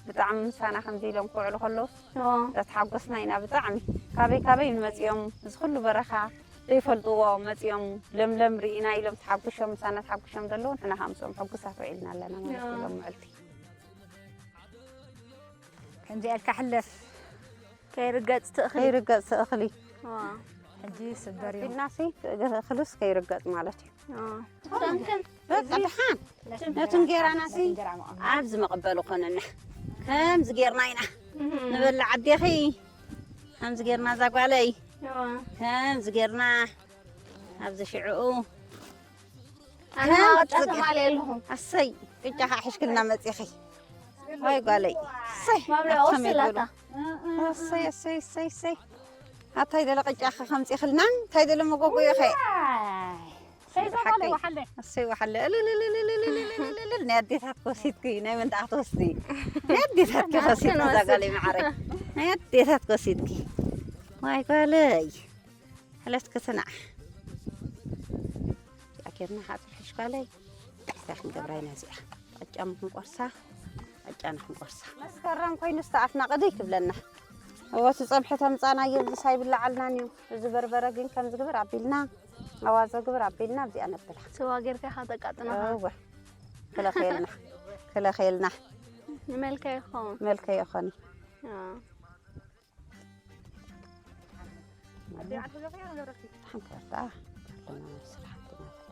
ብጣዕሚ ምሳና ከምዚ ኢሎም ክውዕሉ ከለዉ፣ ዋ። ተተሓጎስና ኢና ብጣዕሚ። ካበይ ካበይ ንመጽኦም፣ እዚ ኩሉ በረኻ ዘይፈልጥዎ መጽኦም፣ ለምለም ርኢና ኢሎም ተሓጉሾም፣ ምሳና ተሓጉሾም ዘለዉ፣ ንሕና ከዓ ምስኦም ሕጉሳት ውዒልና ኣለና ማለት እዩ፣ ዋ። ሎም ምዕልቲ። ከምዚ ኢልካ ሕለፍ። ከይርገጽ ትእኽሊ። ከይርገጽ ትእኽሊ። ዋ። ሕጂ ስበር እዩ። ኢልናሲ እኽሉስ ከይርገጽ ማለት እዩ። ዋ። በቃ ደሓን። ነቲ እንጌራናሲ ኣብዚ መቐበሉ ኮነና። ከምዚ ጌርና ኢና እህ። ንበልዕ ኣዴኺ። ከምዚ ጌርና እዛ ጓለይ። ዋ። ከምዚ ጌርና ኣብዚ ሽዕኡ ኣነ ከም ማወጣ ጽገ- ተማልየ ኣለኹ። ኣሰይ፣ ቅጫ ኸዓ ሒዝክልና መጺኺ። ወይ ጓለይ። ኣሰይ፣ ማብልዒ ኣታ ቁርሲ መይገሉ። ኣላታ። ኣሰይ፣ ኣሰይ፣ ኣሰይ፣ ኣሰይ። ኣታይ ደለ ቅጫ ኸ ከምጺኽልና፣ እንታይ ደለ መጎጎዮ ኸ? ዋይ። ሰይ ብሓቂ። ዘማሊ ወሓለ። ኣሰይ፣ ወሓለ። እልልልልልልልልልልልል። ናይ ኣዴታት ኮሲትኪ፣ ናይ መን ደኣ ትወስዲ? ናይ ኣዴታትኪ ኮሲትኪ፣ እዛ ጓለይ መዓረይ። ናይ ኣዴታት ኮሲትኪ። ዋይ ጓለይ። ሕለት ክትናዕ። እዚኣ ጌርና ከዓ ትውሕሽ ጓለይ። እንታይ ክንገብራ ኢና እዚኣ? ቅጫ ክንቆርሳ፣ ቅጫና ክንቆርሳ። መስከረም ኮይኑ ዝተኣፍና ቅድይ ትብለና። እወ፣ እቲ ጸብሒ ተምጻናዮ፣ እዚ ሳይ ብላዓልናን እዩ። እዚ በርበረ ግን ከም ዝግብር ኣቢልና፣ ኣዋዘ ግብር ኣቢልና፣ ኣብዚኣ ነብላ። ስዋ ጌርካ ኢኻ ተቃጥኖኻ። እወ። ክለኸየልና፣ ክለኸየልና። ንመልከ ይኸውን። መልከ ይኾን። ኣዎ። ሓንከርታ ኣለና ስራሕቲ ማለት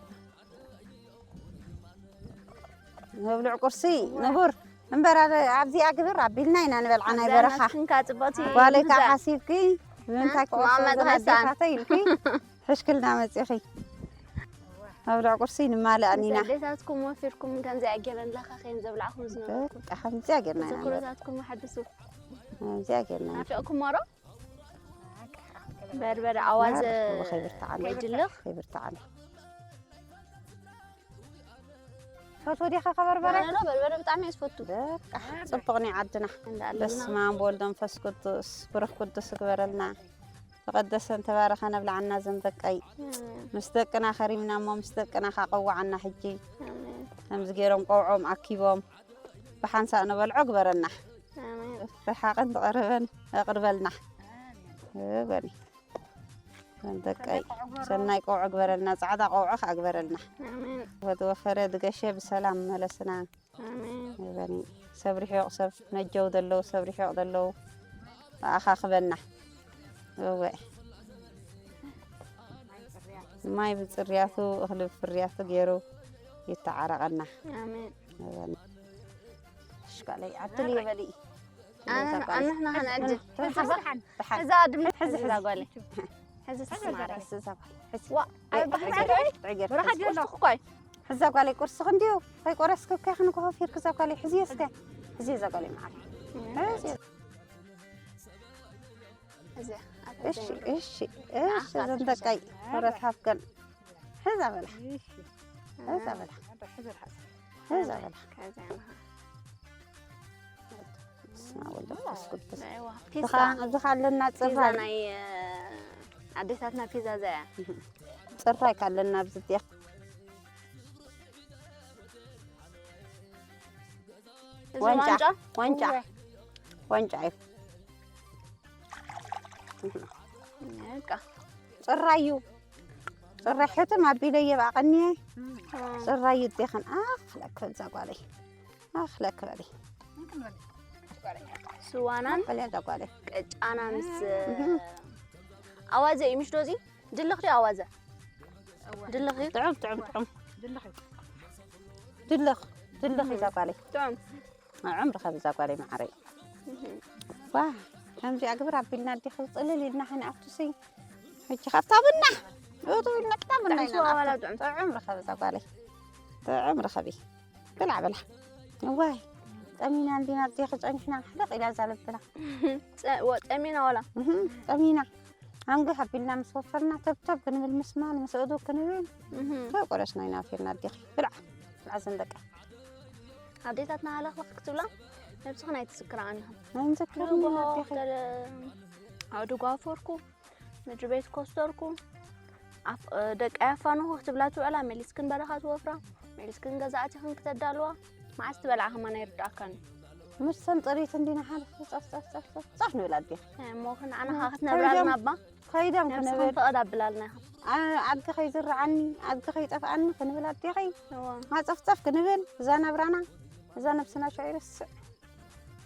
ነው። መብልዕ ቁርሲ ንቡር እምበር፣ ኣብ-፣ ኣብዚኣ ግብር ኣቢልና ኢና ንበልዓ ናይ ኣብዛ በረኻ። ናትክን ከዓ ጽብቕቲ ጓለይ ከዓ ምዛ-፣ ሓሲብኪ፣ ብምንታይ እ? ክወስዶ መቐመጢ ዘና ከሳን። ኣዴታተይ ኢልኪ፣ ሕሽክልና መጺኺ። መብልዕ ቁርሲ ንማልኣን ምስ ኢና። ኣዴታትኩም ወፊርኩም ከምዚኣ ጌረን ለኻኺን ዘብላዕኹም ዝነበርኩም። በቃ ከምዚኣ ጌርና ኢና ንበልዕ። ተዘክሮታትኩም ኣሐድሱ። ከምዚኣ ጌርና ኢና። ናፊቕኩሞ ዶ? በርበረ፣ ኣዋዘ፣ በርበረ ከይብርትዓኒ። ከይድልኽ። ከይብርትዓኒ። ትፈትዎ ዲኻ ከ በርበረ? ኣነ ዶ በርበረ ብጣዕሚ እየ ዝፈቱ። በቃ፣ ጽቡቕ ናይ ዓድና። እንዳ ኣለና። በስመ ኣብ ወወልድ ወመንፈስ ቅዱስ፣ ብሩኽ ቅዱስ ይግበረልና። ተቐደሰን ተባረኸን ኣብልዓና ዘን ደቀይ። ኣሜን። ምስ ደቅና ከሪምና እሞ ምስ ደቅና ካቐዋዓና ሕጂ። ኣሜን። ከምዚ ገይሮም ቆውዖም ኣኪቦም ብሓንሳእ ንበልዖ ግበረና። ኣሜን። ርሓቕን ዝቐረበን ኣቕርበልና። ኣሜን። እወኒ። ደቀይ ሰናይ ቆውዖ ግበረልና፣ ጻዕዳ ቆውዖ ከኣ ግበረልና። ኣሜን። ወተወፈረ ድገሸ ብሰላም መለስና። ኣሜን። እወኒ። ሰብ ርሒቕ ሰብ ነጀው ዘለዉ፣ ሰብ ርሒቕ ዘለዉ ኣኣኻኽበና። እወ። ማይ ብጽርያቱ፣ እኽሊ ብፍርያቱ ገይሩ ይተዓረቐና። ኣሜን። እወኒ። እሺ፣ ጓለይ፣ ዓድል ይበሊ። ኣነ፣ ኣነ ንሕና ኸነዕድል። ደሓን፣ ደሓን። እዛ ድም-፣ ሕዚ፣ እዛ ሕዚ። ጓለይ። ሕዚ ተስማረ። ሕዚ እዛ ጓለይ፣ ሕዚ። ዋ፣ ኣይ፣ ኣይ፣ ብሓቂ ኣይ፣ ኣይ፣ ኣይ፣ በረኻ ሕዚ። ጀሎ። ቁርስኺ እኮ ኣይ። ሕዚ እዛ ጓለይ፣ ቁርስኺ እንድዩ። ከይቆረስኪ እኮ ክንጎሆ ፊርኪ እዛ ጓለይ። ሕዚ እስከ። ሕዚ እዛ ጓለይ መዓር። እም። ሕዚ። እዚ፣ እሺ፣ ኣታ እሺ፣ እሺ፣ ንዓ፣ እዘን ደቀይ፣ ክረታት ገን። ሕዛ በላ። እሺ። ሕዛ በላ። ሕዛ በላ። ከዛ ንዓ። በስመ ኣብ ወወልድ ወመንፈስ ቅዱስ። ኣይዋ፣ ፒዛ። ዝኻ-፣ ዝኻ ኣለና ፒዛ ጽራይ። ናይ፣ እ፣ ኣዴታትና ፒዛ እዛ እያ። ጽራይ ካለና ኣብዚ እያ። እዚ ዋንጫ፣ ዋንጫ? ዋንጫ። እወ። ዋንጫ እዩ። በቃ። ጽራይ እዩ። ጽራይ ሕትም ኣቢለየ ብኣቐንየ። እም። ጽራይ እዩ። ዴኽን ኣኽለክ በል እዛ ጓለይ። ኣኽለክ በሊ። ስዋናን በሊ እዛ ጓለይ። ቅጫና ምስ እህ። ኣዋዘ እዩ ምሽ ዶ እዚ? ድልኽ ድዩ ኣዋዘ? ድልኽ እዩ። ጥዑም፣ ጥዑም፣ ጥዑም። ድልኽ፣ ድልኽ እዛ ጓለይ። ጥዑም። ጥዑም ርኸብ እዛ ጓለይ መዓረይ። እህ። ዋ፣ ከምዚኣ ግብር ኣቢልና ኣዴኺ ጽልል ኢልና ኸንኣቱሲ። ሕጂ ካብታ ቡና፣ እቱ ኢልና ክታ ቡና ጥዑም ኢና ስዋ ዋላ ንኣቱ። ጥዑም። ጥዑም ርኸብ እዛ ጓለይ። ጥዑም ርኸቢ። ብላዕ፣ ብላዕ። እዋይ፣ ጠሚና እንዲና ኣዴኺ ጸኒሕና፣ ሕደቕ ኢላ እዛ ለብላ። ጸ-፣ ወ-፣ ጠሚና ዋላ? እህ፣ ጠሚና። ኣንጊ ሃቢልና ምስ ወፈርና ተብተብ ክንብል ምስ ማል ምስ እዱ ክንብል ከይቆረስና ኢና ወፊርና ኣዴኺ። ብልዓ፣ ብልዓ ዘን ደቂ። ኣዴታትና ሃለኽለኽ ክትብላ ነብስኽን ኣይትዝክርኣን ኢኹም። ኣይንዘክረን ኢና ኣዴኺ። ኣድጓ ኣፈርኩ፣ ምድሪ ቤት ኮስተርኩ፣ ኣፍ-፣ ደቂ ኣፋንኹ ክትብላ ትውዕላ፣ መሊስክን በረኻ ትወፍራ፣ መሊስክን ገዛ ኣቲኽን ክተዳልዋ፣ መዓስ ትበልዓ ከማን ኣይርድኣካን እዩ። ምስተን ጥሪት እንዲና ሓለፍ ጸፍ፣ ጸፍ፣ ጸፍ፣ ጸፍ፣ ጸፍ ንብል ኣዴኺ። እሞ ክንዓና ኸዓ ከይዶም ክትነብራልና እባ። ከይዶም ነብስኽን ክንብል። ፍቕድ ኣብላልና ኢኹም። ኣ-፣ ኣድጊ ከይዝርዓኒ፣ ኣድጊ ከይጠፍኣኒ ክንብል ኣዴኺ። እዋ። ማጸፍጸፍ ክንብል፣ እዛ ናብራና፣ እዛ ነብስና ሽዑ ይርስዕ።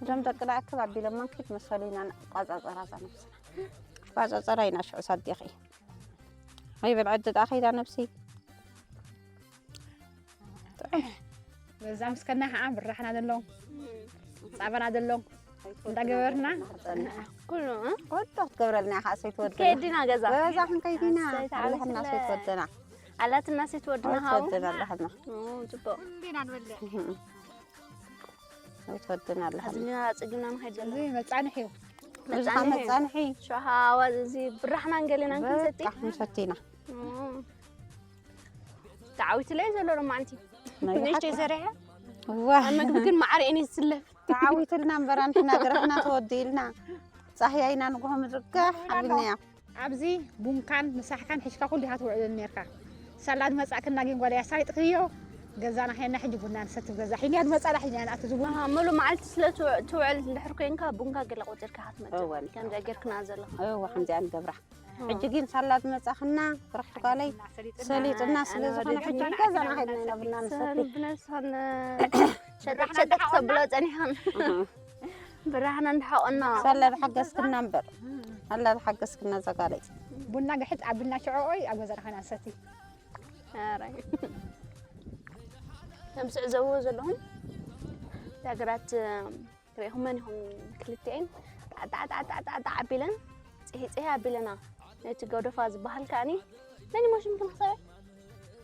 እዞም ደቂ ደኣ ክብ ኣቢሎም መንኪት መሰሉ ኢና ቋጻጸራ እዛ ነብስና። ቋጻጸራ ኢና ሽዑ ሳዴኺ። ወይ በል ዕዲ ደኣ ከይዳ ነብሲ። ጥዑም። በዛ ምስከና ከዓ ብራሕና ዘሎ፣ ጻባና ዘሎ እንዳገበርና ኩሉ፣ እ? ኩሉ ክትገብረልና ኢኻ ሰይትወድና። ከይዲና ገዛ። ገዛ ክንከይዲና። ኣሰይ፣ ተዓዊትለ። ኣለህና ሰይትወድና። ኣላትና ሰይትወድና ሃው። ኣይትወድና ኣለህና። እ፣ ጽቡቕ። እንዲና ንበልዕ። ኣይትወድና ኣለህና። ኣዝሚና ኣጸጊምና ንኸይድ ዘለና። እዚ መጻንሒ እዩ። እዚ መጻንሒ። መጻንሒ። ሸውሃ ኣዋዝ እዚ ብራሕናን ገሌናን ክንሰቲ። በቃ ክንሰቲ ኢና። እ። ተዓዊትለይ ዘሎ ሎማዓንቲ። ናይ ንእሽተይ ሓቂ። ሰሪሐ። እዋ። ኣብ መግቢ ግን ማዕረ እኔ ዝስለፍ። ተዓዊትልና እምበር፣ ንሕና ገረፍና ተወዲእልና። ጻህያይና ንግሆ ምድርጋሕ ኣብልናዮ። ኣብዚ ቡንካን ምሳሕካን ሒዝካ ኩሉ ኢኻ ትውዕል ነርካ። ሳላ ዝመጻእክና ግን ጓል ኣሳይጥክዮ። ገዛና ሄና ሕጂ ቡና ንሰቲ ገዛ። ሒንያ ዝመጻና ሒንያ ንኣቱ ዝቡን። ኣሃ፣ ሙሉ መዓልቲ ስለ ትው-፣ ትውዕል እንድሕር ኮይንካ ቡንካ ገለ ቆጺርካ ኢኻ ትመጽእ። እወ። ከምዚ ጌርክና ዘለኻ። እወ፣ ከምዚኣ ንገብራ። ሕጂ ግን ሳላ ዝመጻኽና ብራሕቲ ጓለይ ሰሊጥና ስለ ዝኾነ ሕጂ ገዛና ከይድና ኢና ቡና ንሰቲ። ብነብስኽን ሸጠጥ ሸጠጥ ተብሎ ጸኒሕኽን። ብራሕና እንዳሓቆና። ሳላ ዝሓገዝክና እምበር። ሳላ ዝሓገዝክና እዛ ጓለይ። ቡና ግሕጥ ኣቢልና ሽዑ ኦይ ኣብ ገዛና ኸይና ንሰቲ። ኣራይ። ከም ትዕዘብዎ ዘለኹም፣ እታ ግራት ርኢኹመን ኢኹም ክልቲኤን ጣዕ ጣዕ ጣዕ ጣዕ ጣዕ ጣዕ ኣቢለን ጽሂ ጽሂ ኣቢለና። ነቲ ጎደፋ ዝበሃል ከኣኒ መን ይሞ ሽምኪ መሕሰበይ?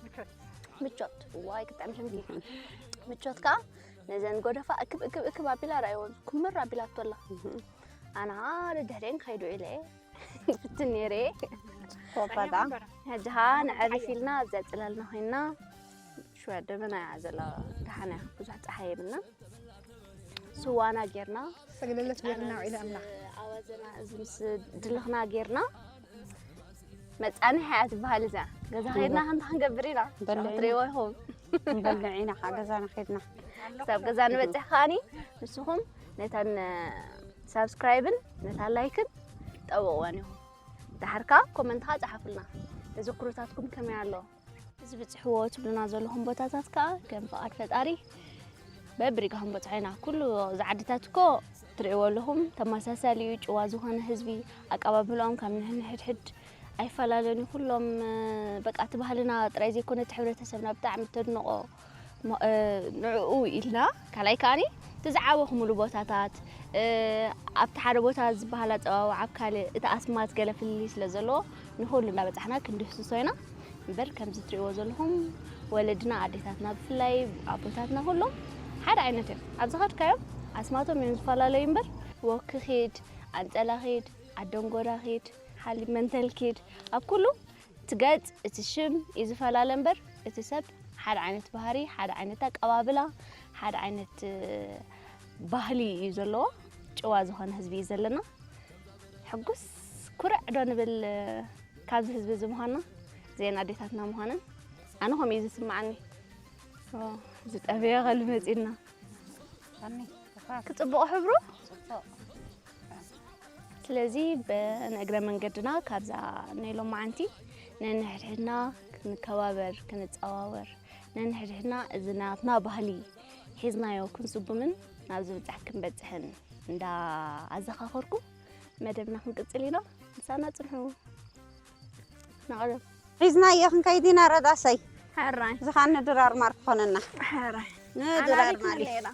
ምቾት። ምቾት። ዋይ ክጥዕም ሽምኪ። ምቾት ከኣ ነዘን ጎደፋ እክብ እክብ እክብ ኣቢላ ረኣይዎ ኩምር ኣቢላቶ ኣላ። ኣና ደድሕሪኤን ክኸይዱ ኢለ እየ ክፍትን ነይረ እየ። ጽቡቕ በጣም። ሕጂ ኸኣ ንዕሪፍ ኢልና ኣብዛ ጽላልና ኮይንና ሽወደብና እያ ዘላ። ደሓን እያ፣ ብዙሕ ጸሓይ የብልና። ስዋና ጌርና፣ ሰግለለት ጌርና ውዒለ ኣምላኽ። ኣዋዘና እዚ ምስ ድልኽና ጌርና፣ መጻንሒ እያ ትበሃል እዚኣ። ገዛ ኸይድና ከምታ ክንገብር ኢና። በልዒና። ትርእይዎ ኢኹም። ንበልዕ ኢና፣ ከዓ ገዛና ኸይድና። ክሳብ ገዛ ንበጽሕ ከኣኒ፣ ንስኹም ነተን ሳብስክራይብን ነታ ላይክን ጠውቕወን ኢኹም። ደሓር ከኣ ኮመንት ከኣ ጸሓፉልና። ተዘክሮታትኩም ከመይ ኣሎ? እዚ ብጽሕዎ ትብሉና ዘለኹም ቦታታት ከኣ ከም ፍቓድ ፈጣሪ በብሪጋ ክንበጽሖ ኢና። ኩሉ እዚ ዓድታት እኮ ትርእይዎ ኣለኹም፣ ተመሳሳሊ እዩ። ጭዋ ዝኾነ ህዝቢ፣ ኣቀባብላኦም ካብ ንሕንሕድሕድ ኣይፈላለን እዩ። ኩሎም፣ እ፣ በቃ እቲ ባህልና ጥራይ ዘይኮነ እቲ ሕብረተሰብና ብጣዕሚ እተድንቖ ሞ-፣ እ፣ ንዕኡ ኢልና፣ ካልኣይ ከኣኒ እቲ ዝዓበኹምሉ ቦታታት፣ እ፣ ኣብቲ ሓደ ቦታ ዝበሃል ኣጸዋውዓ ኣብ ካልእ፣ እቲ ኣስማት ገለ ፍልልይ ስለ ዘለዎ፣ ንኹሉ እንዳበጻሕና ክንድህስሶ ኢና። እምበር ከምዚ ትርእይዎ ዘለኹም ወለድና፣ ኣዴታትና ብፍላይ፣ ኣቦታትና ኩሎም ሓደ ዓይነት እዮም። ኣብ ዝኸድካዮም ኣስማቶም እዮም ዝፈላለዩ እምበር፣ ወኪ ኪድ፣ ኣንጸላ ኪድ፣ ኣደንጎዳ ኪድ፣ ሓሊብ መንተል ኪድ፣ ኣብ ኩሉ እቲ ገጽ፣ እቲ ሽም እዩ ዝፈላለ እምበር፣ እቲ ሰብ ሓደ ዓይነት ባህሪ፣ ሓደ ዓይነት ኣቀባብላ፣ ሓደ ዓይነት፣ እ፣ ባህሊ እዩ ዘለዎ። ጭዋ ዝኾነ ህዝቢ እዩ ዘለና። ሕጉስ ኩርዕ ዶ ንብል፣ እ፣ ካብዚ ህዝቢ እዚ ምዃንና፣ እዚአን ኣዴታትና ምዃነን? ኣነ ከምኡ እዩ ዝስምዓኒ። ኦ፣ ዝጠበየ ኸሉ መጺእና። ክጽብቕ ሕብሩ? ጽቡቕ። ስለዚ ብንእግረ መንገድና ካብዛ ናይ ሎማዓንቲ ነንሕድሕድና ክንከባበር፣ ክንጸዋወር፣ ነንሕድሕድና እዚ ናትና ባህሊ ሒዝናዮ ክንስጉምን ናብ ዝብጻሕ ክንበጽሕን እንዳ ኣዘኻኸርኩ መደብና ክንቅጽል ኢና። ምሳና ጽንሑ። ንቐደም። ሒዝናዮ ክንከይድ ኢና ረዳሰይ። ሕራይ። እዚ ኸኣ ንድራር ማር ክኾነና። ሕራይ። ንድራር ኣናዲ ማር። ክንብል ኢና።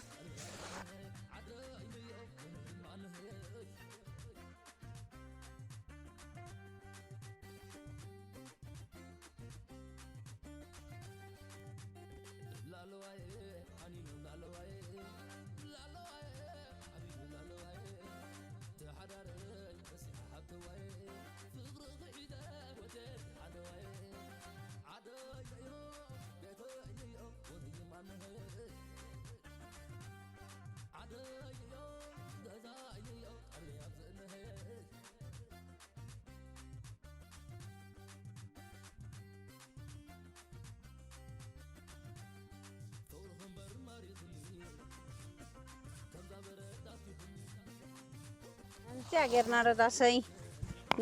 እዚኣ ጌርና ረዳሰይ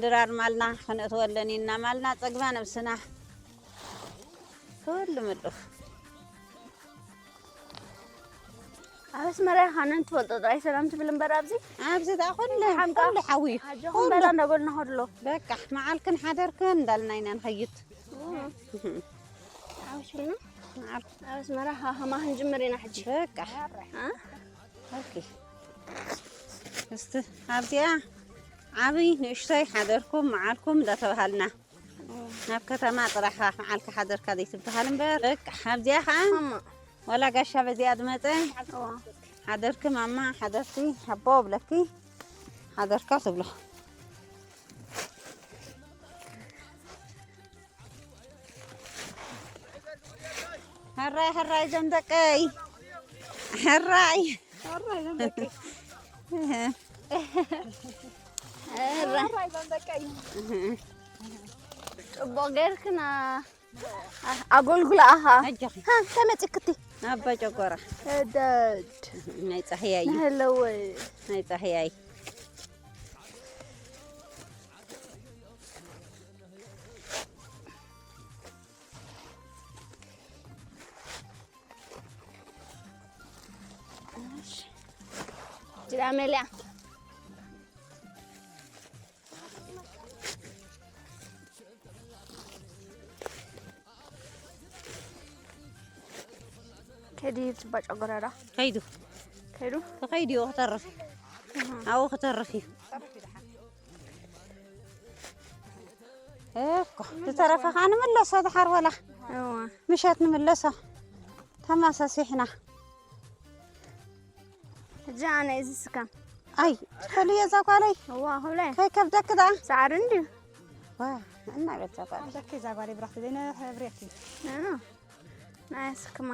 ድራር ማልና ከነእትወለን ኢና። ማልና ጸግባ ነብስና። ኩሉ ምሉእ። ኣብ ኣስመራ ኢኻ ነን ትፈልጦ ጥራይ ሰላም ትብል እምበር ኣብዚ ኣብዚ ደኣ ኩሉ ሓምቃ ኩሉ ሓዊ እዩ። ኣጆኹም ኩሉ። በላ እንዳበልና ከሎ። በቃ መዓልክን ሓደርክን እንዳልና ኢና ንኸይድ። ሓውሽና መዓልክ ኣብ ኣስመራ ሃሃማ ክንጅምር ኢና ሕጂ። በቃ አ? ኦኬ። እስቲ ኣብዚኣ ዓብይ ንእሽቶይ ሓደርኩም መዓልኩም እንዳተባሃልና ናብ ከተማ ጥራሕ መዓልካ ሓደርካ ዘይትበሃል እምበር በቃ ኣብዚኣ ከዓ ማማ ዋላ ጋሻ በዚኣ ዝመፀ እዋ ሓደርኪ ማማ ሓደርኪ ሓቦ ብለኪ ሓደርካ ትብሎ። ሕራይ ሕራይ ዞም ደቀይ ሕራይ ሕራይ ዞም ደቀይ ሕራይ ዞም ደቀይ ጽቡቕ ጌርክና ኣጎልጉላ ኣኻ ኣጆኺ። ሃ ተመጭክቲ ኣባ ጨጎራ እደድ ናይ ጻህያይ ናህለወ ናይ ጻህያይ ጅራ መሊኣ ከዲ ትባጫ ጎራዳ ከይዱ ከይዱ ተኸይዱ እዩ ክተርፍ እዩ። ኣብኡ ክተርፍ እዩ። እኮ ዝተረፈ ከዓ ንምለሶ ድሓር ወላ እዋ ምሸት ንምለሶ ተማሳሲሕና። ሕጂ ኣነ እዚ ስከም ኣይ ትፈልዮ እዛ ጓለይ እዋ ሁለ ከይከብደክ ደኣ ሳዕሪ እንድዩ ዋ እና በል እዛ ጓለይ ደኪ እዛ ጓለይ ብራኽቲ ዘይነ ሕብሬኪ ናያ ስክማ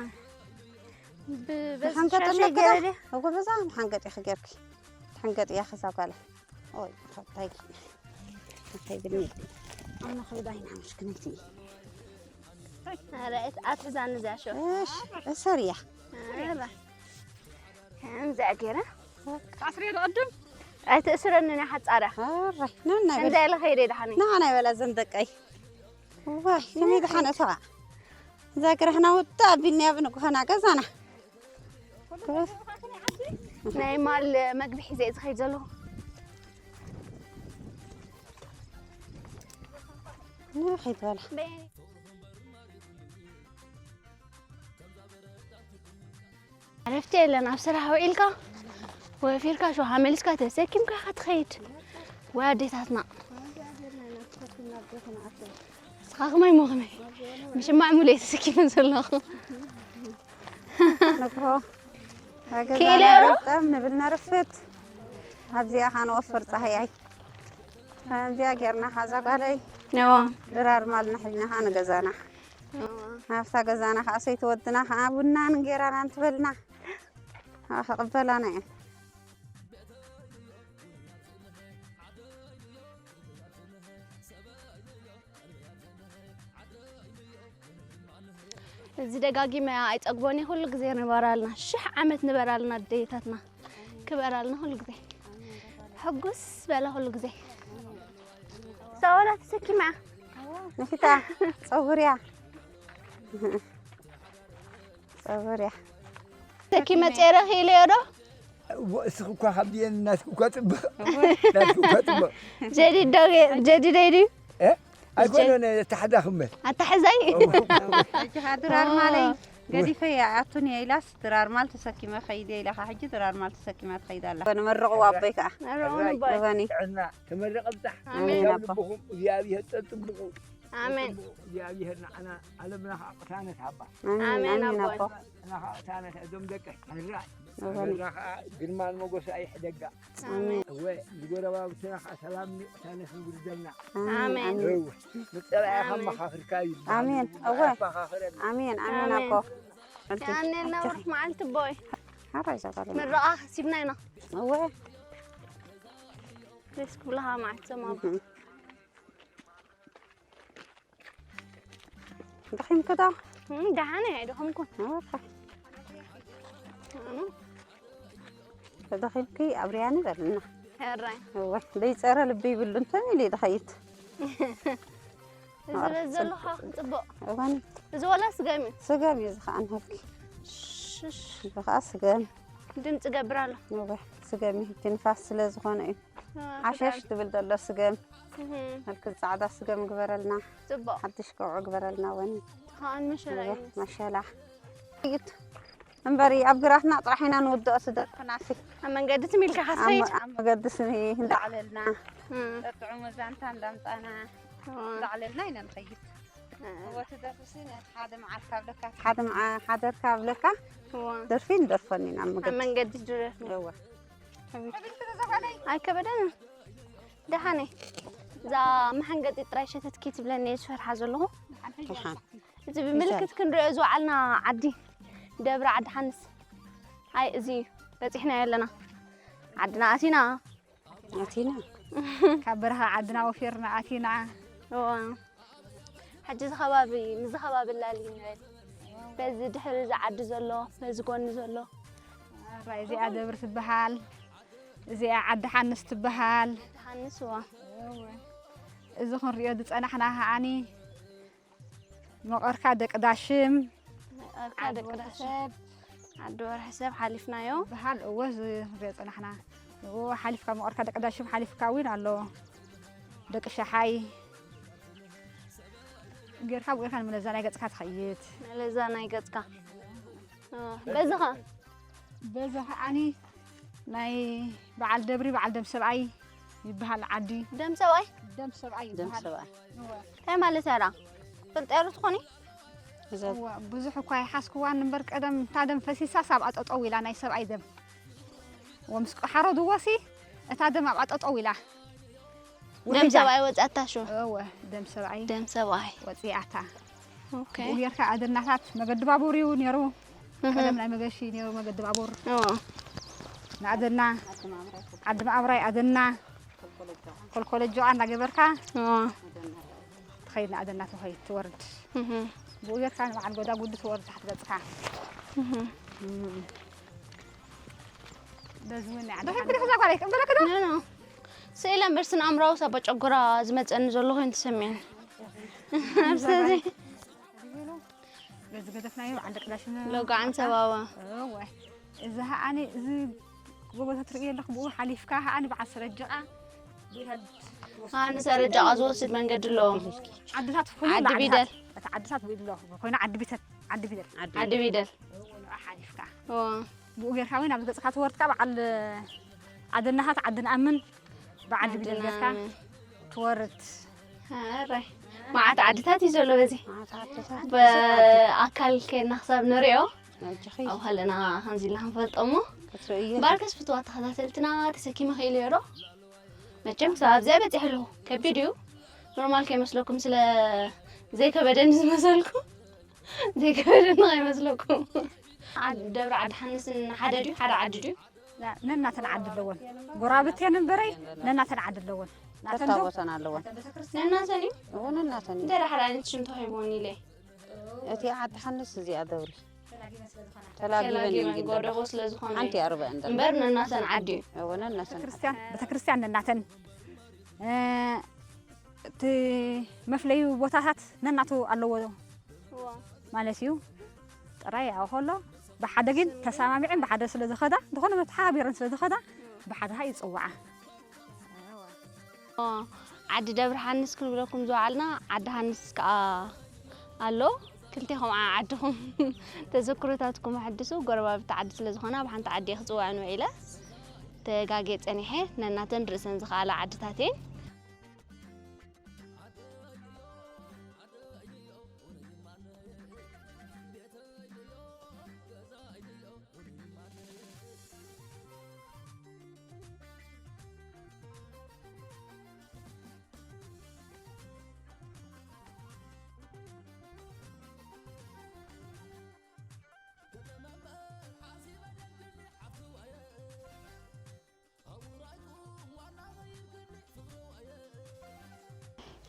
ብበዝሻሸ ሓንገጠለክ ደኣ ገረደ እጎ በዛ ሓንገጥ ኢኺ ጌርኪ ሓንገጥ እያ ከዛ ጓለይ ኦይ ታይ ታይ ብኒ ኣነ ኸይዳ ኢና ምሽክነይቲ ኧረ ኣትሕዛኒ እዚኣ ሸው እሺ እሰርያ ኧረ ከምዚኣ ገይረ ኣስሬ ዝቐድም ኣይትእስረንን እያ ሓጻርያ ሕራይ ናና በል እንዳ ኢለ ኸይደ ደሓነይ ንዓና ይበላ ዘን ደቀይ ዋይ ከመይ ደሓነ እተዋ እዛ ግራሕና ውዳ ኣቢልናያ ብንጉኸና ገዛና ናይ ማል መግቢ ሒዘ እየ ዝኸይድ ዘለኹ ንኸይድ በላ ዕረፍቲ የለን ኣብ ስራሕ ውዒልካ ወፊርካ ሸውሃ መሊስካ ተሰኪምካ ኢኻ ትኸይድ ወይ ኣዴታትና ንስኻ ከማይ ሞ ከመይ ምሽማዕ ሙሉ እየ ተሰኪመ ዘለኹ ንግሆ ክኢለ ዶ? ጠም ንብል ነርፍት ኣብዚኣ ኸዓ ንወፍር ፃህያይ ከምዚኣ ጌርና ኸዓ እዛ ጓለይ እዋ ድራር ማል ንሕልና ኸዓ ንገዛና እዋ ናብታ ገዛና ኸዓ ሰይቲ ወድና ኸዓ ቡናን እንጌራናን ትበልና ኸዓ ክቕበላና እየን እዚ ደጋጊመ ኣይጸግቦን እየ ኩሉ ግዜ ንበራልና ሽሕ ዓመት ንበራልና ኣደይታትና ክበራልና ኩሉ ግዜ ሕጉስ በላ ኩሉ ግዜ ሰወላ ተሰኪማ ንፊታ ጸጉርያ ጸጉርያ ተኪ መጼረ ኺኢለዮ ዶ? እወ፣ እስኺ እኳ ካብ ድየን ናትኪ እኳ ጽብቕ። እወ። ናትኪ እኳ ጽብቕ። ጀዲድ ዶ ገ-፣ ጀዲደይ ድዩ? እ? ኣይኮነን፣ ኣታሕዛኺ እምበር። ኣታሕዛይ? እወ። ሕጂ ኸዓ ድራር ማለይ ኦ። ገዲፈ እየ፣ ኣቱን እየ ኢላስ፣ ድራር ማል ተሰኪመ ኸይደ ኢላ ኸዓ፣ ሕጂ ድራር ማል ተሰኪማ ትኸይድ ኣላ። ንመርቕዎ ኣቦይ ከኣ። መርቕዎ ኣቦይ። እወኒ። ጥዕና፣ ተመረቐ ብጻሕ። ኣሜን። ኣሜን ካብ ኣቦ። ልብኹም እግዚኣብሔር ጸጽብቑ። ኣሜን። ጽብቑ እግዚኣብሔር ንዓና ዓለምና ኸዓ ቅሳነት ሃባ። ኣሜን፣ ኣሜን ኣሜን ኣቦ። ኣቦ። ንዓና ኸዓ ቅሳነት እዞም ደቀይ። ሕራይ። ኣሜን። ኣበራ ኸዓ ግርማን ሞጎስ ኣይሕደጋ። ኣሜን። እወ፣ ንጎረባብትና ኸዓ ሰላምን ቅሳነትን ይውርደልና። ኣሜን፣ ኣሜን። ኣሜን። እወ፣ ንጸላኢኻ ኣሜን። መኻኽርካ ይበሃል። ኣሜን። እወ። ኣፋኻኽረና። ኣሜን፣ ኣሜን ኣሜን። ኣቦ። ኣንቲ፣ የቐንየልና ኣጆኺ። ብሩኽ መዓልቲ ኣቦይ። ሓራይ ዘጋለና። ምርቓ ከሲብና ኢና። እወ። ደስ ክብልኻ መዓልቲ ዞም ኣቦ። እህ። ደኺምኪ ዶ? እም፣ ደሓን እየ፣ ኣይደኸምኩን። ኦኬ። እም። ተደኺምኪ ኣብርያኒ በልና። ሕራይ። እወ ዘይፀረ ልቢ ይብሉ እንተን ኢለ ይድኸይት። እዚ በዚ ዘሎ ከዓ ክፅቡቕ። እዋን እዚ ወላ ስገም እዩ። ስገም እዩ ዝኸዓ ንሃብኪ። ሽሽ እዚ ከዓ ስገም ድምፂ ገብር ኣሎ። እወ ስገም እዩ። እቲ ንፋስ ስለ ዝኾነ እዩ። ሓሸሽ ትብል ዘሎ ስገም። እህ፣ መልክዕ ፃዕዳ ስገም ግበረልና። ፅቡቕ። ሓድሽ ከውዑ ግበረልና ወኒ። ተኻን መሸላ እዩ። መሸላ። እዩት እምበሪ ኣብ ግራትና ጥራሕ ኢና ንውድኦ ስደርፍናሲ። ኣብ መንገዲ ትም ኢልካ ካትኸይድ። ኣብ መገዲ ስኒ እንዳዕለልና እህ፣ ጠጥዑ መዛንታ እንዳምፃና እህ፣ እንዳዕለልና ኢና ንኸይድ። እህ። እወ ትደርሲ ነቲ ሓደ መዓልካ ብለካ፣ ሓደ መዓ-፣ ሓደርካ ብለካ እዋ። ደርፊ ንደርፈኒ ኢና ኣብ ኣብ መገዲ። መንገዲ ድረፍ። እወ። ኣይከበደን። ደሓነ። እዛ መሓንገጢ ጥራይ ሸተትኪ ትብለኒ እየ ዝፈርሓ ዘለኹ። ደሓን። እዚ ብምልክት ክንሪኦ ዝወዓልና ዓዲ ደብረ ዓዲ ሓንስ። ኣይ እዚ በፂሕና ኣለና። ዓድና ኣቲና። ኣቲና። ካብ በረኻ ዓድና ወፊርና ኣቲና። እዋ። ሕጂ እዚ ከባቢ፣ ምስዚ ከባቢ ላሊ ንበል። በዚ ድሕሪ እዚ ዓዲ ዘሎ፣ በዚ ጎኒ ዘሎ። ራይ እዚኣ ደብሪ ትበሃል። እዚኣ ዓዲ ሓንስ ትበሃል። ተሃንስዋ። እዚ ክንሪኦ ዝፀናሕና ከዓኒ መቐርካ ደቂ ዳሽም መቐርካ ደቂ ዳሽም። ዓዲ ወርሒ ሰብ ሓሊፍናዮ። በሃል እወ እዚ ክንሪኦ ፀናሕና። እዎ ሓሊፍካ መቐርካ ደቂ ዳሽም ሓሊፍካ እውን ኣሎ። ደቂ ሸሓይ ጌርካ ብጌርካ ንመለዛ ናይ ገፅካ ትኸይድ። መለዛ ናይ ገፅካ። እ፣ በዚ ኸ? በዚ ከዓኒ ናይ በዓል ደብሪ በዓል ደም ሰብኣይ ይበሃል ዓዲ። ደም ሰብኣይ? ደም ሰብኣይ ደም ይበሃል። ሰብኣይ። እወ። እንታይ ማለት እያ? ፈልጠ ሩ ትኾኒ? እዛ እወ፣ ብዙሕ እኳ ይሓዝክዋን እምበር ቀደም እታ ደም ፈሲሳ ሳብኣ ጠጠው ኢላ ናይ ሰብኣይ ደም። ወምስ ቀሓሮ ድወሲ እታ ደም ኣብኣ ጠጠው ኢላ። ደም ሰብኣይ ወጻታ ሹ። እወ፣ ደም ሰብኣይ ደም ሰብኣይ። ወፂኣታ። ኦኬ። ብኡ ጌርካ ኣደናታት መገዲ ባቡር እዩ ነይሩ። እህ። ቀደም ናይ መገሺ ነይሩ መገዲ ባቡር። ኦ። ንኣደና ዓዲ ማእብራይ ኣደና ኮልኮለጆኣ እንዳገበርካ ኦ። ትኸይድ ንኣደና ትኸይድ ትወርድ። እህ። ብኡ ጌርካ ንበዓል ጎዳ ጉዲ ትወርድ ታሕቲ ገፅካ። እህ። በዚ እውን ናይ ዓዲ ሓንቲ ዛ ጓለይ ክንበለክዶ? ኖ፣ ኖ። ስኢለ እምበር ስነ ኣእምራዊ ሳባ ጨጎራ ዝመጸኒ ዘሎ ኮይኑ ተሰሚዕኒ። ኣብ ስለዚ በዚ ገደፍናዮ በዓል ደቂ ዳሽን ሎጋዕን ሰባዋ። እወ። እዚ ከዓኒ እዚ ጎቦ ትርእዮ ኣለኹ ብኡ ሓሊፍካ ከዓኒ በዓል ሰረጀቓ ኣነ ሰረጃ ዝወስድ መንገዲ ኣሎ። ዓድታት ፍሉይ ዓዲ ዓድታት። ቢደል። እቲ ዓድታት ብኢሉ ኮይኑ ዓዲ ቢተት ዓዲ ቢተት ዓዲ ቢደል። ሓሊፍካ ኦ። ብኡ ጌርካ ወይ ናብ ገጽካ ትወርድ ካብ በዓል ኣደናታት ዓዲ ንኣምን ብዓዲ ቢደል ጌርካ ዓዲ ንኣምን። ትወርድ። ኣረ መዓት ዓድታት እዩ ዘሎ በዚ ማዕት ዓድታት ብኣካል ከይድና ክሳብ ንሪኦ ኣጆኺ ኣብ ከለና ከምዚ ኢልና ክንፈልጦ እሞ ክትርእዮ ባርከስ ፍትዋ ተኸታተልትና ተሰኪመ ክኢለ ዶ መቸም ክሳብ ኣብዚኣ በፂሐ ኣለኹ። ከቢድ እዩ። ኖርማል ከይመስለኩም ስለ ዘይከበደኒ ዝመሰልኩ ዘይከበደኒ ከይመስለኩም። ዓድ- ደብረ ዓዲ ሓንስን ሓደ ድዩ ሓደ ዓዲ ድዩ? ነናተን ዓዲ ኣለወን ጎራብቴን እምበረይ ነናተን ዓዲ ኣለወን ናተን ዶ ተታቦተን ኣለወን ነናተን እዩ። እውን እናተን እዩ። እንታይ ሓደ ዓይነት ሽም ተዋሂብዎን ኢለ እቲ ዓዲ ሓንስ እዚኣ ደብሪ ተላጊበን ተላጊበን እንግዳ ጎደቦ ስለ ዝኾነ ሓንቲ ኣርበ እንደ እምበር ነናተን ዓዲ እዩ። እውን እናተን ቤተክርስትያን ቤተክርስትያን ነናተን እ፣ እቲ መፍለዩ ቦታታት ነናቱ ኣለዎ ማለት እዩ። ጥራይ ያው ከሎ ብሓደ ግን ተሰማሚዐን ብሓደ ስለ ዝኸዳ ዝኾነ መተሓባቢረን ስለ ዝኸዳ ብሓደ ኸዓ ይፅዋዓ። ኦ፣ ዓዲ ደብረ ሓንስ ክንብለኩም ዝወዓልና ዓዲ ሃንስ ከዓ ኣሎ። ክልቴኹም ዓዓድኹም ተዘክሮታትኩም ኣሕድሱ። ጎረባብቲ ዓዲ ስለ ዝኾና ኣብ ሓንቲ ዓዲ እየ ክፅውዐን ውዒለ ተጋጌ ፀኒሐ። ነናተን ርእሰን ዝኸኣላ ዓድታት እየን።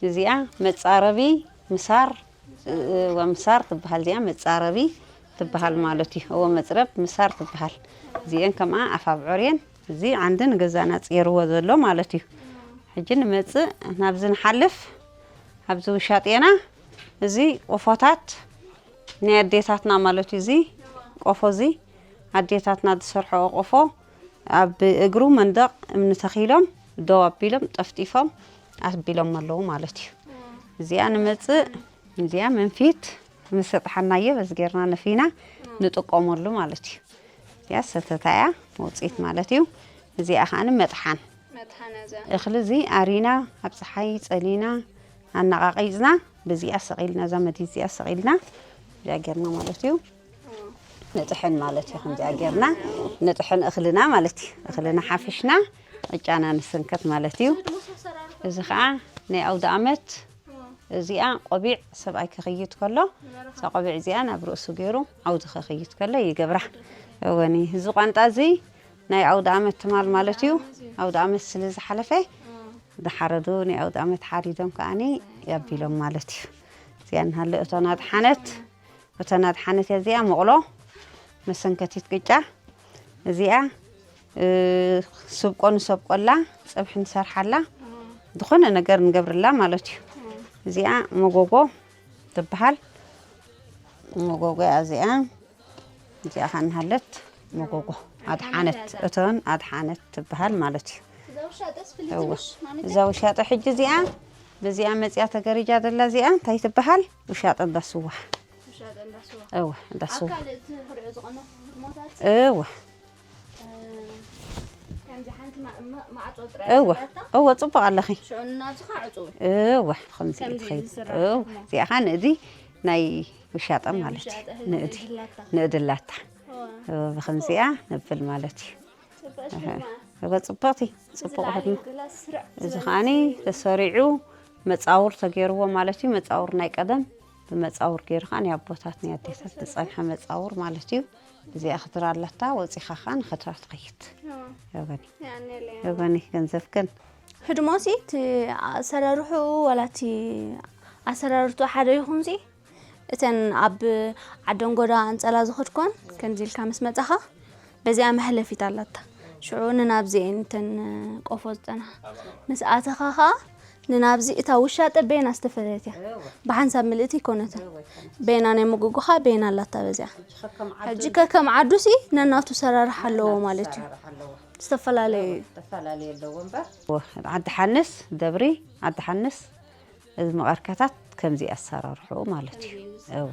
እዚኣ መጻረቢ ምሳር እ፣ ወምሳር ትበሃል። እዚኣ መጻረቢ ትበሃል ማለት እዩ። እዎ መጽረብ ምሳር ትበሃል። እዚአን ከምኣ ኣፍ ኣብዑር እየን። እዚ ዓንዲ ንገዛና ጽየርዎ ዘሎ ማለት እዩ። ሕጂ ንመጽእ ናብዚ ንሓልፍ፣ ኣብዚ ውሻጤና እዚ ቆፎታት ናይ ኣዴታትና ማለት እዩ። እዚ ቆፎ እዚ ኣዴታትና ዝሰርሖ ቆፎ ኣብ እግሩ መንደቕ እምኒ ተኺሎም ደው ኣቢሎም ጠፍጢፎም ኣቢሎም ኣለዉ ማለት እዩ። እዚኣ ንመጽእ፣ እዚኣ መንፊት ምስ ሰጥሓናዮ በዚ ጌርና ነፊና ንጥቀመሉ ማለት እዩ። እዚኣ ሰተታ እያ መውፅኢት ማለት እዩ። እዚኣ ከዓ መጥሓን መጥሓን እዛ እኽሊ እዚ ኣሪና ኣብ ፀሓይ ፀሊና ኣነቓቒፅና በዚኣ ሰቒልና እዛ መዲድ እዚኣ ሰቒልና እዚኣ ጌርና ማለት እዩ። ንጥሕን ማለት እዩ። ከምዚኣ ጌርና ንጥሕን እኽልና ማለት እዩ። እኽልና ሓፊሽና ቅጫና ንስንከት ማለት እዩ። እዚ ከዓ ናይ ኣውደ ኣመት እዚኣ ቆቢዕ ሰብኣይ ክኽይድ ከሎ እዛ ቆቢዕ እዚኣ ናብ ርእሱ ገይሩ ዓውዲ ክኽይድ ከሎ ይገብራ። እወኒ እዚ ቋንጣ እዚ ናይ ኣውደ ኣመት ትማል ማለት እዩ። ኣውደ ኣመት ስለ ዝሓለፈ ዝሓረዱ ናይ ኣውደ ኣመት ሓሪዶም ከዓኒ ያቢሎም ማለት እዩ። እዚኣ ንሃለ እቶን ኣድሓነት እተን ኣድሓነት እያ እዚኣ መቕሎ መሰንከቲት ቅጫ እዚኣ እ፣ ስብቆ ንሰብቆላ ፀብሒ ንሰርሓላ ዝኾነ ነገር ንገብርላ ማለት እዩ። እዚኣ መጎጎ ትበሃል። መጎጎ እያ እዚኣ። እዚኣ ኸዓ ንሃለት መጎጎ ኣድሓነት እቶን ኣድሓነት ትበሃል ማለት እዩ። እዋ እዛ ውሻጠ ሕጂ እዚኣ በዚኣ መፅያ ተገሪጃ ዘላ እዚኣ እንታይ ትበሃል? ውሻጠ እንዳስዋ። እዋ እንዳስዋ። እዋ እወ እወ ጽቡቕ ኣለኺ። እወ ከምዚ ትኸይድ እወ እዚኣ ኸዓ ንእዲ ናይ ውሻጠ ማለት እዩ። ንእዲ ንእድላታ እወ ብኸምዚኣ ነብል ማለት እዩ። እወ ጽቡቕቲ ጽቡቕ ህድሞ እዚ ኸዓኒ ተሰሪዑ መጻውር ተገይርዎ ማለት እዩ። መጻውር ናይ ቀደም ብመጻውር ገይሩ ኸዓ ናይ ኣቦታት ናይ ኣዴታት ዝጸንሐ መጻውር ማለት እዩ። እዚኣ ክድራ ኣለታ ወጺኻ ኸዓ ንኸድራ ትኸይድ። እወ እወኒ እወኒ ገንዘብክን ህድሞሲ እቲ ኣሰራርሕኡ ዋላ እቲ ኣሰራርትኡ ሓደ ይኹንሲ እተን ኣብ ዓደንጎዳ ኣንጸላ ዝኸድኮን ከምዚ ኢልካ ምስ መጻኻ በዚኣ መሕለፊት ኣላታ። ሽዑ ንናብዚ እየን እተን ቆፎ ዝጸንሓ። ምስ ኣተኻ ኸኣ ንናብዚ እታ ውሻጠ በይና ዝተፈለየት እያ። ብሓንሳብ ምልእቲ ኣይኮነትን። በይና ናይ መጎጎኻ በይና ኣላታ በዚኣ። ሕጂ ከከም ዓዱሲ ነናቱ ሰራርሕ ኣለዎ ማለት እዩ። ዝተፈላለዩ እዩ። ዓዲ ሓንስ ደብሪ ዓዲ ሓንስ እዚ መቐርካታት ከምዚ ኣሰራርሕኡ ማለት እዩ። እወ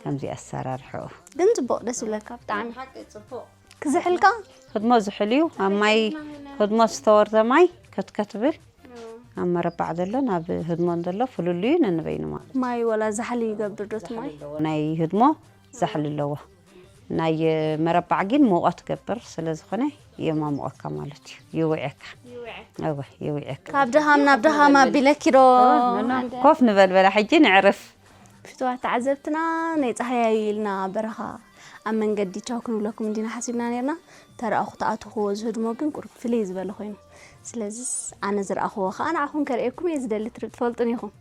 ከምዚ ኣሰራርሕኡ። ግን ጽቡቕ ደስ ይብለካ ብጣዕሚ። ሓቂ ጽቡቕ። ክዝሕልካ ህድሞ ዝሕል እዩ። ኣብ ማይ ህድሞ ዝተወርዘ ማይ ከትከት ብል ኣብ መረባዕ ዘሎ ናብ ህድሞ ዘሎ ፍልልዩ ነንበይኑ ማለት እዩ። ማይ ወላ ዛሕሊ ይገብር ዶ እቲ ማይ? ናይ ህድሞ ዛሕሊ ኣለዎ። ናይ መረባዕ ግን ሙቐት ገብር ስለ ዝኾነ የማሙቐካ ማለት እዩ። ይውዕካ። ይውዕካ። እወ ይውዕካ። ካብ ድሃም ናብ ድሃም ኣቢለኪ ዶ? ኮፍ ንበል በላ ሕጂ ንዕርፍ። ፍትዋት ተዓዘብትና ናይ ጻህያይ ኢልና በረኻ ኣብ መንገዲ ቻው ክንብለኩም እንዲና ሓሲብና ነርና። ተረኣኹ ተኣትኹዎ ዝህድሞ ግን ቁሩብ ፍልይ ዝበለ ኮይኑ። ስለዚስ ኣነ ዝረኣኹዎ ኸኣ ንዓኹም ከርእየኩም እየ ዝደሊ ትፈልጡን ኢኹም።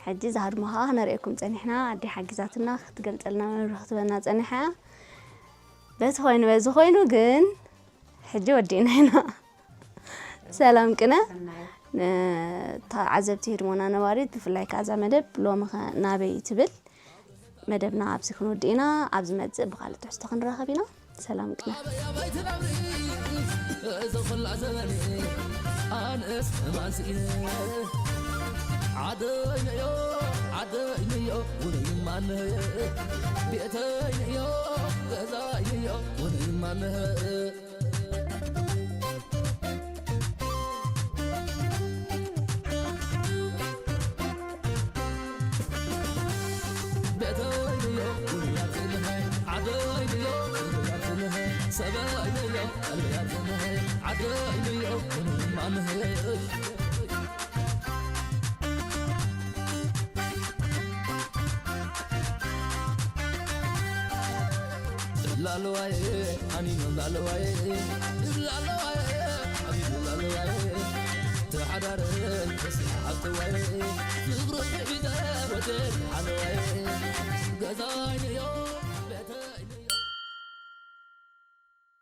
ሕጂ እዛ ህድሞ ኸኣ ክነርእየኩም ጸኒሕና ኣደይ ሓጊዛትና ክትገልጸልና መብርህ ክትበና ጸኒሓ እያ። በቲ ኮይኑ በዚ ኮይኑ ግን ሕጂ ወዲእና ኢና። ሰላም ቅነ ንተዓዘብቲ ህድሞና ነባሪት ብፍላይ ከኣ እዛ መደብ ሎሚ ኸ ናበይ ትብል መደብና ኣብዚ ክንወድእ ኢና። ኣብ ዝመጽእ ብኻልእ ትሕዝቶ ክንራኸብ ኢና። ሰላም ቅነ።